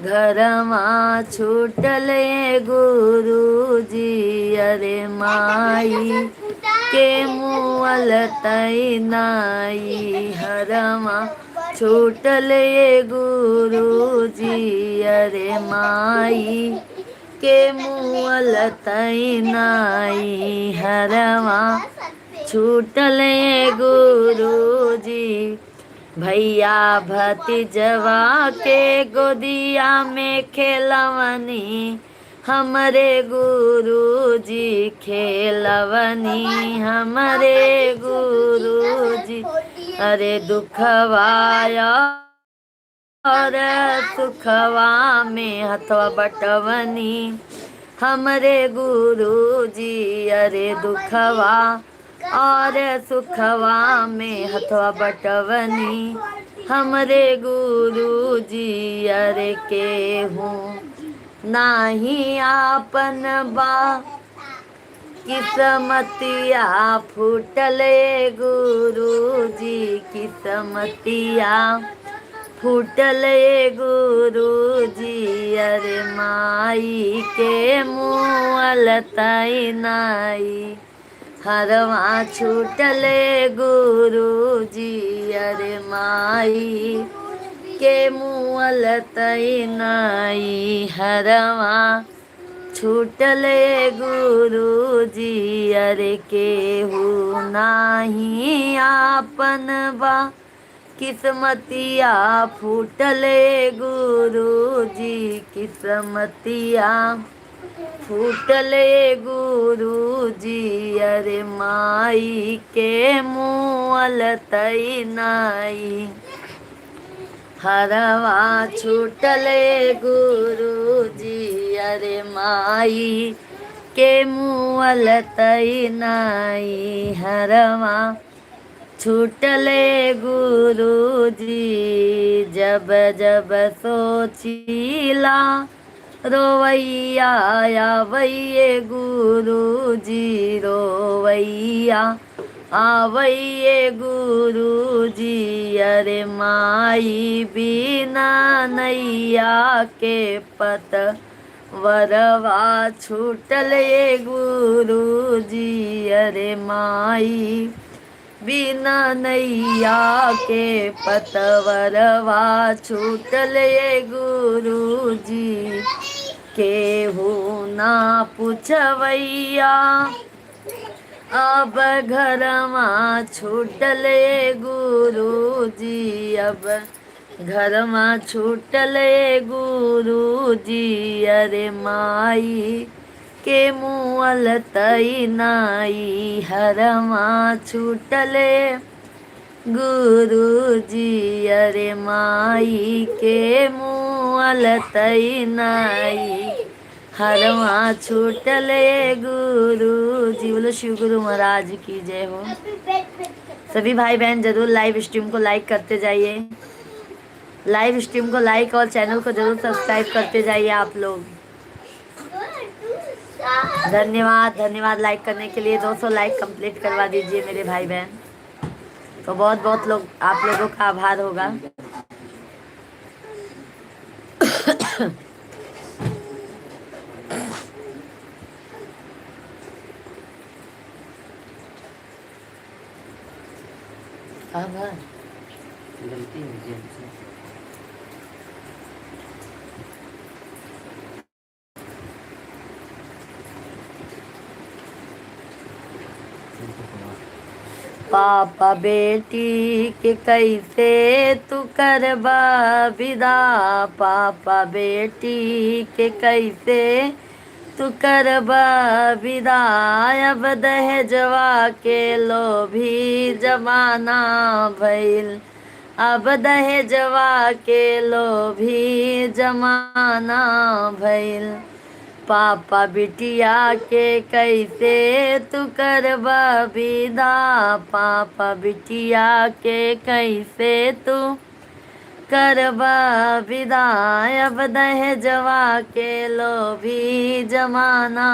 घरवा छूटल ए गुरुजी, अरे माई के मुअल तई नाई। हरवा छूटल ए गुरुजी, अरे माई के मुअल तई नाई। हरवा छूटल ए गुरुजी, भैया भतीजवा के गोदिया में खेलवनी, हमरे गुरुजी खेलवनी, हमरे गुरुजी। अरे दुखवा और सुखवा में हथवा बटवनी, हमरे गुरुजी। अरे दुखवा और सुखवा में हथवा बटवनी, हमरे गुरुजी। अरे केहू नाही आपन बा, किस्मतिया फूटल ए गुरुजी, किस्मतिया फूटल ए गुरुजी। अरे माई के मुअल तई नाई। हरवा छूटल ए गुरुजी, अरे माई के मुअल तई नाई। हरवा छूटल ए गुरुजी, अरे केहू नाही आपन बा, किस्मतिया फूटल ए गुरुजी, किस्मतिया फूटल ए गुरुजी। अरे माई के मुअल तई नाई। हरवा छूटल ए गुरुजी, अरे माई के मुअल तई नाई। हरवा छूटल ए गुरुजी, जब जब सोचीला रोवैया आवै ए गुरुजी, रोवैया आवै ए गुरुजी। अरे माई बिना नैया के पतवरवा छूटल ए गुरुजी। अरे माई बिना नैया के पतवरवा छूटल ए गुरुजी। केहू ना पुछवैया अब घरवा छूटल ए गुरुजी, अब घरवा छूटल ए गुरुजी। अरे माई के मुअल तई नाई, हरमा छूटले गुरुजी, अरे माई के मुअल तई नाई, हरमा छूटले गुरुजी। बोलो शिव गुरु महाराज की जय हो। सभी भाई बहन जरूर live stream को like करते जाइए, live stream को like और channel को जरूर subscribe करते जाइए आप लोग। धन्यवाद, धन्यवाद like करने के लिए। दो सौ like complete करवा दीजिए मेरे भाई बहन। तो बहुत बहुत लोग, आप लोगों का आभार होगा। का बा? गलती हो गई हमसे। पापा बेटी के कैसे तू करबा विदा, पापा बेटी के कैसे तू करबा विदा। अब दहेजवा के लोभी जमाना भइल, अब दहेजवा के लोभी जमाना भइल। पापा बिटिया के कैसे तू करबा विदा, पापा बिटिया के कैसे तू करबा विदा। अब दहेजवा के लोभी जमाना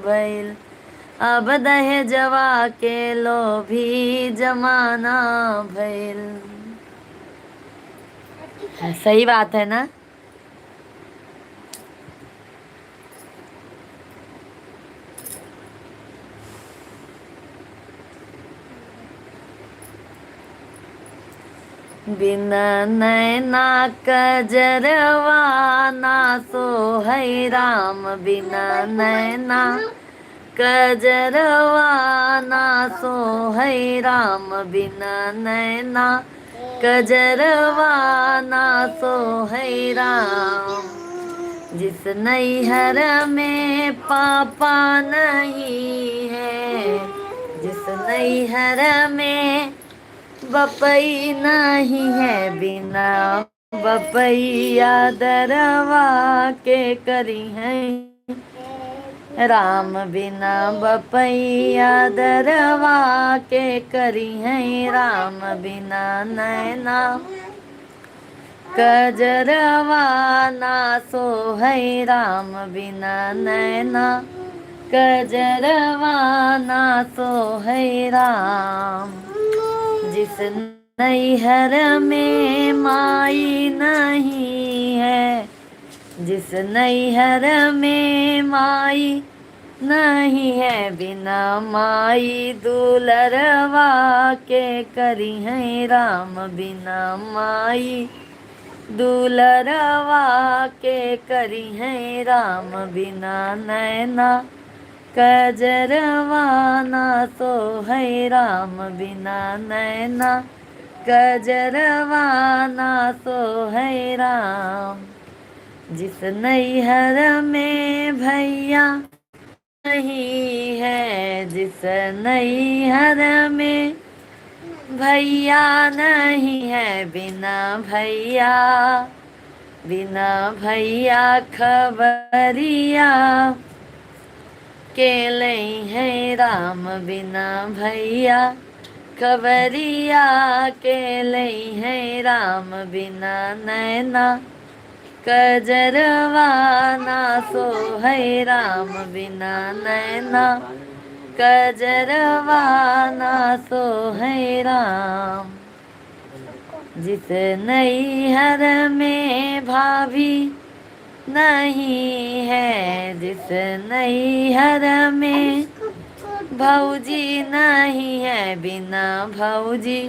भइल, अब दहेजवा के लोभी जमाना भइल। सही बात है ना? बिना नैना कजरवा ना सोहै राम, बिना नैना कजरवा ना सोहै राम, बिना नैना कजरवा ना सोहै राम। जिस नैहर में पापा नहीं है, जिस नैहर में बपई नहीं है, बिना बपैया दरवा के करिहैं राम, बिना बपैया दरवा के करिहैं राम, बिना नैना कजरवा ना सोहै राम, बिना नैना कजरवा ना सोहै राम। जिस नैहर में माई नहीं है, जिस नैहर में माई नहीं है, बिना माई दुलरवा के करिहैं राम, बिना माई दुलरवा के करिहैं राम, बिना नैना कजरवा ना सोहै राम, बिना नैना कजरवा ना सोहै राम। जिस नैहर में भैया नहीं है, जिस नैहर में भैया नहीं है, बिना भैया, बिना भैया खबरिया के लइहैं राम, बिना भैया खबरिया के लइहैं राम, बिना नैना कजरवा ना सोहै राम, बिना नैना कजरवा ना सोहै राम। जिस नैहर में भाभी नहीं है, जिस नैहर में भौजी नहीं है, बिना भौजी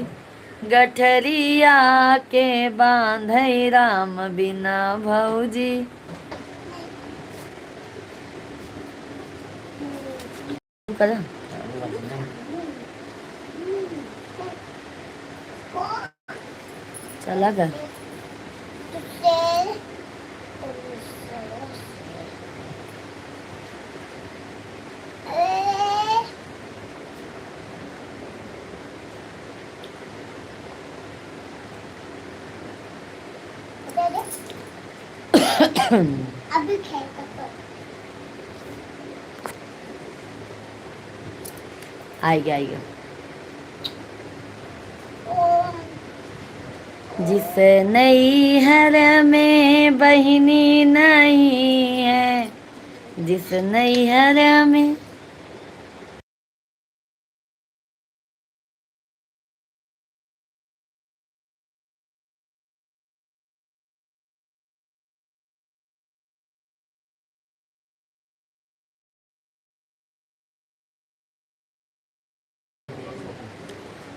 गठरिया के बांधै राम, बिना भौजी। करा। चला गया। अभी खेल कर। आइगा, आइगा। जिस नैहर में बहिनी नहीं है, जिस नैहर में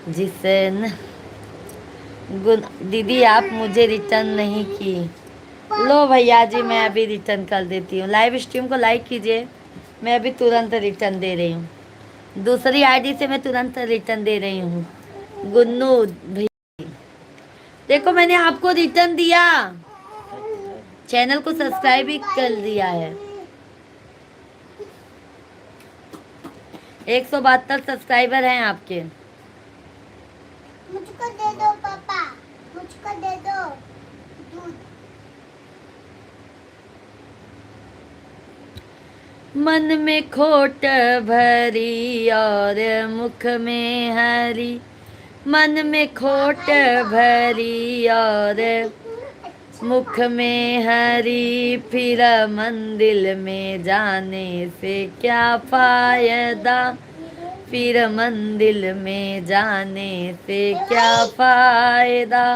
जिसे न-, गुन-, दीदी, आप मुझे रिटर्न नहीं की। लो भैया जी, मैं अभी रिटर्न कर देती हूँ। लाइव स्ट्रीम को लाइक कीजिए, मैं अभी तुरंत रिटर्न दे रही हूँ। दूसरी आईडी से मैं तुरंत रिटर्न दे रही हूँ। गुन्नू भैया, देखो, मैंने आपको रिटर्न दिया, चैनल को सब्सक्राइब भी कर दिया है। एक सौ बहत्तर सब्सक्राइबर हैं आपके। मुझको दे दो पापा, मुझको दे दो दूध। मन में खोट भरी और मुख में हरी, मन में खोट भरी और मुख में हरी, फिर मंदिर में जाने से क्या फायदा, फिर मंदिर में जाने से क्या फायदा।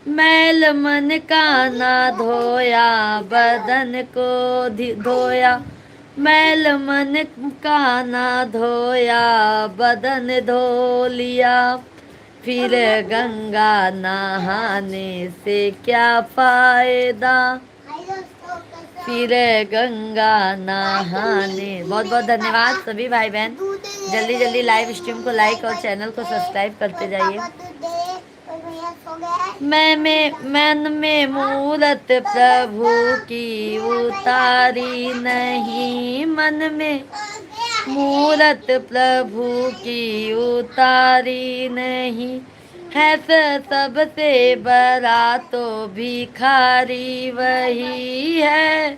मैल मन का ना धोया, बदन को धि-, धोया, मैल मन का ना धोया, बदन धो लिया। फिर गंगा नहाने से क्या फायदा, फिर गंगा नहाने। बहुत बहुत धन्यवाद सभी भाई बहन, जल्दी जल्दी लाइव स्ट्रीम को लाइक और चैनल को सब्सक्राइब करते जाइए। मैं, मैं, मन में मूरत प्रभु की उतारी नहीं, मन में मूरत प्रभु की उतारी नहीं, है स-, सबसे बड़ा तो भिखारी वही है,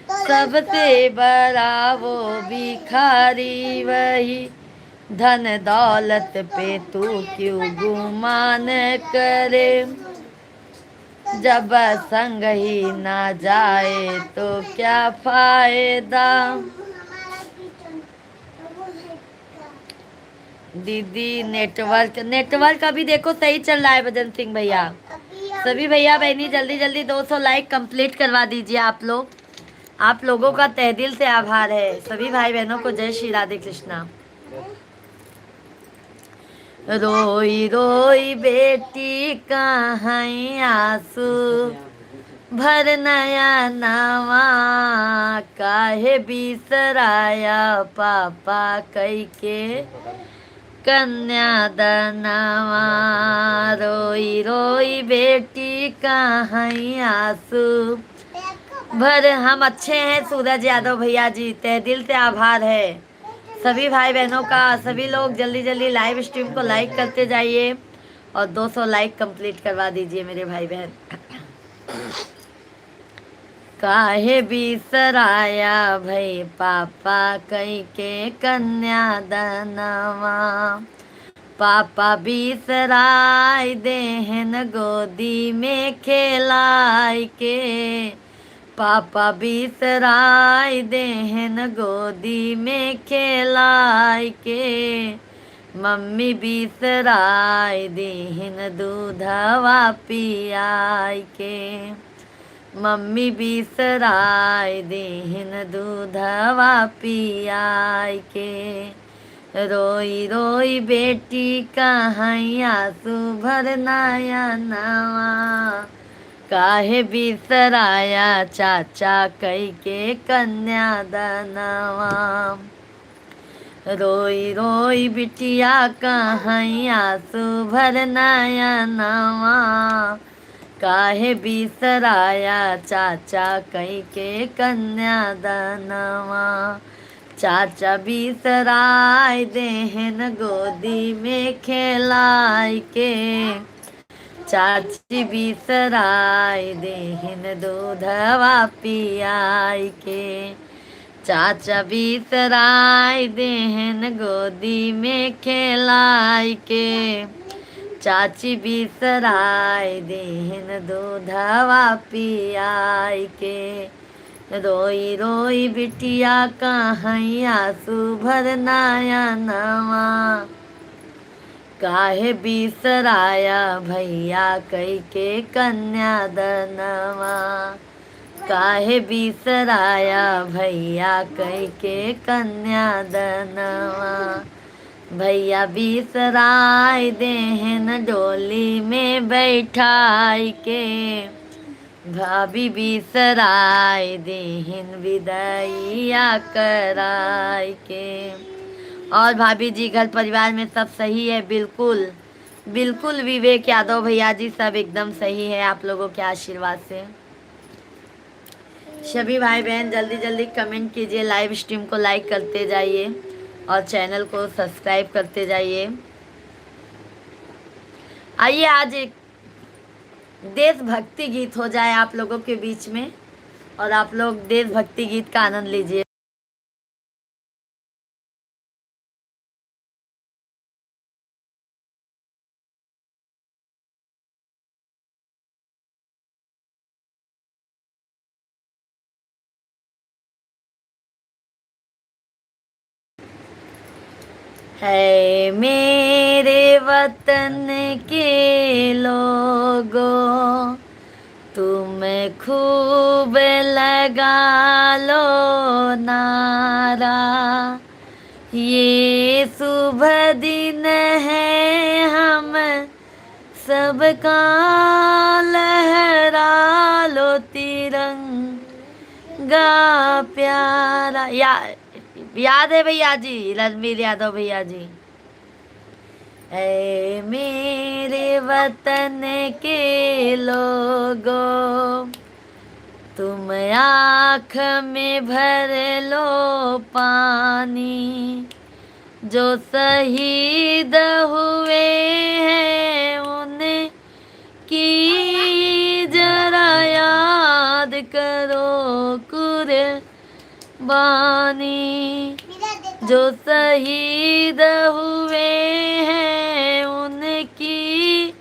सबसे बड़ा वो भिखारी वही। धन दौलत पे तू क्यों गुमान करे, जब संग ही ना जाए तो क्या फायदा। दीदी, नेटवर्क, नेटवर्क अभी देखो सही चल रहा है, भजन सिंह भैया। सभी भैया बहनी, जल्दी जल्दी दो सौ लाइक कंप्लीट करवा दीजिए आप लोग। आप लोगों का तहे दिल से आभार है। सभी भाई बहनों को जय श्री राधे कृष्णा। रोई रोई बेटी कहाई आंसू भर नयनवा, काहे बिसराया पापा कइके कन्यादनवा। रोई रोई बेटी कहाई आंसू भर। हम अच्छे हैं सूरज यादव भैया जी, तहे दिल से आभार है। सभी भाई बहनों का, सभी लोग जल्दी जल्दी लाइव स्ट्रीम को लाइक करते जाइए और दो सौ लाइक कंप्लीट करवा दीजिए मेरे भाई बहन। काहे बिसराया भई पापा कइके कन्यादनवा, पापा बिसराई देहन गोदी में खेलाई के, पापा बिसराई देहन गोदी में खेलाई के, मम्मी बिसराई देहन दूधवा पियाई के, मम्मी बिसराई देहन दूधवा पियाई के। रोई रोई बेटी कहाई आंसू भर नयनवा, काहे बिसराया चाचा कइके कन्यादनवा। रोई रोई बिटिया कहाई आंसू भर नयनवा, काहे बिसराया चाचा कइके कन्यादनवा। चाचा बिसराई देहन गोदी में खेलाई के, चाची बिसराई देहिन दूधवा पियाई के, चाचा बिसराई देहिन गोदी में खेलाई के, चाची बिसराई देहिन दूधवा पियाई के। रोई रोई बिटिया कहैया सुभर नयनवा, काहे बिसराया भैया कइके कन्यादनवा, काहे बिसराया भैया कइके कन्यादनवा। भैया बिसराई देहन डोली में बैठाई के, भाभी बिसराई देहन विदाइया कराई के। और भाभी जी, घर परिवार में सब सही है? बिल्कुल, बिल्कुल विवेक यादव भैया जी, सब एकदम सही है आप लोगों के आशीर्वाद से। सभी भाई बहन जल्दी जल्दी कमेंट कीजिए, लाइव स्ट्रीम को लाइक करते जाइए और चैनल को सब्सक्राइब करते जाइए। आइए, आज एक देशभक्ति गीत हो जाए आप लोगों के बीच में और आप लोग देशभक्ति गीत का आनंद लीजिए। है मेरे वतन के लोगों, तुम खूब लगा लो नारा, ये शुभ दिन है हम सबका, लहरा लो तिरंगा प्यारा। या, याद है भैया जी, रणवीर यादव भैया जी। ऐ मेरे वतन के लोगों, तुम आँख में भर लो पानी, जो शहीद हुए हैं उनकी जरा याद करो कुर्बानी, जो शहीद हुए हैं उनकी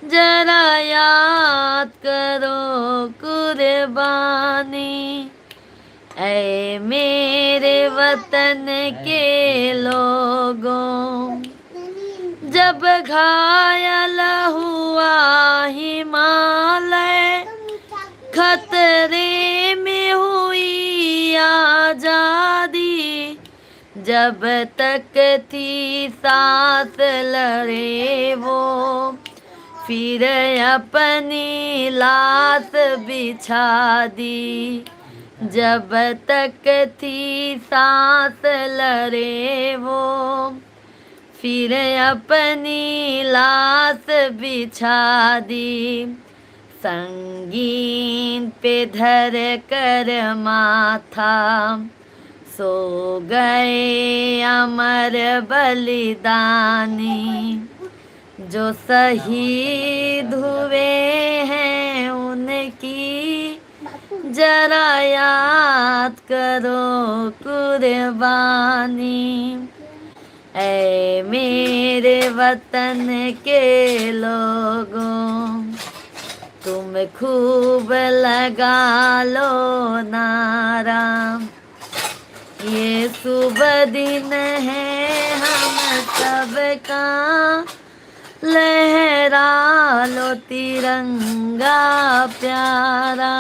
जरा याद करो कुर्बानी। ऐ मेरे वतन के लोगों, जब घायल हुआ हिमालय, खतरे में हुई आजादी, जब तक थी सांस लड़े वो, फिर अपनी लाश बिछा दी। जब तक थी सांस लड़े वो, फिर अपनी लाश बिछा दी। संगीन पे धर कर माथा, सो गए अमर बलिदानी। जो शहीद हुए हैं उनकी जरा याद करो कुर्बानी। ऐ मेरे वतन के लोगों, तुम खूब लगा लो नारा, ये शुभ दिन है हम सबका, लहरा लो तिरंगा प्यारा।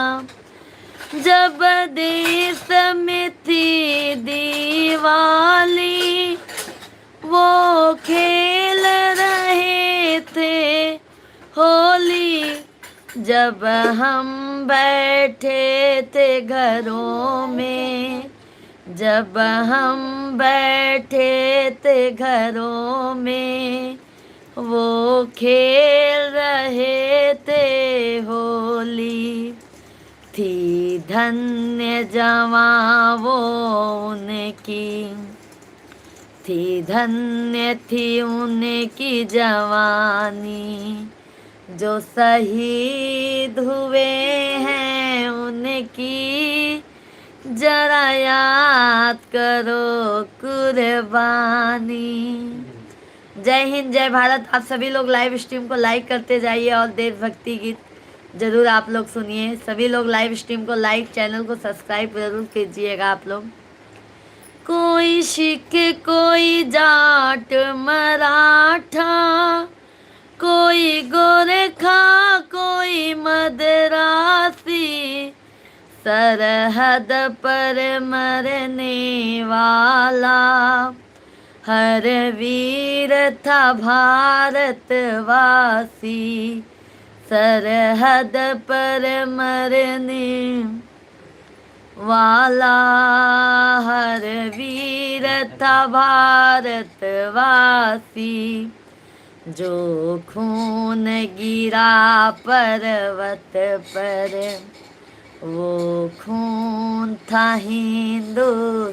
जब देश में थी दिवाली, वो खेल रहे थे होली। जब हम बैठे थे घरों में, जब हम बैठे थे घरों में, वो खेल रहे थे होली। थी धन्य जवां वो उनकी, थी धन्य थी उनकी जवानी। जो शहीद हुए हैं उनकी जरा याद करो कुर्बानी। जय हिंद, जय भारत। आप सभी लोग live stream को like करते जाइए और देशभक्ति गीत जरूर आप लोग सुनिए। सभी लोग live stream को like, channel को subscribe जरूर कीजिएगा आप लोग। कोई सिख, कोई जाट मराठा, कोई गोरखा, कोई मद्रासी, सरहद पर मरने वाला हर वीर था भारतवासी। सरहद पर मरने वाला हर वीर था भारतवासी। जो खून गिरा पर्वत पर, वो खून था हिंदुस्तानी।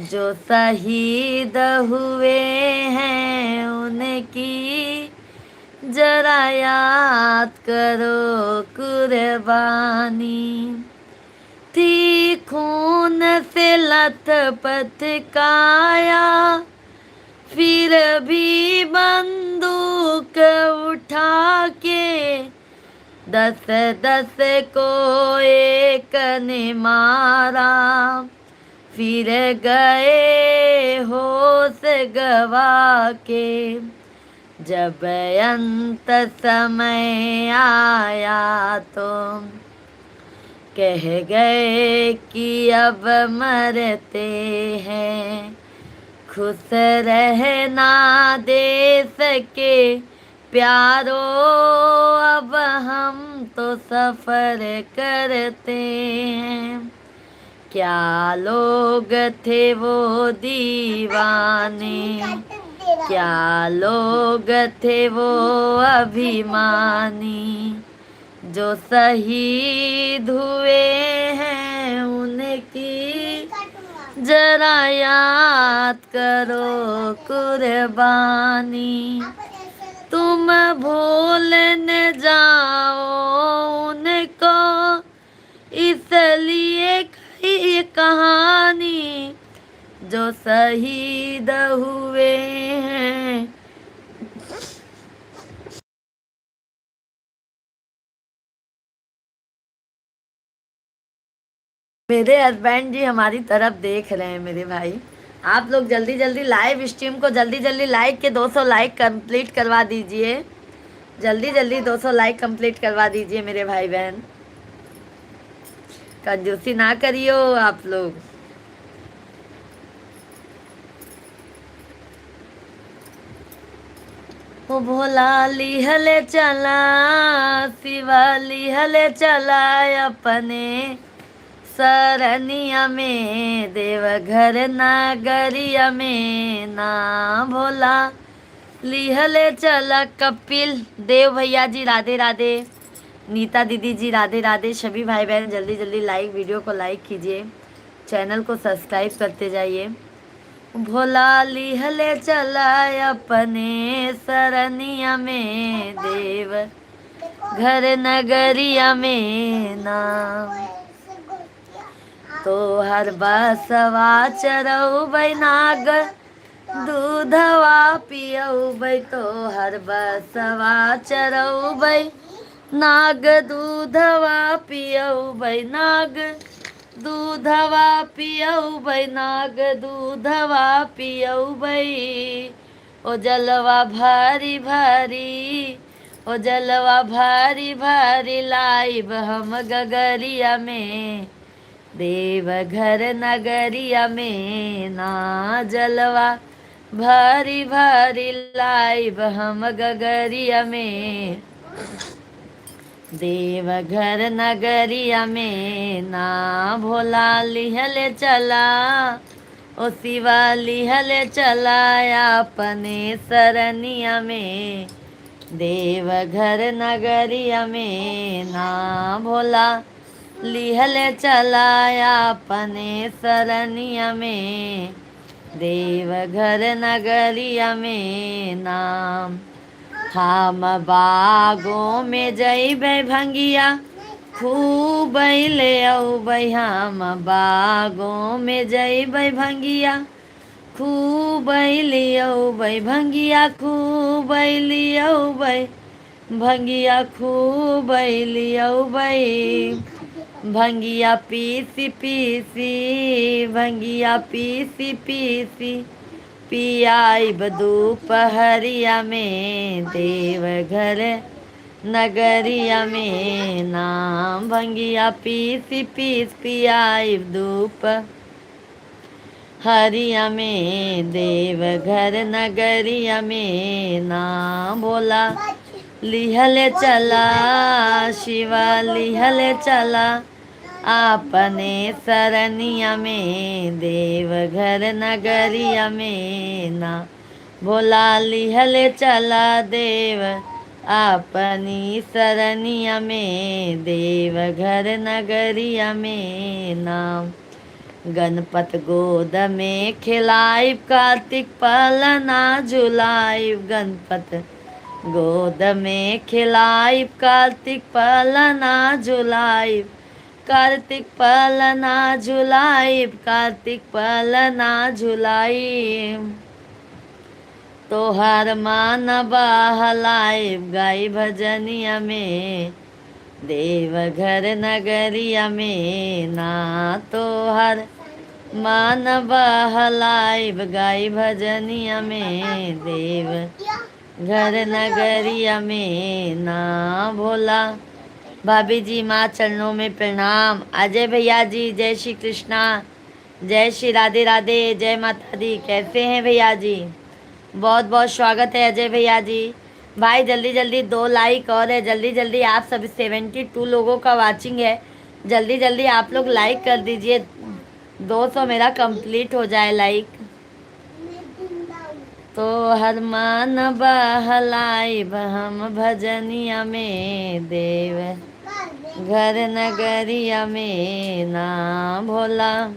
जो शहीद हुए हैं उनकी जरा याद करो कुर्बानी। थी खून से लथपथ काया, फिर भी बंदूक उठा के दस दस को एक ने मारा, फिर गए होश गवा के। जब अंत समय आया तो कह गए कि अब मरते हैं। खुश रहना देश के प्यारो, अब हम तो सफर करते हैं। क्या लोग थे वो दीवाने, क्या लोग थे वो अभिमानी, जो शहीद हुए हैं उनकी जरा याद करो कुर्बानी। तुम भूल न जाओ उनको, इसलिए कही ये कहानी, जो शहीद हुए हैं। मेरे husband जी हमारी तरफ देख रहे हैं मेरे भाई। आप लोग जल्दी जल्दी live stream को जल्दी जल्दी like के दो सौ like complete करवा दीजिए, जल्दी जल्दी दो सौ like complete करवा दीजिए मेरे भाई बहन। कंजूसी ना करियो आप लोग। ओ भोला लिहले चला, शिवा लिहले चला अपने सरनिया में, देवघर नगरिया में ना। भोला लिहले चला। कपिल देव भैया जी राधे राधे, नीता दीदी जी राधे राधे। सभी भाई बहन जल्दी जल्दी like, video को like कीजिए, channel को subscribe करते जाइए। भोला लिहले चला अपने सरनिया में, देवघर नगरिया में ना। तोहर बसवा चरउबै नाग, दूधवा पियउबै। तोहर बसवा चरउबै नाग, दूधवा पियउबै नाग, दूधवा पियउबै नाग, दूधवा पियउबै। ओ जलवा भारी भारी, ओ जलवा भारी भारी लाइब हम गगरिया में, देवघर नगरिया में ना। जलवा भारी भारी लाइब हम गगरिया में, देवघर नगरिया में ना। भोला लिहले चला, ओ शिवा लिहले चला अपने सरनिया में, देवघर नगरिया में ना। भोला लिहले चला अपने सरनिया में, देवघर नगरिया में ना। हम बागों में जइबै भंगिया, खूबै ले अउबै। हम बागों में जइबै भंगिया, खूबै ले अउबै भंगिया, खूबै ले अउबै भंगिया, खूबै ले अउबै भंगिया। पीसी पीसी भंगिया, पीसी पीसी पियाइब दुपहरिया में, देवघर नगरिया में ना। भंगिया पीसी पीस पियाइब दुपहरिया में, देवघर नगरिया में ना। भोला लिहले चला, शिवा लिहले चला, अपने सरनिया में, देवघर नगरिया में ना। भोला लिहले चला देव, अपनी सरनिया में, देवघर नगरिया में ना। गणपत गोद में खेलाइब, कार्तिक पलना झुलाइब। गणपत गोद में खेलाइब, कार्तिक पलना झुलाइब। कार्तिक पलना झुलाइब, कार्तिक पलना झुलाइब। तोहर मान बहलाइब गाई भजनिया में, देवघर नगरिया में ना। तोहर मान बहलाइब गाई भजनिया में, देवघर नगरिया में ना। भोला भाभी जी, माँ चरणों में प्रणाम। अजय भैया जी, जय श्री कृष्णा, जय श्री राधे राधे, जय माता दी। कैसे हैं भैया जी? बहुत बहुत स्वागत है अजय भैया जी। भाई जल्दी जल्दी दो लाइक और है, जल्दी जल्दी। आप सब सेवेंटी टू लोगों का वॉचिंग है, जल्दी जल्दी आप लोग लाइक कर दीजिए, दो सौ मेरा कंप्लीट हो जाए लाइक। तोहर मान बहलाइब हम भजनिया में, देवघर नगरिया में ना। भोला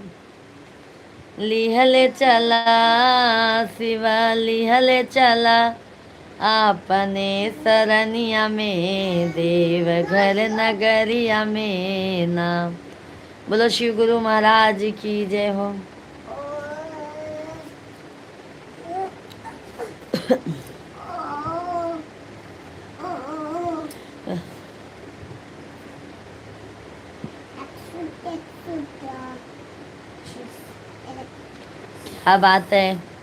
लिहले चला, शिवा लिहले चला, अपने सरनिया में, देवघर नगरिया में ना। बोलो शिव गुरु महाराज की जय हो। क्या बात है।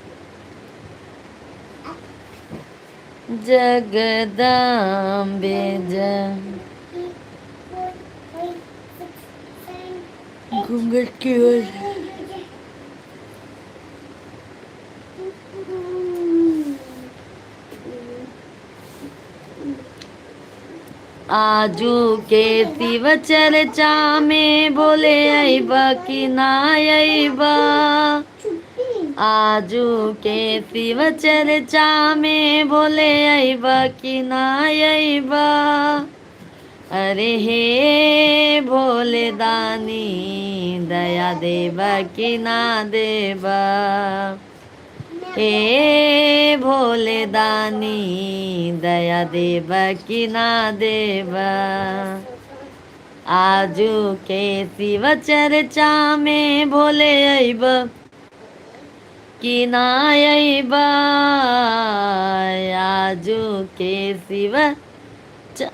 जगदम्बे जय। घूंघट की ओर। आजू के शिव चर्चा में भोले अइबा कि ना अइबा? आजू के शिव चर्चा में भोले अइबा कि ना अइबा? अरे हे भोले दानी, दया देबा कि ना देबा? हे भोले दानी, दया देबा कि ना देबा? आजू के शिव चर्चा में भोले अइबा कि ना अइबा? आजू के शिव च-,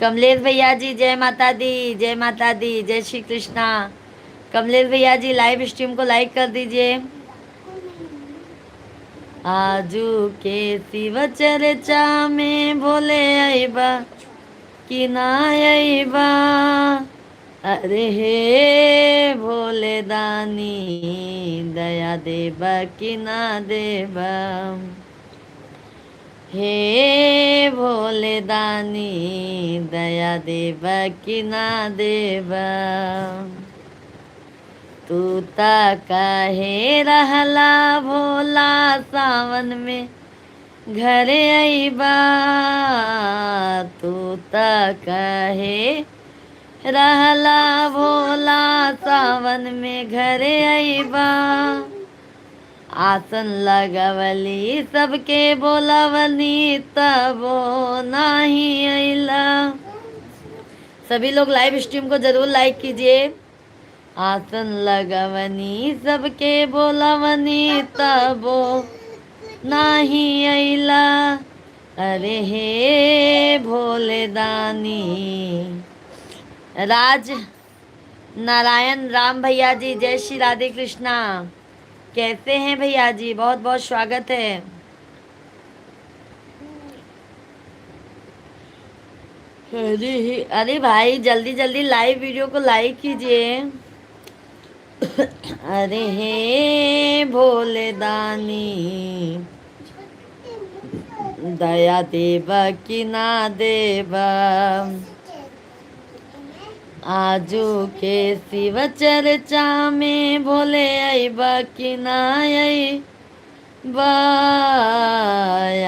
कमलेश भैया जी, जय माता दी, जय माता दी, जय श्री कृष्णा। कमलेश भैया जी, लाइव स्ट्रीम को लाइक कर दीजिए। आजू के शिव चर्चा में भोले अइबा कि ना अइबा? अरे हे भोले दानी, दया देबा कि ना देबा? हे भोले दानी, दया देबा कि ना देबा? तू त कहे रहला भोला सावन में घरे अइबा, तू त कहे रहला भोला, सावन में घरे अइबा। आसन लगवली, सबके बोलवनी, तबो नाही अइला। सभी लोग live stream को जरूर like कीजिए। आसन लगवनी, सबके बोलवनी, तबो नाही अइला। अरे हे भोले दानी। राज नारायण राम भैया जी, जय श्री राधे कृष्णा। कैसे हैं भैया जी? बहुत बहुत स्वागत है। अरे हे, अरे भाई, जल्दी जल्दी live video को like कीजिए। अरे हे भोले दानी, दया देबा कि ना देबा। आजू के शिव चर्चा में भोले अइबा कि ना अइबा।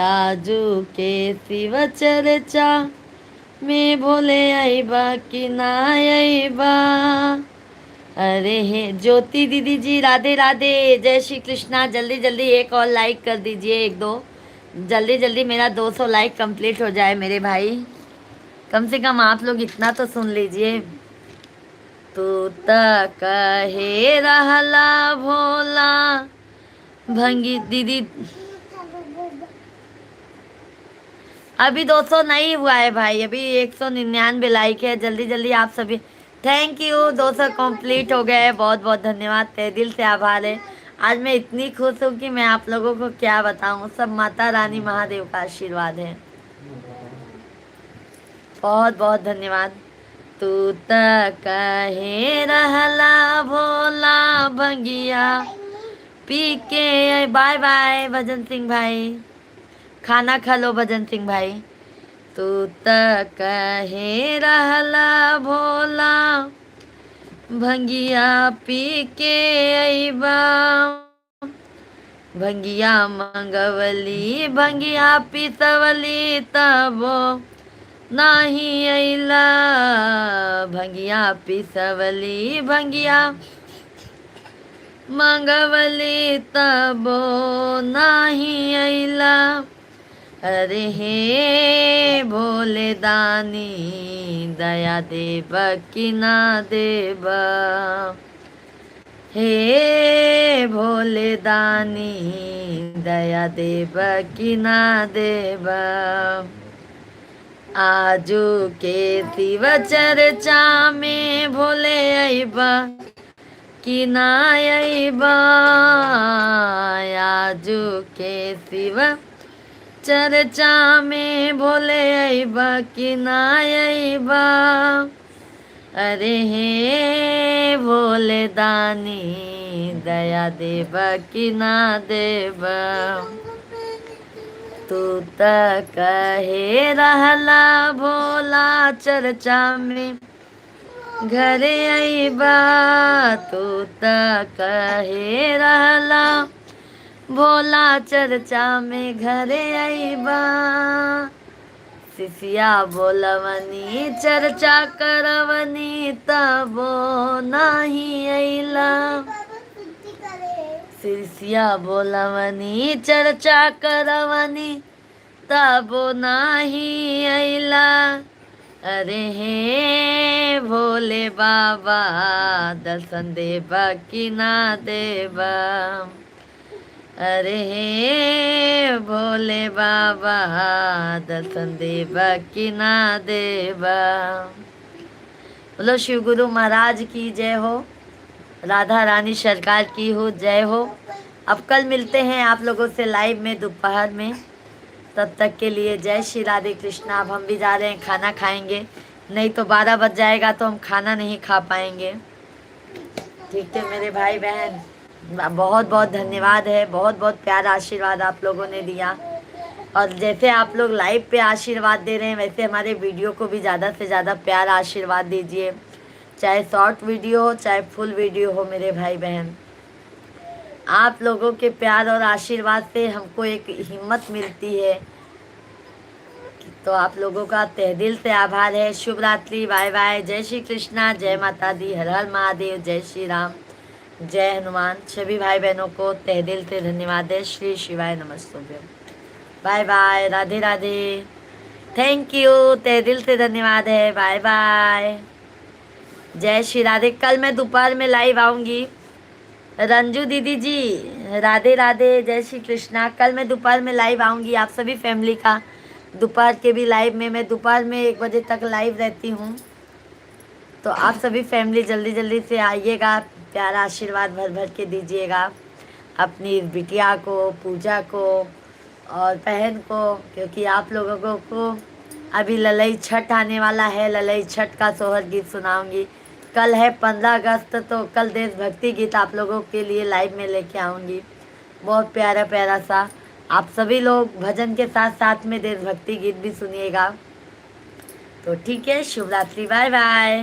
आजू के शिव चर्चा में भोले अइबा कि ना अइबा। अरे हे ज्योति दीदी जी, राधे राधे, जय श्री कृष्णा। जल्दी जल्दी एक और like कर दीजिए, एक दो, जल्दी जल्दी मेरा दो सौ like complete हो जाए मेरे भाई। कम से कम आप लोग इतना तो सुन लीजिए। तू त कहे रहला भोला भंगी दीदी, अभी दो सौ नहीं हुआ है भाई, अभी एक सौ निन्यानवे like है। जल्दी जल्दी आप सभी, thank you, दो सौ complete हो गए। बहुत बहुत धन्यवाद, तहे दिल से आभार है। आज मैं इतनी खुश हूँ कि मैं आप लोगों को क्या बताऊँ, सब माता रानी महादेव का आशीर्वाद है। बहुत बहुत धन्यवाद। तू त कहे रहला भोला भंगिया पी के, bye bye भजन सिंह भाई, खाना खा लो भजन सिंह भाई। तू त कहे रहला भोला भंगिया पी के अइबा। भंगिया मंगवली, भंगिया पिसवली, तबो नाही अइला। भंगिया पिसवली, भंगिया मंगवली, तबो नाही अइला। अरे हे भोले दानी, दया देबा कि ना देबा। हे भोले दानी, दया देबा कि ना देबा। आजू के शिव चर्चा में भोले अइबा कि ना अइबा। आजू के शिव चर्चा में भोले अइबा कि ना अइबा। अरे हे भोले दानी, दया देबा कि ना देबा। तू त कहे रहला भोला चर्चा में घरे अइबा। तू त कहे रहला भोला चर्चा में घरे अइबा। शिष्या बोलवनी चर्चा करवनी, तबो नाही अइला। शिष्या बोलवनी चर्चा करवनी, तबो नाही अइला। अरे हे भोले बाबा, दर्शन देबा कि ना देबा। अरे हे भोले बाबा, दर्शन देबा कि ना देबा। बोलो शिव गुरु महाराज की जय हो, राधा रानी सरकार की हो, जय हो। अब कल मिलते हैं आप लोगों से live में दोपहर में, तब तक के लिए जय श्री राधे कृष्णा। अब हम भी जा रहे हैं, खाना खाएंगे, नहीं तो बारह बज जाएगा तो हम खाना नहीं खा पाएंगे। ठीक है मेरे भाई बहन, बहुत बहुत धन्यवाद है, बहुत बहुत प्यारा आशीर्वाद आप लोगों ने दिया। और जैसे आप लोग live पे आशीर्वाद दे रहे हैं, वैसे हमारे video को भी ज़्यादा से ज़्यादा प्यारा आशीर्वाद दीजिए, चाहे short video हो, चाहे full video हो। मेरे भाई बहन, आप लोगों के प्यार और आशीर्वाद से हमको एक हिम्मत मिलती है। तो आप लोगों का तहे दिल से आभार है। शुभ रात्रि, बाय बाय, जय श्री कृष्णा, जय माता दी, हर हर महादेव, जय श्री राम, जय हनुमान। सभी भाई बहनों को तहे दिल से धन्यवाद है। श्री शिवाय नमस्तुभ्यम। Bye bye, Radhe Radhe. Thank you, तहे दिल से धन्यवाद है। बाय बाय, जय श्री राधे। कल मैं दोपहर में लाइव आऊँगी। रंजू दीदी जी, राधे राधे, जय श्री कृष्णा। कल मैं दोपहर में लाइव आऊँगी, आप सभी फैमिली का। दोपहर के भी लाइव में, मैं दोपहर में एक बजे तक लाइव रहती हूँ। तो आप सभी फैमिली जल्दी जल्दी से आइएगा, प्यारा आशीर्वाद भर भर के दीजिएगा अपनी बिटिया को, पूजा को और बहन को, क्योंकि आप लोगों को अभी ललई छठ आने वाला है। ललई छठ का सोहर गीत सुनाऊंगी। कल है पन्द्रह अगस्त, तो कल देशभक्ति गीत आप लोगों के लिए लाइव में लेके आऊंगी, बहुत प्यारा प्यारा सा। आप सभी लोग भजन के साथ साथ में देशभक्ति गीत भी सुनिएगा। तो ठीक है, शुभ रात्रि, बाय बाय।